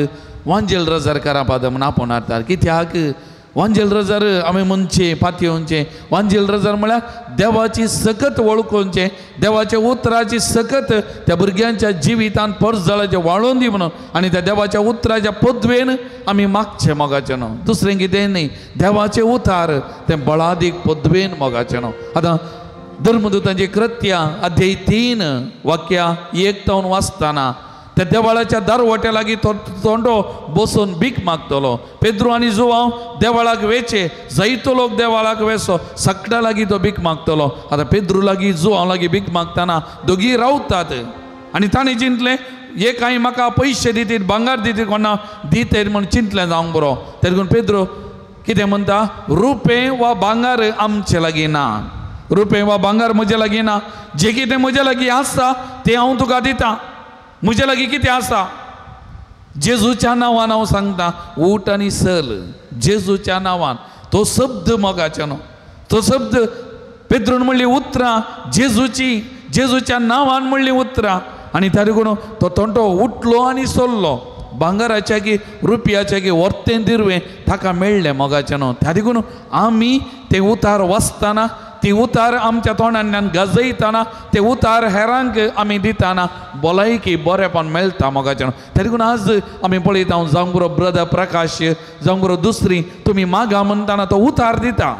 वांजेल रजार करापा म्हूण आपोवन हाडटात. कित्याक वांजेल रजार आमी म्हणचें पातयेवचें. वांजेल रजार म्हळ्यार देवाची सकत वळखोवचें, देवाच्या उतराची सकत त्या भुरग्यांच्या जिवितान परजळाचें वाळोवन दी म्हणून आनी त्या देवाच्या उतराच्या पदवेन आमी मागचें मोगाचें न्हू, दुसरें कितें न्ही. देवाचें उतार तें बळादीक पदवेन मोगाचें न्हू. आतां धर्मदूतांची कृत्या अध्याय 3 वाक्या 1 तावन वाचतना त्या देवाळाच्या दारवट्या लागीं तो तोंडो बसून भीक मागतलो. पेद्रू आनी जुवांव देवाळाक वेचे, जायतो लोक देवाळाक वेचो, सगळ्या लागीं तो भीक मागतलो. आतां पेद्रू लागीं जुवांव लागीं भीक मागतना दोगी रावतात आनी ताणें चिंतलें हे कांय म्हाका पयशे दितीत भांगार दितीत कोणा दितेत म्हूण चिंतलें जावंक बरो. तेका लागून पेद्रू कितें म्हणटा, रुपें वा भांगार आमचे लागीं ना, रुपें वा भांगार म्हजे लागीं ना, जें कितें म्हजे लागीं आसा तें हांव तुका दितां. म्हजे लागीं कितें आसा? जेजूच्या नांवान हांव सांगता, उठ आनी चल. जेजूच्या नांवान तो शब्द मोगाचो न्हू, तो शब्द पेद्रून म्हणली उतरां जेजूची, जेजूच्या नांवान म्हणली उतरां आनी त्या देखून तो तोंटो उठलो आनी सोल्लो. भांगराच्या की रुपयाच्या की वर्तें दिरवें ताका मेळ्ळें मोगाचें न्हू. त्या देखून आमी ते उतार वाचतना, ती उतार आमच्या तोंडांतल्यान गाजयतना, ते उतार हेरांक आमी दितना भलायकी बरेपण मेळटा मोगाचें न्हू. त्या देखून आज आमी पळयता जावंक बरो ब्रदर प्रकाश, जावंक बरो दुसरी, तुमी मागा म्हणटाना तो उतार दिता.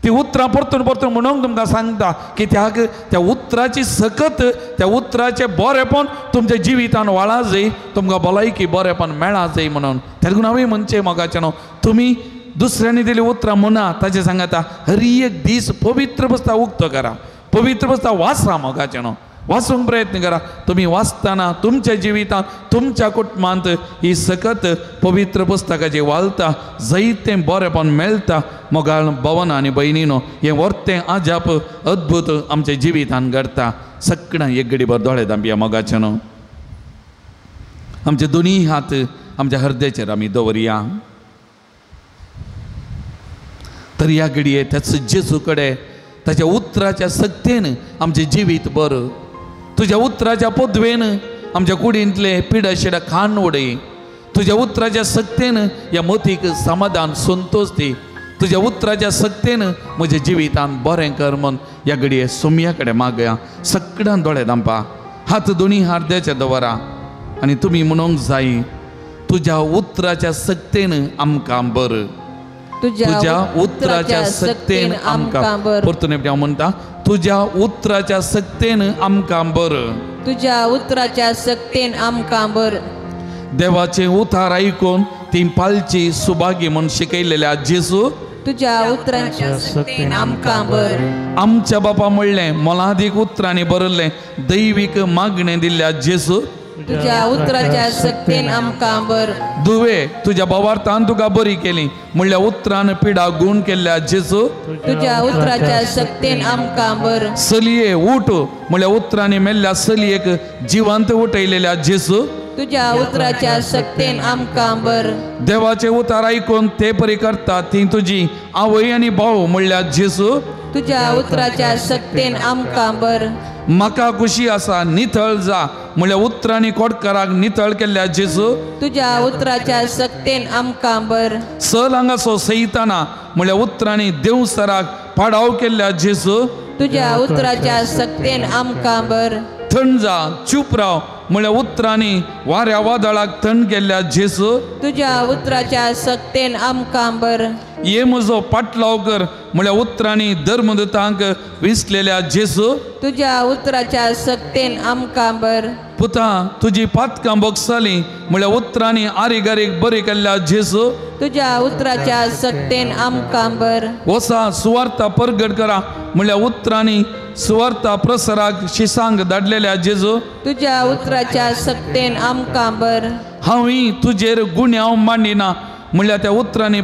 ती उतरां परतून परतून म्हणून तुमकां सांगता कित्याक त्या उतराची सकत, त्या उतराचें बरेपण तुमच्या जिवितान वाळा जाय, तुमकां भलायकी बरेपण मेळा जाय म्हणून. त्या देखून हांवें म्हणचें मोगाचें न्हू, तुमी दुसऱ्यांनी दिली उतरां म्हणा, ताचें सांगता हर एक दीस पवित्र पुस्तक उक्तो करा, पवित्र पुस्तक वाचा मोगाचें न्हू, वाचूंक प्रयत्न करा. तुमी वाचतना तुमच्या जिवितांत तुमच्या कुटुंबांत ही सकत पवित्र पुस्तकाची वालता, जायतें बरेपण मेळटा मोगाळ भवन आनी भयणीनो. हें वर्तें आजाप अद्भुत आमच्या जिवितांत घडटा. सगळ्यां एक घडीभर दोळे धांपया मोगाचें न्हू. आमचे दोनूय हात आमच्या हृदयाचेर आमी दवरया. तर ह्या घडये त्याच जेजू कडेन ताच्या उतराच्या सक्तेन आमचें जिवीत बरं, तुज्या उतराच्या पदवेन आमच्या कुडींतले पिडा शिडा खाण उडय, तुज्या उतराच्या सक्तेन ह्या मतीक समाधान संतोष दी, तुज्या उतराच्या सक्तेन म्हज्या जिवितान बरें कर म्हूण ह्या घडये सोमया कडेन मागया. सगळ्यान दोळे धांपा, हात दोनी हार्द्याच्या दवरा आनी तुमी म्हणूंक जाय, तुज्या उतराच्या सक्तेन आमकां बरं, तुज्या उतराच्या सक्तेन आमकां बरं. परतून एकदां हांव म्हणटा, तुज्या उतराच्या सक्तेन आमकां बरं, तुज्या उतराच्या सक्तेन आमकां बरं. देवाचे उतार आयकून ती पालची सुभागी म्हूण शिकयलेल्या जेजू, तुज्या उतराच्या सक्तेन आमकां बरं. आमच्या बापा म्हणलें मोलादीक उतरांनी बरयल्लें दैवीक मागणें दिल्ल्या जेजू, तुज्या उतराच्या सक्तेन आमकां बरं. दुवे तुज्या भावार्थान तुका बरी केली म्हणल्या उतरान पिडा गुण केल्ल्या जेजू, तुज्या उतराच्या सक्तेन आमकां बरं. चलये उठ म्हणल्या उतरांनी मेल्ल्या चलयेक जिवंत उठयलेल्या जेजू, तुज्या उतराच्या सक्तेन आमकां बरं. देवाचे उतार आयकून ते परी करता ती तुजी आवय आनी भाव म्हणल्या जेजू, तुज्या उतराच्या सक्तेन आमकां बरं. म्हाका खुशी आसा नितळ जा म्हणल्या उतरांनी कोटकाराक नितळ केल्ल्या जेजू, तुज्या उतराच्या सक्तेन आमकां बरं. सल हांगासो सयताना म्हणल्या उतरांनी देवसराक पाडाव केल्ल्या जेजू तुज्या उतराच्या सक्तेन आमकां बर. थंड जा चूप राव म्हळ्या उतरांनी वाऱ्या वादळाक थंड केल्ल्या जेजू तुज्या उतराच्या सक्तेन आमकां बर. ये म्हजो पाटलाव कर म्हळ्या उतरांनी धर्मदूतांक विसलेल्या जेजू तुज्या उतराच्या सक्तेन आमकां बर. पुता तुजी पातकां बोगसाली म्हळ्या उतरांनी आरीगारीक बरी केल्ल्या जेजू तुज्या उतराच्या सक्तेन आमकां बर. वसा सुवार्ता परगट करा म्हळ्या उतरांनी सुवार्ता प्रसराक शिसांक धाडलेल्या जेजू तुज्या उतराच्या सक्तेन आमकां बर. हांवूय तुजेर गुन्यांव मांडिना म्हळ्या त्या उतरांनी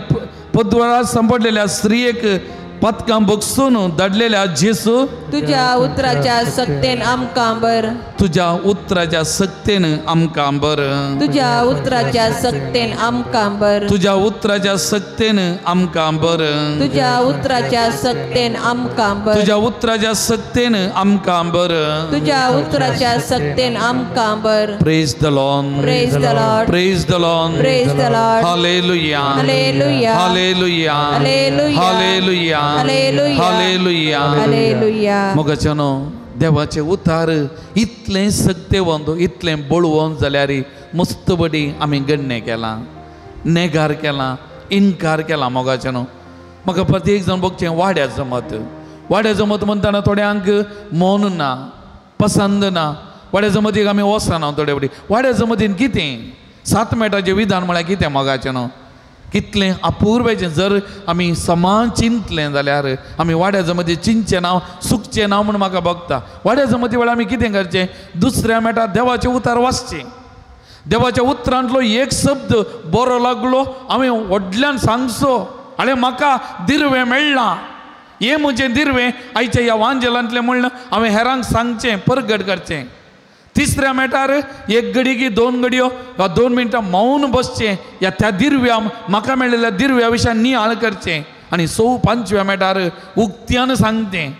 पदवळार सांपडलेल्या स्त्रियेक पातकां बगसून धाडलेल्या जेजू तुज्या उतराच्या सक्तेन आमकां बर. तुज्या उतराच्या सक्तेन आमकां बर. तुज्या उतराच्या सक्तेन आमकां बर. तुज्या उतराच्या सक्तेन आमकां बर. तुज्या उतराच्या सक्तेन आमकां बर. तुज्या उतराच्या सक्तेन आमकां बर. तुज्या उतराच्या सक्तेन आमकां बर. Praise the Lord. Praise the Lord. Praise the Lord. Praise the Lord. Hallelujah. Hallelujah. Hallelujah. Hallelujah. Hallelujah. Hallelujah. Hallelujah. Hallelujah. मोगाच्यानो देवाचे उतार इतलें सक्तेवंत इतलें बळवंत जाल्यार मस्तबडी आमी गण्य केलां, नेगार केलां, इनकार केला. मोगाच्यानो म्हाका प्रत्येक जाण बघचें वाड्या जमत वाड्या जमत म्हणटाना थोड्यांक मन ना, पसंद ना. वाड्या जमतीक आमी वचना थोडे फावटी. वाड्या जमतीन कितें सात मेटाचें विधान म्हळ्यार कितें मोगाचें कितलें अपुर्वेचें. जर आमी समान चिंतलें जाल्यार आमी वाड्या जमती चिंतचें नांव सुकचें नांव म्हूण म्हाका बघता. वाड्या जमती वेळार आमी कितें करचें, दुसऱ्या मेटा देवाचें उतार वाचचें. देवाच्या उतरांतलो एक शब्द बरो लागलो हांवें व्हडल्यान सांगचो, आनी म्हाका दिर्वें मेळ्ळां, हें म्हजें दिर्वें आयच्या ह्या वांजेलांतलें म्हणून हांवें हेरांक सांगचें, परगट करचें. तिसऱ्या मेटार एक घडी की दोन घडयो वा 2 मिनटां मौन बसचें, ह्या त्या दिर्व्या म्हाका मेळिल्ल्या दिर्व्या विशयान नियाळ करचें. आनी 5व्या मेटार उक्त्यान सांगचें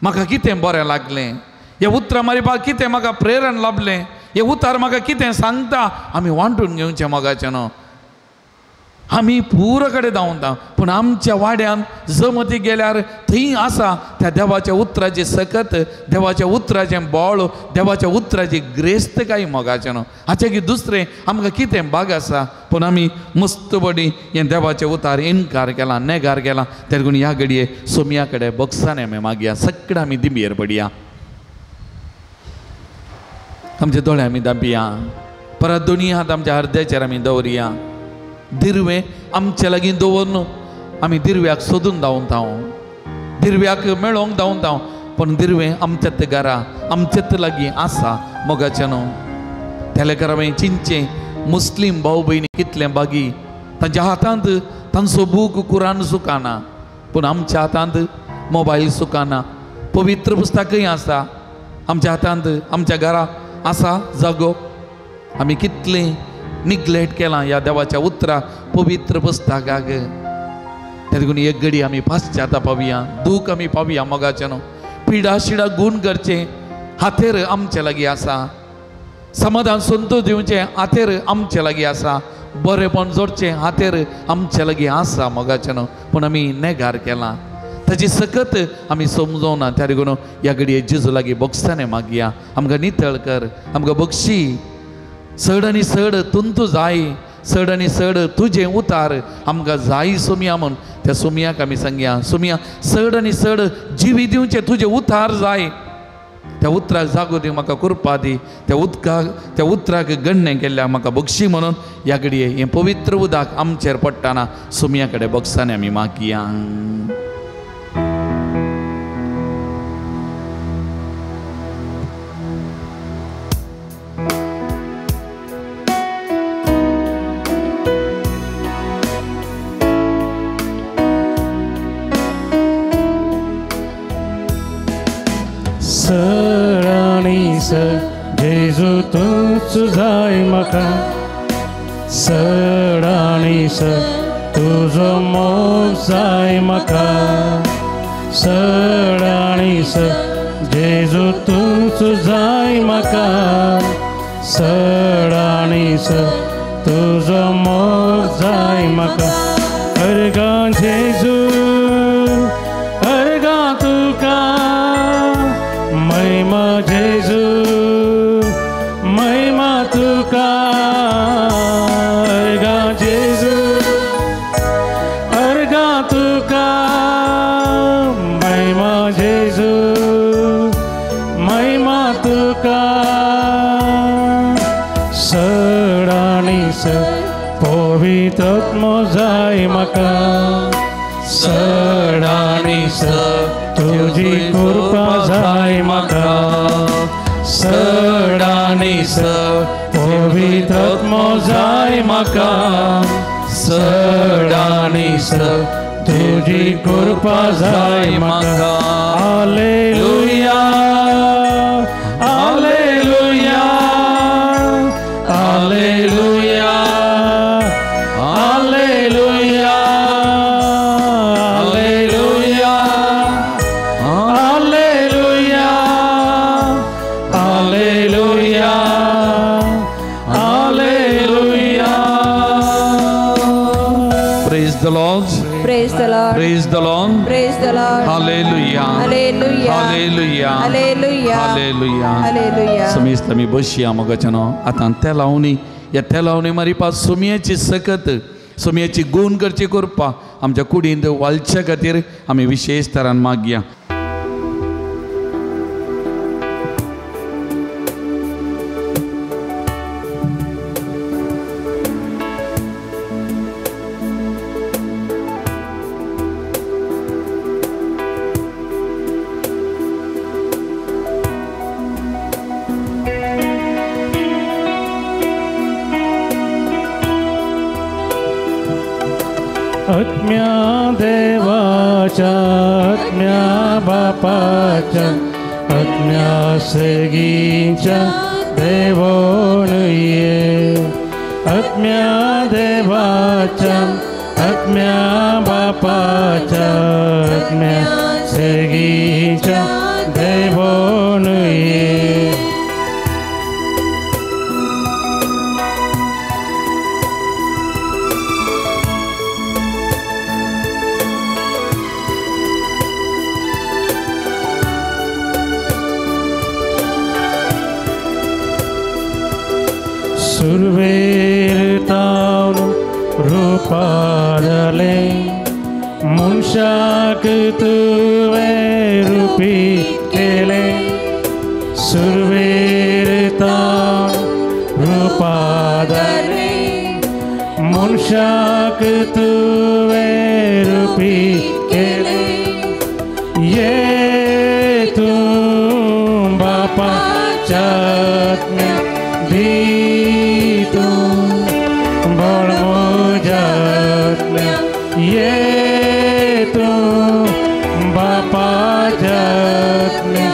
म्हाका कितें बरें लागलें, ह्या उतरां मारिपाक कितें म्हाका प्रेरण लाभलें, हे उतार म्हाका कितें सांगता, आमी वांटून घेवचें मोगाचें न्हू. आमी पुरो कडेन धांवता पूण आमच्या वाड्यान जमती गेल्यार थंय आसा त्या देवाच्या उतराची सकत, देवाच्या उतराचें बळ, देवाच्या उतराची ग्रेस्तकाय मोगाचें न्हू. हाचें की दुसरें आमकां कितें भाग आसा, पूण आमी मस्त बडी हें देवाचें उतार इनकार केला, नेगार केला. तेका ह्या घडये सोमया कडेन बगसाने आमी मागया, सगळें आमी दिंबयेर पडया, आमचे दोळे आमी दाबया, परत दोनी हात आमच्या अर्द्याचेर आमी दवरया. दिर्वें आमचे लागीं दवर न्हू, आमी दिर्व्याक सोदून धांवता, दिर्व्याक मेळोवंक धांवता, पूण दिर्वें आमच्यात घरा आमच्यात लागीं आसा मोगाचें न्हू. त्या लेखार हांवें चिंतचें मुस्लीम भाव भयणी कितलें बागी, तांच्या हातांत तांचो बूक कुरान सुकाना, पूण आमच्या हातांत मोबायल सुकाना, पवित्र पुस्तकय आसा आमच्या हातांत, आमच्या घरा आसा जागो. आमी कितलें निग्लेक्ट केलां ह्या देवाच्या उतरा पवित्र पुस्तकाक. तेका एक घडी आमी पाश्चाता पावया, दूख आमी पावया मोगाचें न्हू. पिडा शिडा गूण करचें हातेर आमचे लागीं आसा, समाधान संतोष दिवचें हातेर आमचे लागीं आसा, बरेंपण जोडचें हातेर आमचे लागीं आसा मोगाचें न्हू. पूण आमी नेगार केलां, ताची सकत आमी समजोना. त्या देखून ह्या घडये जेजू लागीं बगसाने मागया, आमकां नितळ कर, आमकां बक्षी, चड आनी चड तुंतू जाय, चड आनी चड तुजें उतार आमकां जाय सोमया म्हूण त्या सोमयाक आमी सांगया, सोमया चड आनी चड जिवी दिवचें तुजें उतार जाय. त्या उतराक जागो दी, म्हाका कृपा दी, त्या उदकाक त्या उतराक गण्णें केल्ल्या म्हाका बक्षी म्हणून ह्या घडये हें पवित्र उदक आमचेर पडटना सोमया कडेन बगसाने आमी मागया. जेजू तूंच जाय म्हाका, चड आनी चड तुजो मोग जाय म्हाका, चड आनी चड जेजू तूंच जाय म्हाका, चड आनी चड तुजो मोग जाय म्हाका. अर्गां जेजू, अर्गां तुका अर्गां जेजू अर्गां तुका महिमा जेजू महिमा तुका सड आनी सड पवित्र जाय म्हाका सड आनी सड तुजी कृपा जाय म्हाका सड आनी सड पवित्र जाय म्हाका सड आनी सड तुजी कृपा जाय म्हाका hallelujah hallelujah hallelujah hallelujah hallelujah hallelujah hallelujah hallelujah. Praise the Lord. Praise the Lord. Praise the Lord. Praise the Lord. Hallelujah. Hallelujah. Hallelujah. Hallelujah. Hallelujah. Hallelujah. समेस्त आमी बसया मोगाच्यानो. आतां तेलावणी ह्या तेलावणी मारिपा सुमयेची सकत सुमयेची गूण करची कृपा आमच्या कुडींत वालच्या खातीर आमी विशेश तरान मागया. आत्म्या देवाच्या आत्म्या बापाच्या आत्म्या सेगीच्या देवोन ये आत्म्या देवाच्या आत्म्या बापाच्या आत्म्या सेगीच्या देवोन ये. सुरवेर तावन रूपारले मनशाक तुवें रुपी केले सुरवेर तावन रूपारले मनशाक तुवें रुपी केले ये तूं बापाच्या आत्म्या दी तूं बळ म्हज्या आत्म्या ये तूं बापाच्या आत्म्या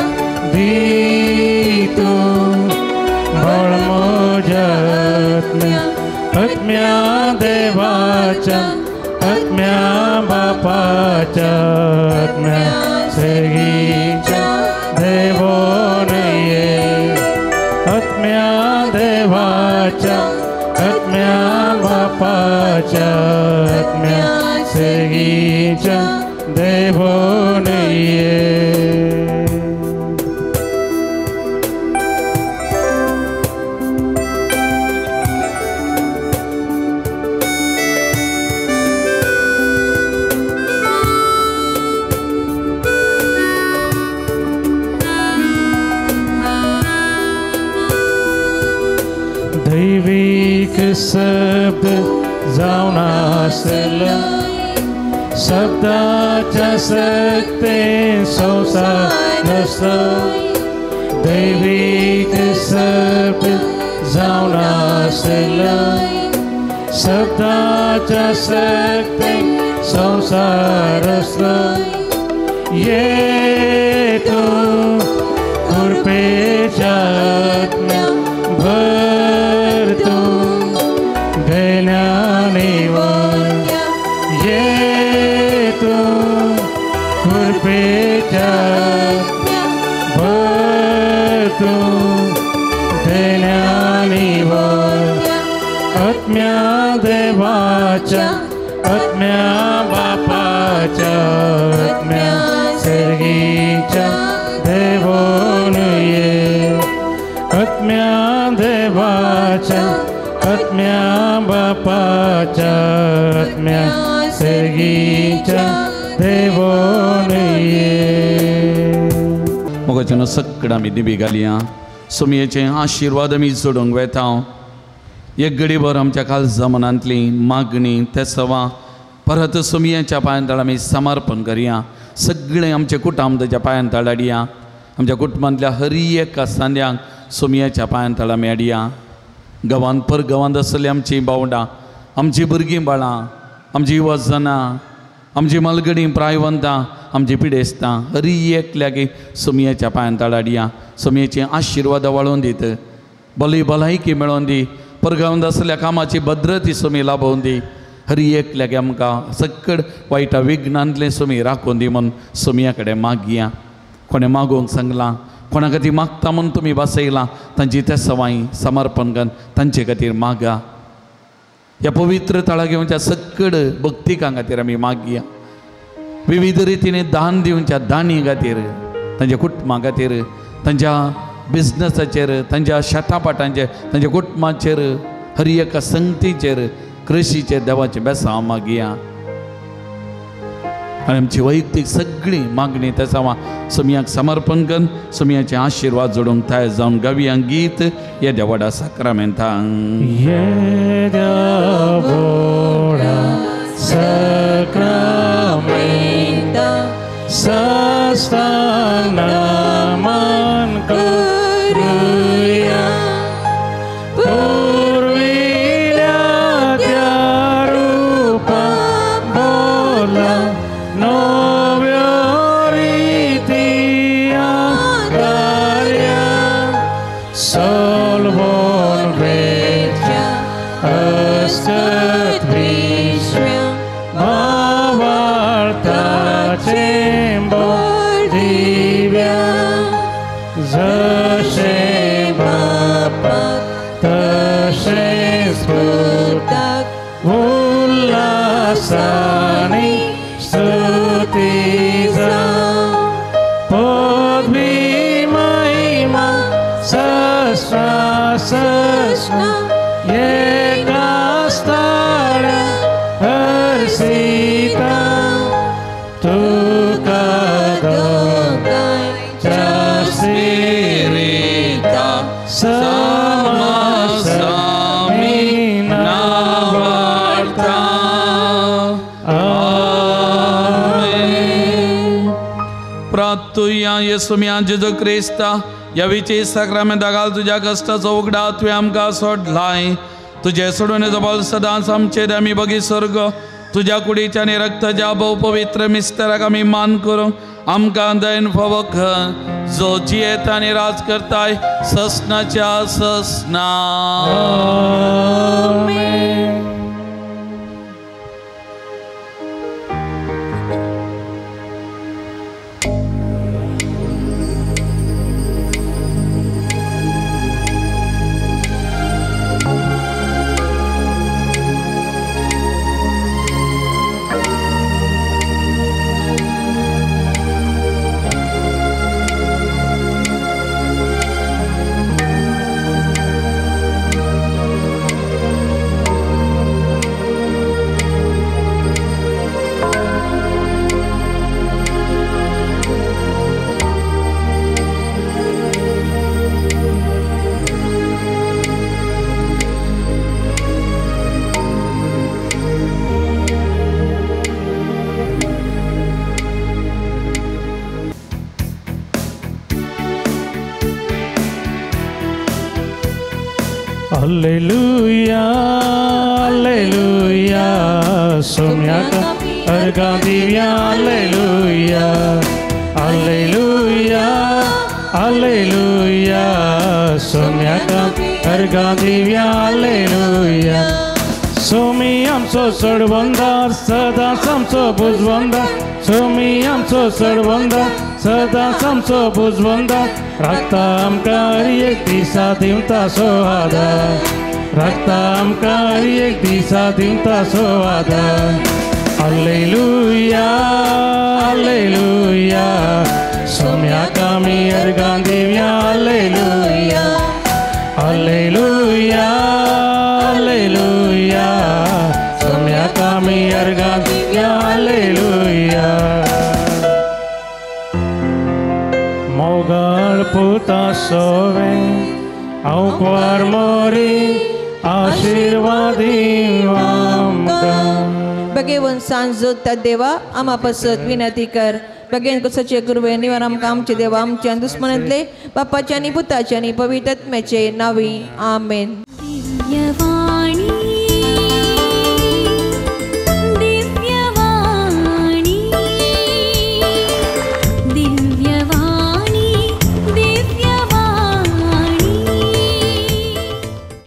दी तूं बळ म्हज्या आत्म्या आत्म्या देवाच्या आत्म्या बापाच्या आत्म्या सेगीच्या देवोन ये आत्म्या देवाच्या आत्म्या बापाच्या आत्म्या सेगीच्या देवोन ये. दैवीक शब्द जावन आसलो शब्दाच्या शक्तेन संवसार आसलो दैवीक शब्द जावन आसलो शब्दाच्या शक्तेन संवसार आसलो ये तूं कृपेच्या आत्म्या भर तूं देण्याने वर ये तूं कृपेच्या भर तूं देण्याने वर आत्म्या देवाच्या आत्म्या बापाच्या आत्म्या सर्गीच्या देवोन ये आत्म्या देवाच्या आत्म्या बापाच्या आत्म्या सर्गीच्या देवोनये. मोगाच्यान सगळं आमी दिबी घालया सुमयेचे आशिर्वाद आमी जोडूंक वेता. एक घडीभर आमच्या काळजा मनांतली मागणी तेसवां परत सुमयेच्या पांयां तळ आमी समर्पण करया. सगळें आमचे कुटुंब ताच्या पांयां तळ हाडया. आमच्या कुटुंबांतल्या हर एका सांद्यांक सुमयेच्या पांयां तळ आमी हाडया. गांवांत पर गांवांत आसलेली आमची बावडां, आमची भुरगीं बाळां, आमची वजनां, आमची मालगडी प्रायवंतां, आमची पिडेस्तां हर एकल्याक सुमयेच्या पांयां तळ हाडया. सुमयेचे आशिर्वाद वाळोवन दीत, बली भलायकी मेळोवन दी, परगांवांत आसल्या कामाची भद्रती सुमी लाभोवन दी. हर एकल्याक आमकां सक्कड वायटा विघ्नांतलें सुमी राखून दी म्हूण सुमया कडेन मागया. कोणें मागोवंक सांगलां, कोणा खातीर मागता म्हूण तुमी बसयलां, तांची त्या सवाय समर्पण करून तांचे खातीर मागा. ह्या पवित्र थळा घेवच्या सक्कड भक्तिकां खातीर आमी मागया. विविध रितीने दान दिवच्या दानी खातीर, तांच्या कुटुंबा खातीर, तांच्या बिजनसाचेर, तांच्या शेतापाटांचेर, तांच्या कुटुंबाचेर, हर एका संगतीचेर, कृशीचेर देवाचें बेसांव मागया. आनी आमची वैयक्तीक सगळी मागणी तेसांव सुमयाक समर्पण करून सुमयाचे आशिर्वाद जोडूंक तयार जावन गावया गीत येद्या व्हडा साक्रामेंतांक. येद्या व्हडा साक्रामेंता साष्टांग नमन करुया. पुर्विल्या त्या रूपा बोला नव्यो रिती आदार्या. सोलवून वेच्या असत विश्व भावार्थाचे बोल दिव्या. जशें बापाक तशेंच पुताक उल्हासानी स्तुती जावं. पदवी महिमा सस्रा सस्ना एका स्थाना हर्षिता. तुका दोगांच्या स्पिरिता समासामी नावार्ता. आमेन. प्रार्थुया येसुम्या जेजू क्रिस्ता ह्या विचे साक्रामेंता घाल तुज्या कश्टाचो उगडा तुवें आमकां सोडलाय. तुजें सोडून बल सदांच आमचेर आमी बगी स्वर्ग तुज्या कुडीच्या आनी रक्ताच्या भोव पवित्र मिस्तराक आमी मान करूंक आमकां दयन फावो कर, जो जियेता आनी राज करताय ससनाच्या ससना. आमेन. Alleluia, alleluia, सोम्याक अर्घां Divya. Alleluia, alleluia, alleluia, सोम्याक अर्घां Divya. Alleluia. Somi आमचो सडवंदार सदांच आमचो बुजवंदार. सोमी आमचो सडवंदार सदांच आमचो बुजवंदार. राखता आमकां एक दिसा दिवता सो आदार. राखता आमकां एक दिसा दिवता सो आदार. Alleluia, alleluia, सोम्याक आमी अर्घां दिवया. Alleluia, हालेलुया हालेलुया सोम्याक आमी अर्गां दिवया हालेलुया. मोगाळ पुता सोवे हांव मोरी आशीर्वादी आमकां. भगेवन सांजो देवा आमा पासत विनंती कर. बगेन कुसाचे गुरुवे निवार आमकां आमचे देवा आमच्या दुस्मनांतले बापाच्या आनी पुताच्या आनी पवित्र आत्म्याचे नावी आमेन.